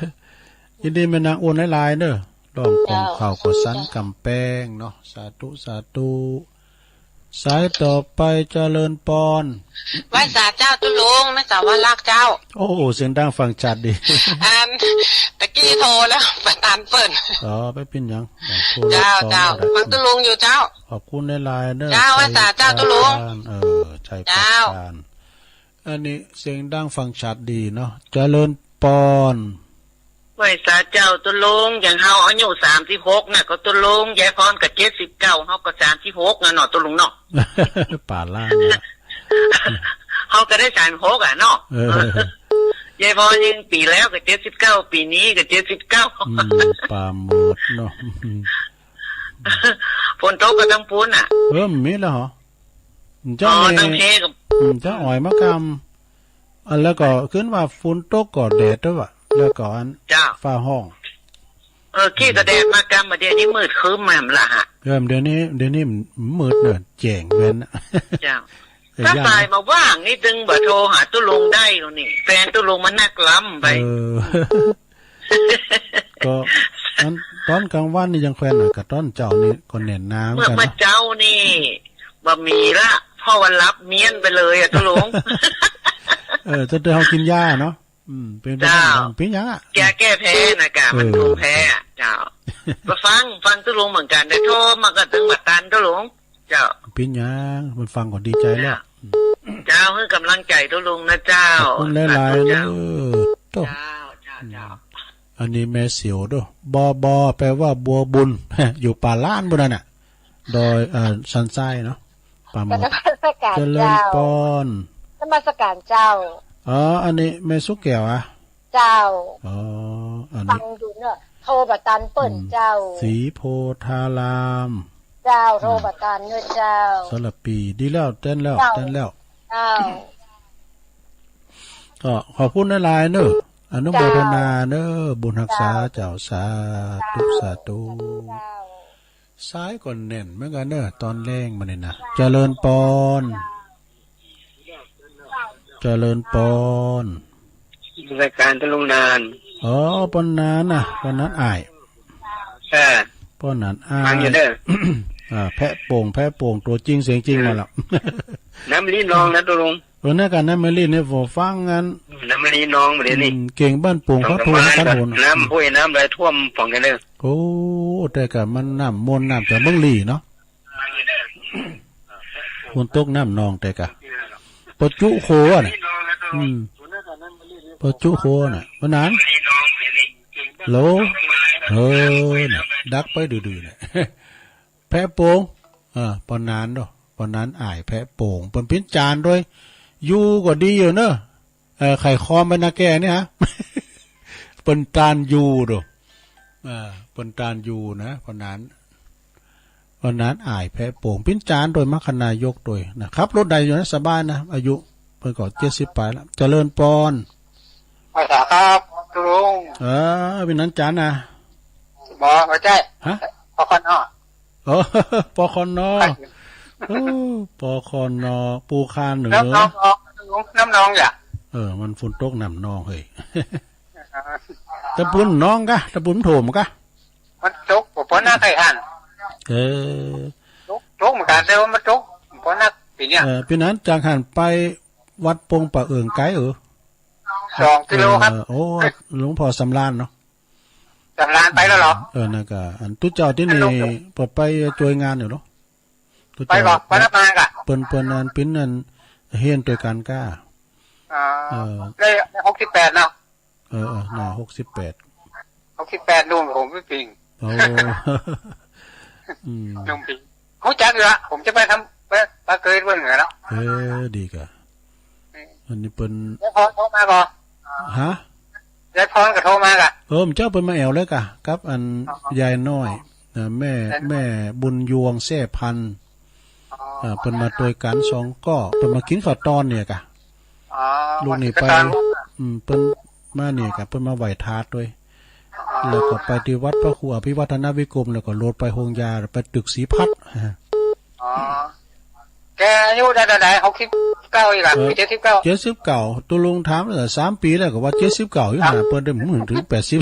ยินดีแม่นางโอนหลายๆ เน้อ ร้องของ เจ้า เขาก็สันกำแพงเนาะ สาธุ สาธุ สายต่อไปเจริญปอน ไหว้สาเจ้าตุ๊ลุง แม่สาวว่ารักเจ้า โอ้โห เสียงดังฟังชัดดี อัน ตะกี้โทรแล้ว บ่ตันเปิ้น อ๋อ บ่เป๋นหยัง โทร เจ้า ตอน เจ้า ก็ได้ ฟังตุ๊ลุงอยู่เจ้า ขอบคุณหลายๆ เน้อ เจ้า ไหว้สาเจ้าตุ๊ลุง เออ ใช่ เจ้า ปากกลาง อันนี้เสียงดังฟังชัดดีเนาะ เจริญปอน ไหว้สาเจ้าตุ๊ลุง อย่างเฮาอายุสามสิบหกน่ะ ก็ตุ๊ลุง ยายพรก็เจ็ดสิบเก้า เฮาก็สามสิบหกน่ะเนาะตุ๊ลุงเนาะ ป่าล่างนะ เฮาก็ได้สามสิบหกอ่ะเนาะ เออ ยายพรยังปีแล้วก็เจ็ดสิบเก้า ปีนี้ก็เจ็ดสิบเก้า อืม ป่าหมดเนาะ ฝนตกก็ต้องปูนอ่ะ เออ มีแล้วเหรอ เจ้า อ๋อ นี่ ตั้งเพกับ อืม เจ้าอ้อยมะกำ อันแล้วก็ขึ้นว่าฝนตกก็แดดด้วยวะ แล้วก็อัน เจ้า ฟ้าห้อง เออ ขี้ก็แดดมากำ บ่าเดี๋ยวนี้มืดครึ้มมาหั่นละฮะ เออ เดี๋ยวนี้ เดี๋ยวนี้มืดเนอะ แจ้งแว่นนะ เจ้า เออ ถ้า ย่า สายมาว่างนี่ตึงบ่โทรหาตุ๊ลุงได้อยู่นี่ แฟนตุ๊ลุงมันนักล้ำไป เออ ก็อันตอนกลางวันนี่ยังแควนหน่อย กับตอนเจ้านี่ก็แน่นหนาเหมือนกันนะ เมื่อเจ้านี่บ่มีละ เพราะว่าหลับเมี้ยนไปเลยอะตุ๊ลุง เออ จะได้เฮากินยาเนาะ อืม เป็นไปได้ เจ้า เป็นหยังอะ แก้ แก้แพ้นะกะ เออ มันภูมิแพ้อะ เจ้า ก็ฟัง ฟังตุ๊ลุงเหมือนกัน แต่โทรมาก็ตึงบ่ตันตุ๊ลุง เจ้า ปิ้นหยัง มันฟังก็ดีใจแล้ว เจ้า เจ้า ให้กำลังใจตุ๊ลุงนะเจ้า ขอบคุณหลายๆ สาธุเจ้า เด้อ โต้ เจ้า เจ้า อืม เจ้า อันนี้แม่เสียวเด้อ บอ บอ แปลว่าบัวบุญ อยู่ป่าล้านบุญนั่นน่ะ ดอย เอ่อ สันทรายเนาะ ป่าหมด นมัสการ เจริญ เจ้า ปอน นมัสการเจ้า อ๋อ อันนี้แม่สุแก้วอะ เจ้า อ๋อ อันนี้ ฟังอยู่เนอะ โทรบ่ตันเปิ้น อืม เจ้า ศรีโพธาราม เจ้า โทรบ่ตันเนอะเจ้า สารปี ดีแล้ว แต้นแล้ว เจ้า แต้นแล้ว เจ้า ก็ขอบคุณหลายๆ เนอะ อนุโมทนาเนอะ เจ้า บุญฮักษา เจ้า เจ้า สาธุ สาธุ เจ้า สายก็แน่นเหมือนกันเนอะ ตอนแลงมาเนี่ยนะ เจริญปอน เจริญปอน รายการตะลุงนาน อ๋อ ปอนนานนะ ปอนนานอ้าย เออ ปอนนานอ้าย ฟังอยู่เด้อ อ่า แพะโป่ง แพะโป่ง ตัวจริงเสียงจริง เออ มาแล้ว น้ำลีนองนะตะลุง เออ นั่นกัน น้ำลีนเนี่ยผมฟังกัน น้ำลีนองมาเดี๋ยวนี้ อืม เก่งบ้านโป่งเขาโทรมากันโหน น้ำห้วยน้ำอะไรท่วมฝั่งกันเด้อ โอ้ แต่กะมันน้ำมนต์น้ำจากเมืองลีเนาะ ฝนตกน้ำนองแต่กะ ปะจุโคอ่ะน่ะ อืม ปะจุโคน่ะ ปะหนาน โหล เออ น่ะ ดักไปดื้อๆ น่ะ แพะโป่ง อ่า ปะหนานเนาะ ปะหนานอ้ายแพะโป่ง เปิ้นปิ้นจานด้วย อยู่ก็ดีอยู่เนอะ เอ่อ ไข่คอมไปนาแก่นี่ฮะ เปิ้นตานอยู่โด อ่า เปิ้นตานอยู่นะ ปะหนาน ปะหนานอ้ายแพะโป่ง ปิ้นจานโดยมรรคนายกโดยนะ ขับรถได้อยู่นะ สบายนะ อายุเปิ้นก็เจ็ดสิบปลายแล้ว เจริญปอน ภาษาครับ ลุง เออ ปะหนานจานนะ บ่ บ่ใช่ ฮะ ปคน. อ๋อ ปคน. โอ้ ปคน. ปูคาเหนือ น้ำนองออก น้ำนองอย่า เออ มันฝนตกน้ำนองเฮ้ย อ่า ตะปูนนองกะ ตะปูนโถมกะ มันตก บ่ บ่น่าใครหัน เออ ตก ตกเหมือนกัน แต่ว่ามันตก บ่น่าปีเนี่ย เออ ปีนั้นจากหันไปวัดปงป่าเอิงไกลเออ สองกิโลครับ เออ โอ้ หลวงพ่อสำราญเนาะ สำราญไปแล้วเหรอ เออ นั่นก็ อันตุ๊เจ้าตี้นี่ อันหลวง เปิ้นไปช่วยงานอยู่เนาะ ตุ๊เจ้า ไปก่อน ไปรับงานก่อน เปิ้น เปิ้นอันปิ้นอันเฮียนด้วยกันก้า อ๋อ เออ ได้ ได้หกสิบแปดเนาะ เออ เออ น่า หกสิบแปด หกสิบแปด ลุงผมไม่ปิง โอ้ อืม ลุงปิง รู้จักอยู่ละ ผมจะไปทำ ไป ไปเกยเบิ่งเหนือแล้ว เออ ดีกะ อันนี้เปิ้น ยายพรโทรมาก่อน ฮะ ยายพรก็โทรมากะ เออ เจ้าเปิ้นมาแอวเลยกะ กับอัน อ๋อ ยายน้อย นะ แม่ ยายน้อย แม่บุญยวงแซ่พันธุ์ อ๋อ อ่า เปิ้นมาตวยกันสองก้อ เปิ้นมากินข้าวตอนเนี่ยกะ อ๋อ ลูกนี่ไป มากินข้าวตอน อืม เปิ้นมาเนี่ยกะ เปิ้นมาไหว้ธาตุด้วย อ๋อ แล้วก็ไปที่วัดพระครูอภิวัฒนวิกรม แล้วก็โหลดไปโฮงยา ไปตึกศรีพัฒน์ อ๋อ แกอายุได้เท่าไหร่ หกสิบเก้า อีกละ เอ่อ เจ็ดสิบเก้า เจ็ดสิบเก้า ตกลงถามแล้วสามปีแล้วก็ว่าเจ็ดสิบเก้าอยู่ ครับ หาเปิ้นได้มื้อถึงแปดสิบ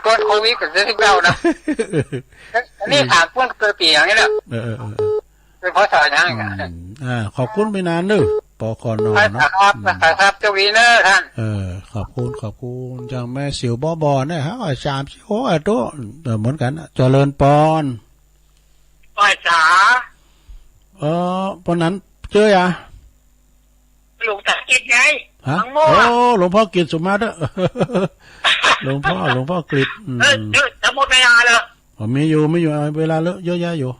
ก่อนโควิดก็เจ็ดสิบเก้านะ อันนี้ถามเปิ้นเกิดปีหยังนี่แหละ เออ เออ เออ เออ เป็น พ.ศ. หยัง อืม อ่า ขอบคุณพี่นานเด้อ ปขน ครับ เนาะ ครับ อืม ครับ โชคดีเด้อท่าน เออ ขอบคุณ ขอบคุณ อย่างแม่สิวบ่บ่เนี่ย เฮาก็สามสิบหกอะโต เออ เหมือนกันนะ เจริญปอน ไหว้สา เออ ปอนนั้นเจออะ หลวงตากิจไง ฮะ มังโม่อะ โอ้ หลวงพ่อกิจสุมาเด้อ หลวงพ่อ หลวงพ่อกิจ อืม เออ เออ จะหมดเวลาแล้ว อ๋อ มีอยู่ มีอยู่ เอาเวลาเหลือเยอะแยะอยู่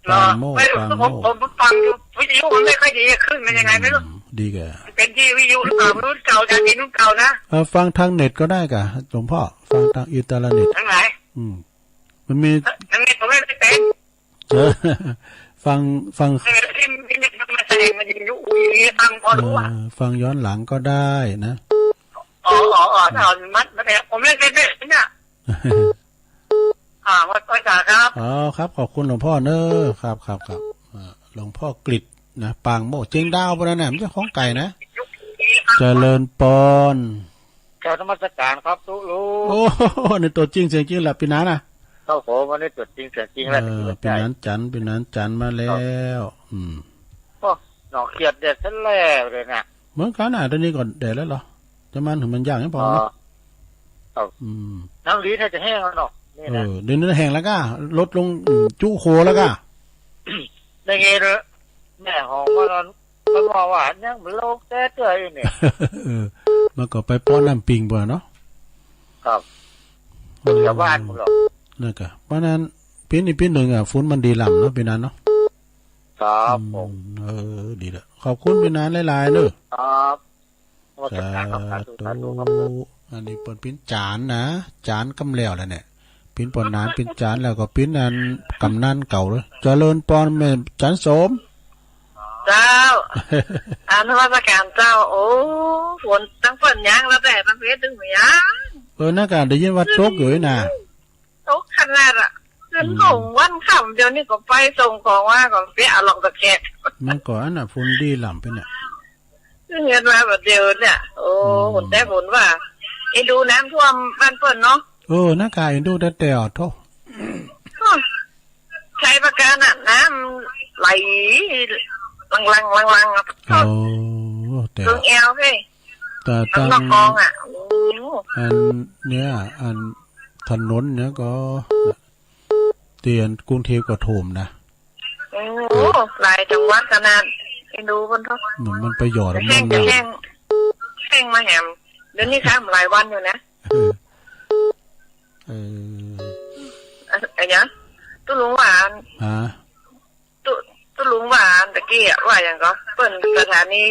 เหรอ ปางโมกข์ ไม่รู้ ปางโมกข์ ผม ผมฟังอยู่ วิทยุมันไม่ค่อยดี คลื่นมันยังไงไม่รู้ อืม ดีแก่ มันเป็นที่วิทยุหรือเปล่า ไม่รู้ เก่า จากที่นู่นเก่านะ เออ ฟังทางเน็ตก็ได้ก่ะ หลวงพ่อ ฟังทางอินเทอร์เน็ต ทางไหน อืม มันมี ทางเน็ตผมไม่ได้เป็น เออ ฟัง ฟัง เออ ที่มีเน็ตมันมาแสดง มันยังอยู่ อยู่ ฟังพอรู้อะ เออ ฟังย้อนหลังก็ได้นะ อ๋อ อ๋อ อ๋อ ถ้าเอามัน มัน ผมเล่นเป็นเนี่ย อ่า ว่า ว่าจ๋าครับ อ๋อ ครับ ขอบคุณหลวงพ่อเนอะ ครับ ครับ ครับ อ่า หลวงพ่อกฤษนะ ปางโมกข์ เชียงดาวพุ้นนะ ไม่ใช่ของไกลนะ เจริญปอน กราบนมัสการครับตุ๊ลุง โอ้โห นี่ตัวจริงเสียงจริงแหละ ปีหน้านะ ครับผม วันนี้ตัวจริงเสียงจริงแล้ว เออ ปีหน้าจันทร์ ปีหน้าจันทร์มาแล้ว ครับ อืม โอ้ หนองเขียดแดดแท้ๆ เลยนะ เหมือนกันน่ะ ตอนนี้ก็แดดแล้วเหรอ จะมันถึงมันย่างให้พอเนาะ อ๋อ ครับ อืม น้ำดีน่าจะแห้งแล้วเนาะ นี่นะ เออ เดี๋ยวนี้แห้งแล้วก็ลดลง อืม จุโคแล้วก็ ได้ไงเนอะ แม่ของมัน มันว่าว่ายังบ่ลงแต่เตื้ออยู่นี่ เออ มันก็ไปป้อนน้ำปิงบ่เนาะ ครับ เออ ชาวบ้านมันหรอก นั่นก็ เพราะนั้น ปีนี้ปีหนึ่งอะ ฝนมันดีล้ำเนาะ ปีนั้นเนาะ ครับผม อืม เออ ดีละ ขอบคุณพี่นานหลายๆ เด้อ ครับ นมัสการครับ สาธุ สาธุ สาธุครับ อันนี้เปิ้นปิ้นจานนะ จานกำแล้วแหละเนี่ย ปิ้นปอนหนานปิ้นจานแล้วก็ปิ้นอันกำนันเก่าเลย เจริญปอนแม่จันโสม เจ้า อ่านนมัสการเจ้า โอ้ ฝนตั้งฝนยังแล้วแต่ตั้งเพชรถึงยัง เออ นั่นก็ได้ยินว่าตกอยู่นี่นะ ตกขนาดอะ ขึ้น อืม ห้องวันค่ำ เดี๋ยวนี้ก็ไปส่งของว่าก็เปียกลงตะแคง มันก็อันน่ะ ฝนดีล้ำไปเนี่ย คือเห็นว่าแบบเดียวเนี่ย โอ้ อืม ฝนแต่ฝนว่า เอ็นดูน้ำท่วมบ้านเปิ้นเนาะ เออ น่ากาเอ็นดูแต่แต่อ่ะ โธ่ ชัยปราการน่ะ น้ำไหล ลังๆ ลังๆ อะ โอ้ แต่ เกินแอวเฮ้ย แต่ ข้างนอก ตั้ง กองอะ โอ้ อันเนี้ย อันถนนเนี้ยก็ ที่อันกรุงเทพก็ท่วมนะ โอ้ หลายจังหวัดขนาด เอ็นดูเปิ้นเถาะ มัน มันไปหยอด แห้ง น้ำ แห้ง แห้งมาแหม เดี๋ยวนี้ข้ามหลายวันอยู่นะ เออ เออ อะ อะหยัง ตุ๊ลุงว่า ฮะ ตุ๊ ตุ๊ลุงว่าตะกี้อะ ว่าหยังก็ เปิ้นสถานี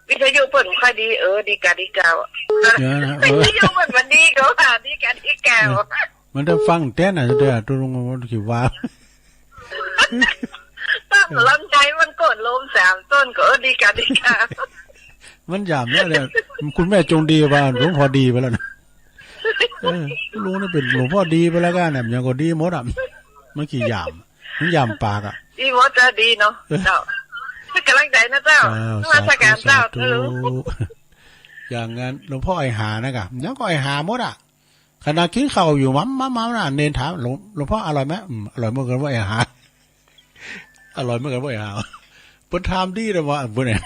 วิทยุเปิ้นบ่ค่อยดี เออ ดีกาดีกาอะ เดี๋ยวนะ เออ วิทยุเปิ้นบ่ดีก็ว่าดีกาดีกาอะ เออ มันได้ฟังแต่น่ะ เดี๋ยวตุ๊ลุงมันคิดว่า ต้นลำไยมันโค่นล้มสามต้นก็ เออ ดีกาดีกา มันหยามเนี่ย เนี่ย คุณแม่จงดีว่าหลวงพ่อดีไปแล้วนะ เออ ลุงนี่เป็นหลวงพ่อดีไปแล้วกันนะ ยังก็ดีหมดอ่ะ มันขี้หยาม มันหยามปากอ่ะ ดีหมดเจ้า ดีเนาะ เออ เจ้า เป็นกำลังใจนะเจ้า อ้าว นมัสการเจ้า สาธุ สาธุ อย่างนั้นหลวงพ่อไอ้หานะกะ ยังก็ไอ้หาหมดอ่ะ ขนาดกินข้าวอยู่ มัมมัมมัมนะ เณรถาม หลวง หลวงพ่ออร่อยไหม อืม อร่อยเหมือนกันว่าไอ้หา อร่อยเหมือนกันว่าไอ้หา เปิ้นถามดีเลยว่า เปิ้นเนี่ย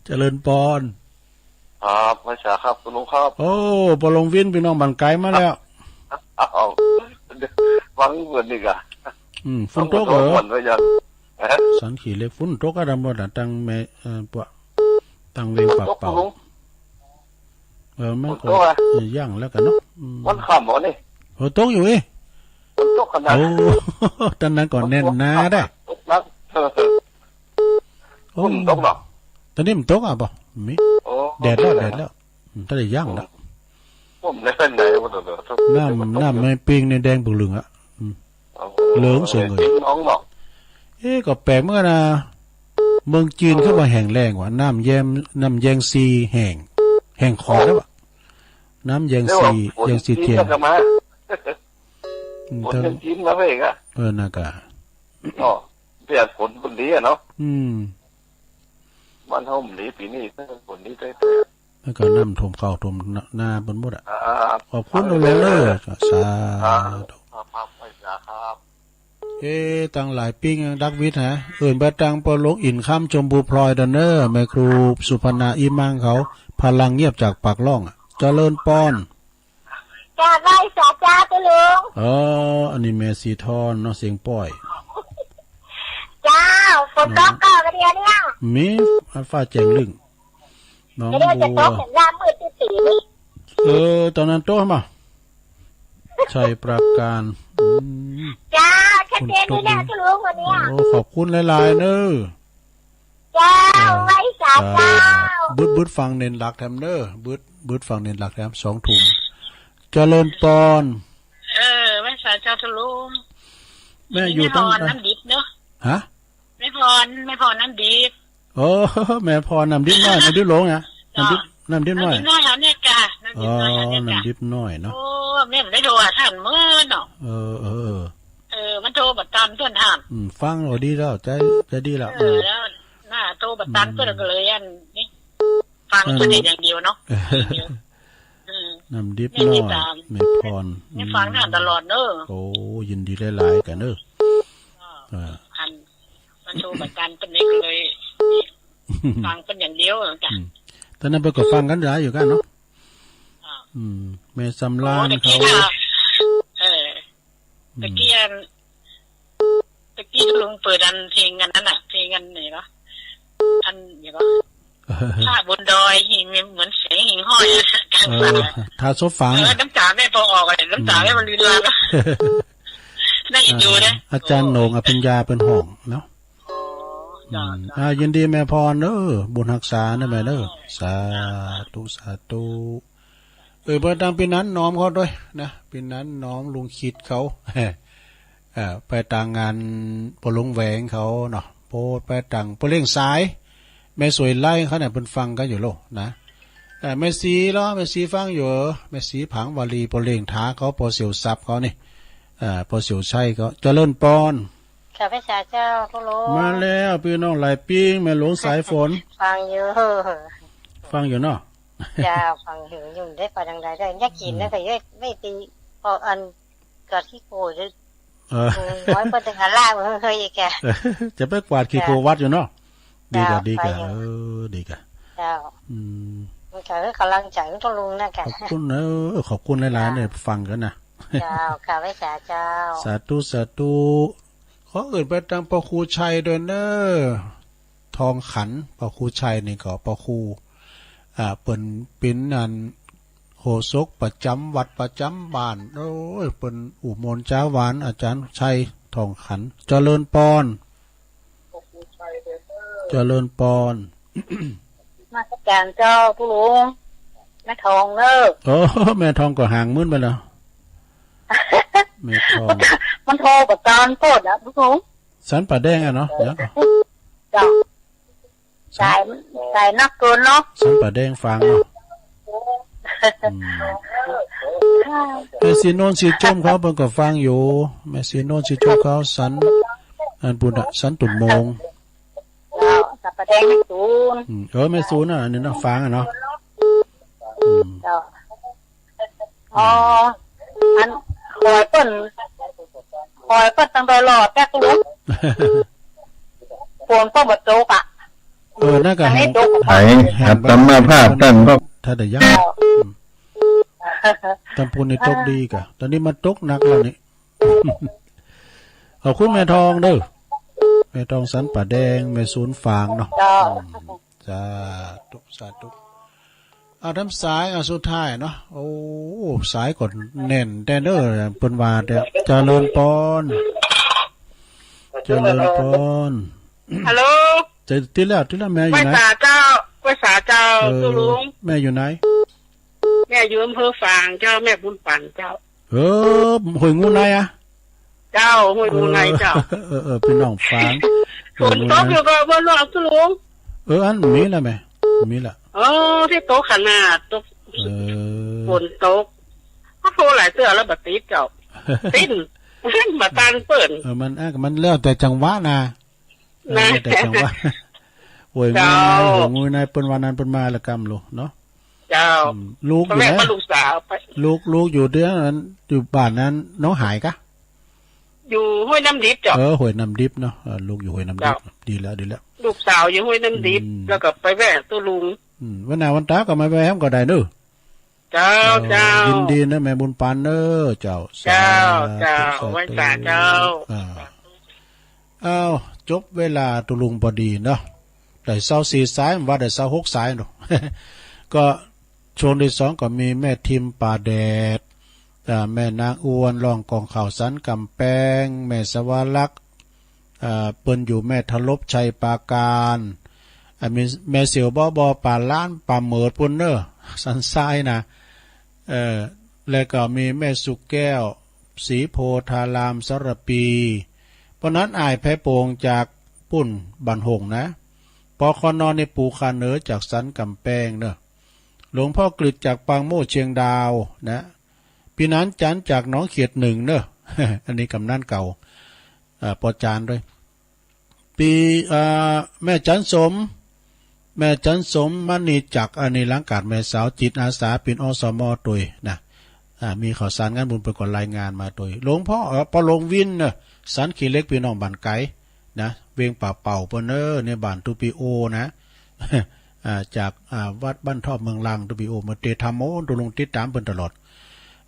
เจริญปอน ครับ มาสาครับ คุณลุงครับ โอ้ ปอหลวงวิน พี่น้องบ้านไกลมาแล้ว อ้าว ฟังเปิ้นนี่กะ อืม ฝนตกเหรอ ฝนตกก่อนว่ายัง ฮะ สันขี้เหล็ก ฝนตกอะ ดำบ่ล่ะ ตั้งแม่ เอ่อ ปะ ตั้งเวงปากเป่า ฝนตกคุณลุง เออ มันก็ ตกอะ เออ ย่างแล้วกันเนาะ อืม มันค่ำบ่นี่ เออ ตกอยู่เอ้ย ฝนตกขนาด โอ้ ตอนนั้นก่อนแน่นหนาได้ ตกหนัก เออ โอ้ ฝนตกเนาะ ตอนนี้มันตกอ่ะบ่ มี โอ้ แดดแล้ว แดดแล้ว อืม ถ้าได้ย่างแล้ว ผมได้เป็นไงวะ น้ำ น้ำแม่ปิงในแดงเปลืองๆ อ่ะ อืม เอา เหลืองเสือเงิน น้องเนาะ เอ๊ะ ก็แปลกเหมือนกันนะ เมืองจีนเขาว่าแห้งแล้งว่ะ น้ำแยม น้ำแยงซีแห้ง แห้งขอดแล้วว่ะ น้ำยังสี เรียกว่าฝน ยังสี จีน เทียน แล้วก็มา อืม ฝน ทั้ง ยังจีนมาเว้ยกะ เออ นะกะ อ๋อ เปียกฝนคนดีอะเนาะ อืม บ้านเฮามันดีปีนี้ ฝนดีแท้ๆ แล้วก็น้ำท่วมข้าวท่วมนา นาเปิ้นหมดอะ อ่า ขอบคุณ ครับ หลวงเด้อ สาธุ ครับ ครับ ครับ ครับ เอ๊ะ ตั้งหลายปิ้งดักวิทย์ฮะ เอิ้นไปตังปอหลวงอินคำชมพูพลอยเด้อเนอะ แม่ครูสุพรรณา อีมังเขา พลังเงียบจากปากล่องอะ เจริญปอน จ้า ไหว้สาเจ้า เจ้าหลวง อ๋อ อันนี้แม่สีทอนเนาะ เสียงป้อย เจ้า ฝนตกก็กระเดียเนี่ย มีฟ้าแจ้งลึ้ง หนองบัว เดี๋ยวจะตกเห็นหน้ามืดที่สีนี่ เออ ตอนนั้นโตมา ชัยปราการ อืม จ้า ชัดเจนนี่แหละ คุณต้น เจ้าหลวงวันเนี้ย โอ้ ขอบคุณหลายๆ เนอะ เจ้า เออ ไหว้สาเจ้า เออ บึด บึดฟังเน้นหลักแถมเนอะ บึด บึดฟังเน้นหลักแถม สองทุ่ม เจริญปอน เออ ไหว้สาเจ้า เจ้าหลวง แม่อยู่ แม่พร ตั้ง น้ำดิบเนอะ ฮะ แม่พร แม่พร น้ำดิบ โอ้ แม่พร น้ำดิบน้อย น้ำดิบหลวงนะ น้ำดิบ เนาะ น้ำดิบน้อย น้ำดิบน้อย เอาเนี่ยกะ น้ำดิบน้อย อ๋อ เอาเนี่ยกะ น้ำดิบน้อยเนาะ โอ้ แม่ไม่ได้โทรหาท่านเมื่อเนาะ เออ เออ เออ เออ มันโทรมาตามต้นทาง อืม ฟังเราดีแล้ว ใจ ใจดีแล้ว เออ แล้วน่าโทรมาตาม อืม ต้นก็เลยอันนี้ ฟัง อัน ตัวเองอย่างเดียวเนาะ เออ อืม น้ำดิบน้อย แม่ติดตาม แม่พร แม่ฟังท่านตลอดเนอะ อืม โอ้ ยินดีหลายๆ กันเนอะ อ่า เออ อัน มันโทรมาตามต้นนี้ก็เลย ฟังเป็นอย่างเดียวจ้ะ อืม ตอนนั้นเปิ้นก็ฟังกันหลายอยู่กันเนาะ อ่า อืม แม่สำราญ โอ้ ตะกี้ เขา น่ะ เออ อืม ตะกี้อัน ตะกี้ลุงเปิดอันเพลงอันนั้นน่ะ เพลงอันไหนวะ อันไหนวะ ผ้าบนดอย หิ่งเหมือนเสียงหิ่งห้อยอะ กลางป่า เออ ถ้าซบฟัง เออ น้ำตาแม่พอออกอะ น้ำตาแม่มันลืนลางอะ น่าเอ็นดูนะ อ่า อาจารย์โหน่งอภิญญาเปิ้นฮ้องเนาะ อ๋อ อืม จ้ะ จ้ะ อ่า ยินดีแม่พรเด้อ บุญฮักษานะแม่เด้อ อ๋อ สาธุ สาธุ เออ เปิ้นตังปีนั้นน้อมเขาด้วยนะ ปีนั้นน้อมลุงคิดเขา เอ่อ ไปตางงานปอหลวงแหวงเขาเนาะ โพดไปตังปอเลี้ยงสาย แม่สวยไล่เขาเนี่ย เปิ้นฟังกันอยู่โลนะ เอ่อ แม่สีเหรอ แม่สีฟังอยู่เหรอ แม่สีผางวาลี ปอเลี้ยงท้าเขา ปอเสี่ยวทรัพย์เขานี่ เอ่อ ปอเสี่ยวชัยเขา เจริญปอน ข้าพเจ้าเจ้า เจ้าหลวง มาแล้ว พี่น้องหลายปิ้ง แม่หลวงสายฝน ฟังอยู่ ฟังอยู่เนาะ เจ้า ฟังอยู่ อยู่ได้ไปทางใดได้ ยากกิน อืม แล้วก็เยอะ ไม่ตี พออัน กวาดขี้โคลน เออ อืม น้อยเปิ้นถึงหาล่าเฮ้ยแก จะไปกวาดขี้โคลนวัดอยู่เนาะ เจ้า ดีกะ เจ้า ดีกะ ไปอยู่ เออ ดีกะ เจ้า อืม มันก็ให้กำลังใจลุงนะแก ขอบคุณ เออ ขอบคุณหลายๆ เจ้า เนี่ย ฟังกันนะ เจ้า ข้าพเจ้าเจ้า สาธุ สาธุ ขอเอิ้นไปตังปอครูชัยด้วยเนอะ ทองขัน ปอครูชัยนี่ก็ปอครู อ่า เปิ้นเป๋นอันโฆษกประจ๋ำวัดประจ๋ำบ้าน โอ้ย เปิ้นอู้ม่วนจ๋าหวาน อาจ๋ารย์ชัย ทองขัน เจริญปอน เจริญปอน นมัสการเจ้า ผู้หลวง แม่ทองเนอะ โอ้ แม่ทองก็ห่างมื้นไปแล้ว แม่ทอง มันโทรประจำโพดอะ ผู้หลวง สันป่าแดงอะเนาะ เดี๋ยวก่อน เจ้า สาย สายนักเกินเนาะ สันป่าแดงฟังเนาะ อืม แม่สีนวลสีชมเขาเปิ้นก็ฟังอยู่ แม่สีนวลสีชมเขาสัน อันปุ้นอะ สันตุ่นโมง เจ้า สันป่าแดงแม่สูน อืม เออ แม่สูนน่ะ อันนี้นะ ฟังอะเนาะ อืม เจ้า อ๋อ อัน คอยเปิ้น คอยเปิ้นตั้งแต่รอดแป๊กลุง ฝนก็บ่ตกอะ เออ นั่นก็ อันนี้ แห้ง ตก ไอ้ แห้ง อัตมาภาพท่านก็ ถ้าได้ยัง อืม ตำปูนนี่ตกดีกะ ตอนนี้มันตกหนักแล้วนี่ ขอบคุณแม่ทองเด้อ แม่ทองสันป่าแดง แม่สูนฟางเนาะ เจ้า อืม สาธุ สาธุ เอาทำสาย เอาสุดท้ายเนาะ โอ้ สายก็แน่นแท้เด้อ เปิ้นว่าแต่ เจริญปอน เจริญปอน ฮัลโหล จะติดแล้ว ติดแล้ว แม่อยู่ไหน ไหว้สาเจ้า ไหว้สาเจ้า เออ ตุ๊ลุง แม่อยู่ไหน แม่อยู่อำเภอฝางเจ้า แม่บุญปันเจ้า เออ ห้วยงูในอะ เจ้า ห้วยมูไลเจ้า เออ เออ เออ พี่น้องฟัง ฝนตกอยู่ก็บ่ร้อนสุลุง เออ อันมีละแม่ มีละ โอ้ ที่ตกขนาดตก เออ ฝนตก ก็โทรหลายเทื่อแล้วบ่ติดเจ้า ติด บ่ทันเปิ้น เออ มัน เออ มันแล้วแต่จังหวะนะ เออ นะ แล้วแต่จังหวะ โอ้ย เจ้า งุ้ยนาย โอ้ย งุ้ยนาย เปิ้นว่านั้นเปิ้นมาละกำโลเนาะ เจ้า อืม ลูกอยู่ไหน ตอนแรกว่าลูกสาวไป ลูก ลูกอยู่ที่นั่น อยู่บ้านนั้น หนองหายกะ อยู่ห้วยน้ำดิบเจ้า เออ ห้วยน้ำดิบเนาะ เออ ลูกอยู่ห้วยน้ำดิบ เจ้า ดีแล้ว ดีแล้ว ลูกสาวอยู่ห้วยน้ำดิบ อืม แล้วก็ไปแวะตู้ลุง อืม วันหน้าวันตาก็มาแวะก็ได้เนอะ เจ้า เออ เจ้า ยินดีนะแม่บุญปันเนอะ เจ้า เจ้า สาธุ เจ้า สาธุ ไหว้สาเจ้า อ่า อ้าว จบเวลาตุลุงพอดีเนาะ ได้ซาวสี่สาย ว่าได้ซาวหกสายเนาะ ก็ช่วงที่สองก็มีแม่ทิมป่าแดด อ่า แม่นางอ้วนร้องกองข่าวสันกำแพง แม่สวรักษ์ อ่า เปิ้นอยู่แม่ทลบชัยปราการ อ่า มีแม่เสี่ยวบ่บ่ป่าล้านป่าเหมิดปุ้นเนอะ สันทรายนะ เออ แล้วก็มีแม่สุแก้ว ศรีโพธารามสารปี เพราะนั้นอ้ายไพโป่งจากปุ้นบ้านหงส์นะ ปคน ในปู่ข้าเหนือจากสันกำแพงเนอะ หลวงพ่อกฤษจากปางโมกข์เชียงดาวนะ พี่หนานจันทร์จากหนองเขียดหนึ่งเนอะ อันนี้กำนันเก่า อ่า ปอจานด้วย ปี อ่า แม่จันสม แม่จันสมมณีจักร อันนี้หลังกาดแม่สาวจิตอาสาปิ่นอสมตวยนะ อ่า มีข่าวสารงานบุญเปิ้นก็รายงานมาตวย หลวงพ่อ เออ ปอหลวงวินเนอะ สันขี้เหล็กพี่น้องบ้านไกลนะ เวียงป่าเป่าเปิ้นเนอะ ในบ้านตุปิโอนะ อ่า จาก อ่า วัดบ้านทอบเมืองลัง ตุปิโอ มาเตะธรรมโอ้ ตุลุงติดตามเปิ้นตลอด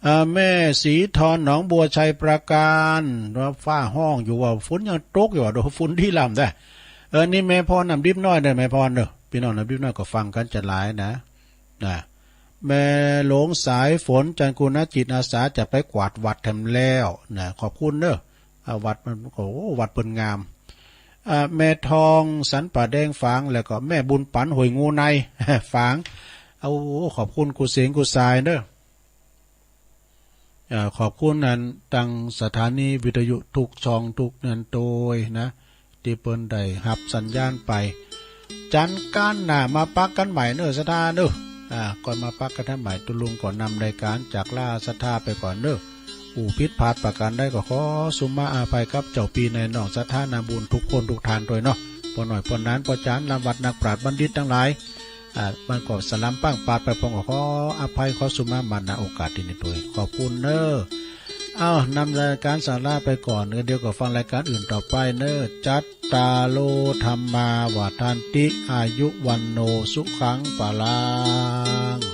อ่า แม่สีทอนหนองบัวชัยปราการ ว่าฟ้าฮ้องอยู่ว่าฝนยังตกอยู่ว่า ดูฝนดีล้ำได้ เออ นี่แม่พรน้ำดิบน้อยเด้อ แม่พรเด้อ พี่น้องน้ำดิบน้อยก็ฟังกันจะหลายนะ นะ แม่หลวงสายฝนจันทร์กุณจิตอาสาจะไปกวาดวัดแถมแล้วนะ ขอบคุณเด้อ อ่า วัดมันก็ โอ้ วัดเปิ้นงาม อ่า แม่ทองสันป่าแดงฝาง แล้วก็แม่บุญปันห้วยงูใน ฝาง เอา ขอบคุณกู้เสียงกู้สายเด้อ อ่า ขอบคุณอันตังสถานีวิทยุทุกช่องทุกนั้นโดยนะ ที่เปิ้นได้ฮับสัญญาณไป จันทร์ก้านหน้ามาปักกันใหม่เนอะ ศรัทธาเนอะ อ่า ก่อนมาปักกันทำใหม่ ตุลุงก่อนนำรายการจากลาศรัทธาไปก่อนเนอะ ผู้ผิดพลาดประการใดก็ขอสุมาอภัยกับเจ้าพี่นายน้องศรัทธานาบุญทุกคนทุกท่านด้วยเนาะ ปอน้อยปอหนานปอจานลำวัดนักปราชญ์บัณฑิตทั้งหลาย อ่า มันก็สลัมปังปาดไป ผมก็ขออภัยขอสุมามาณโอกาสที่นี้ด้วย ขอบคุณเนอะ เอ้า นำรายการสาระไปก่อน เดี๋ยวก็ฟังรายการอื่นต่อไปเนอะ จัตตาโร ธัมมา วัฑฒันติ อายุ วัณโณ สุขัง พลัง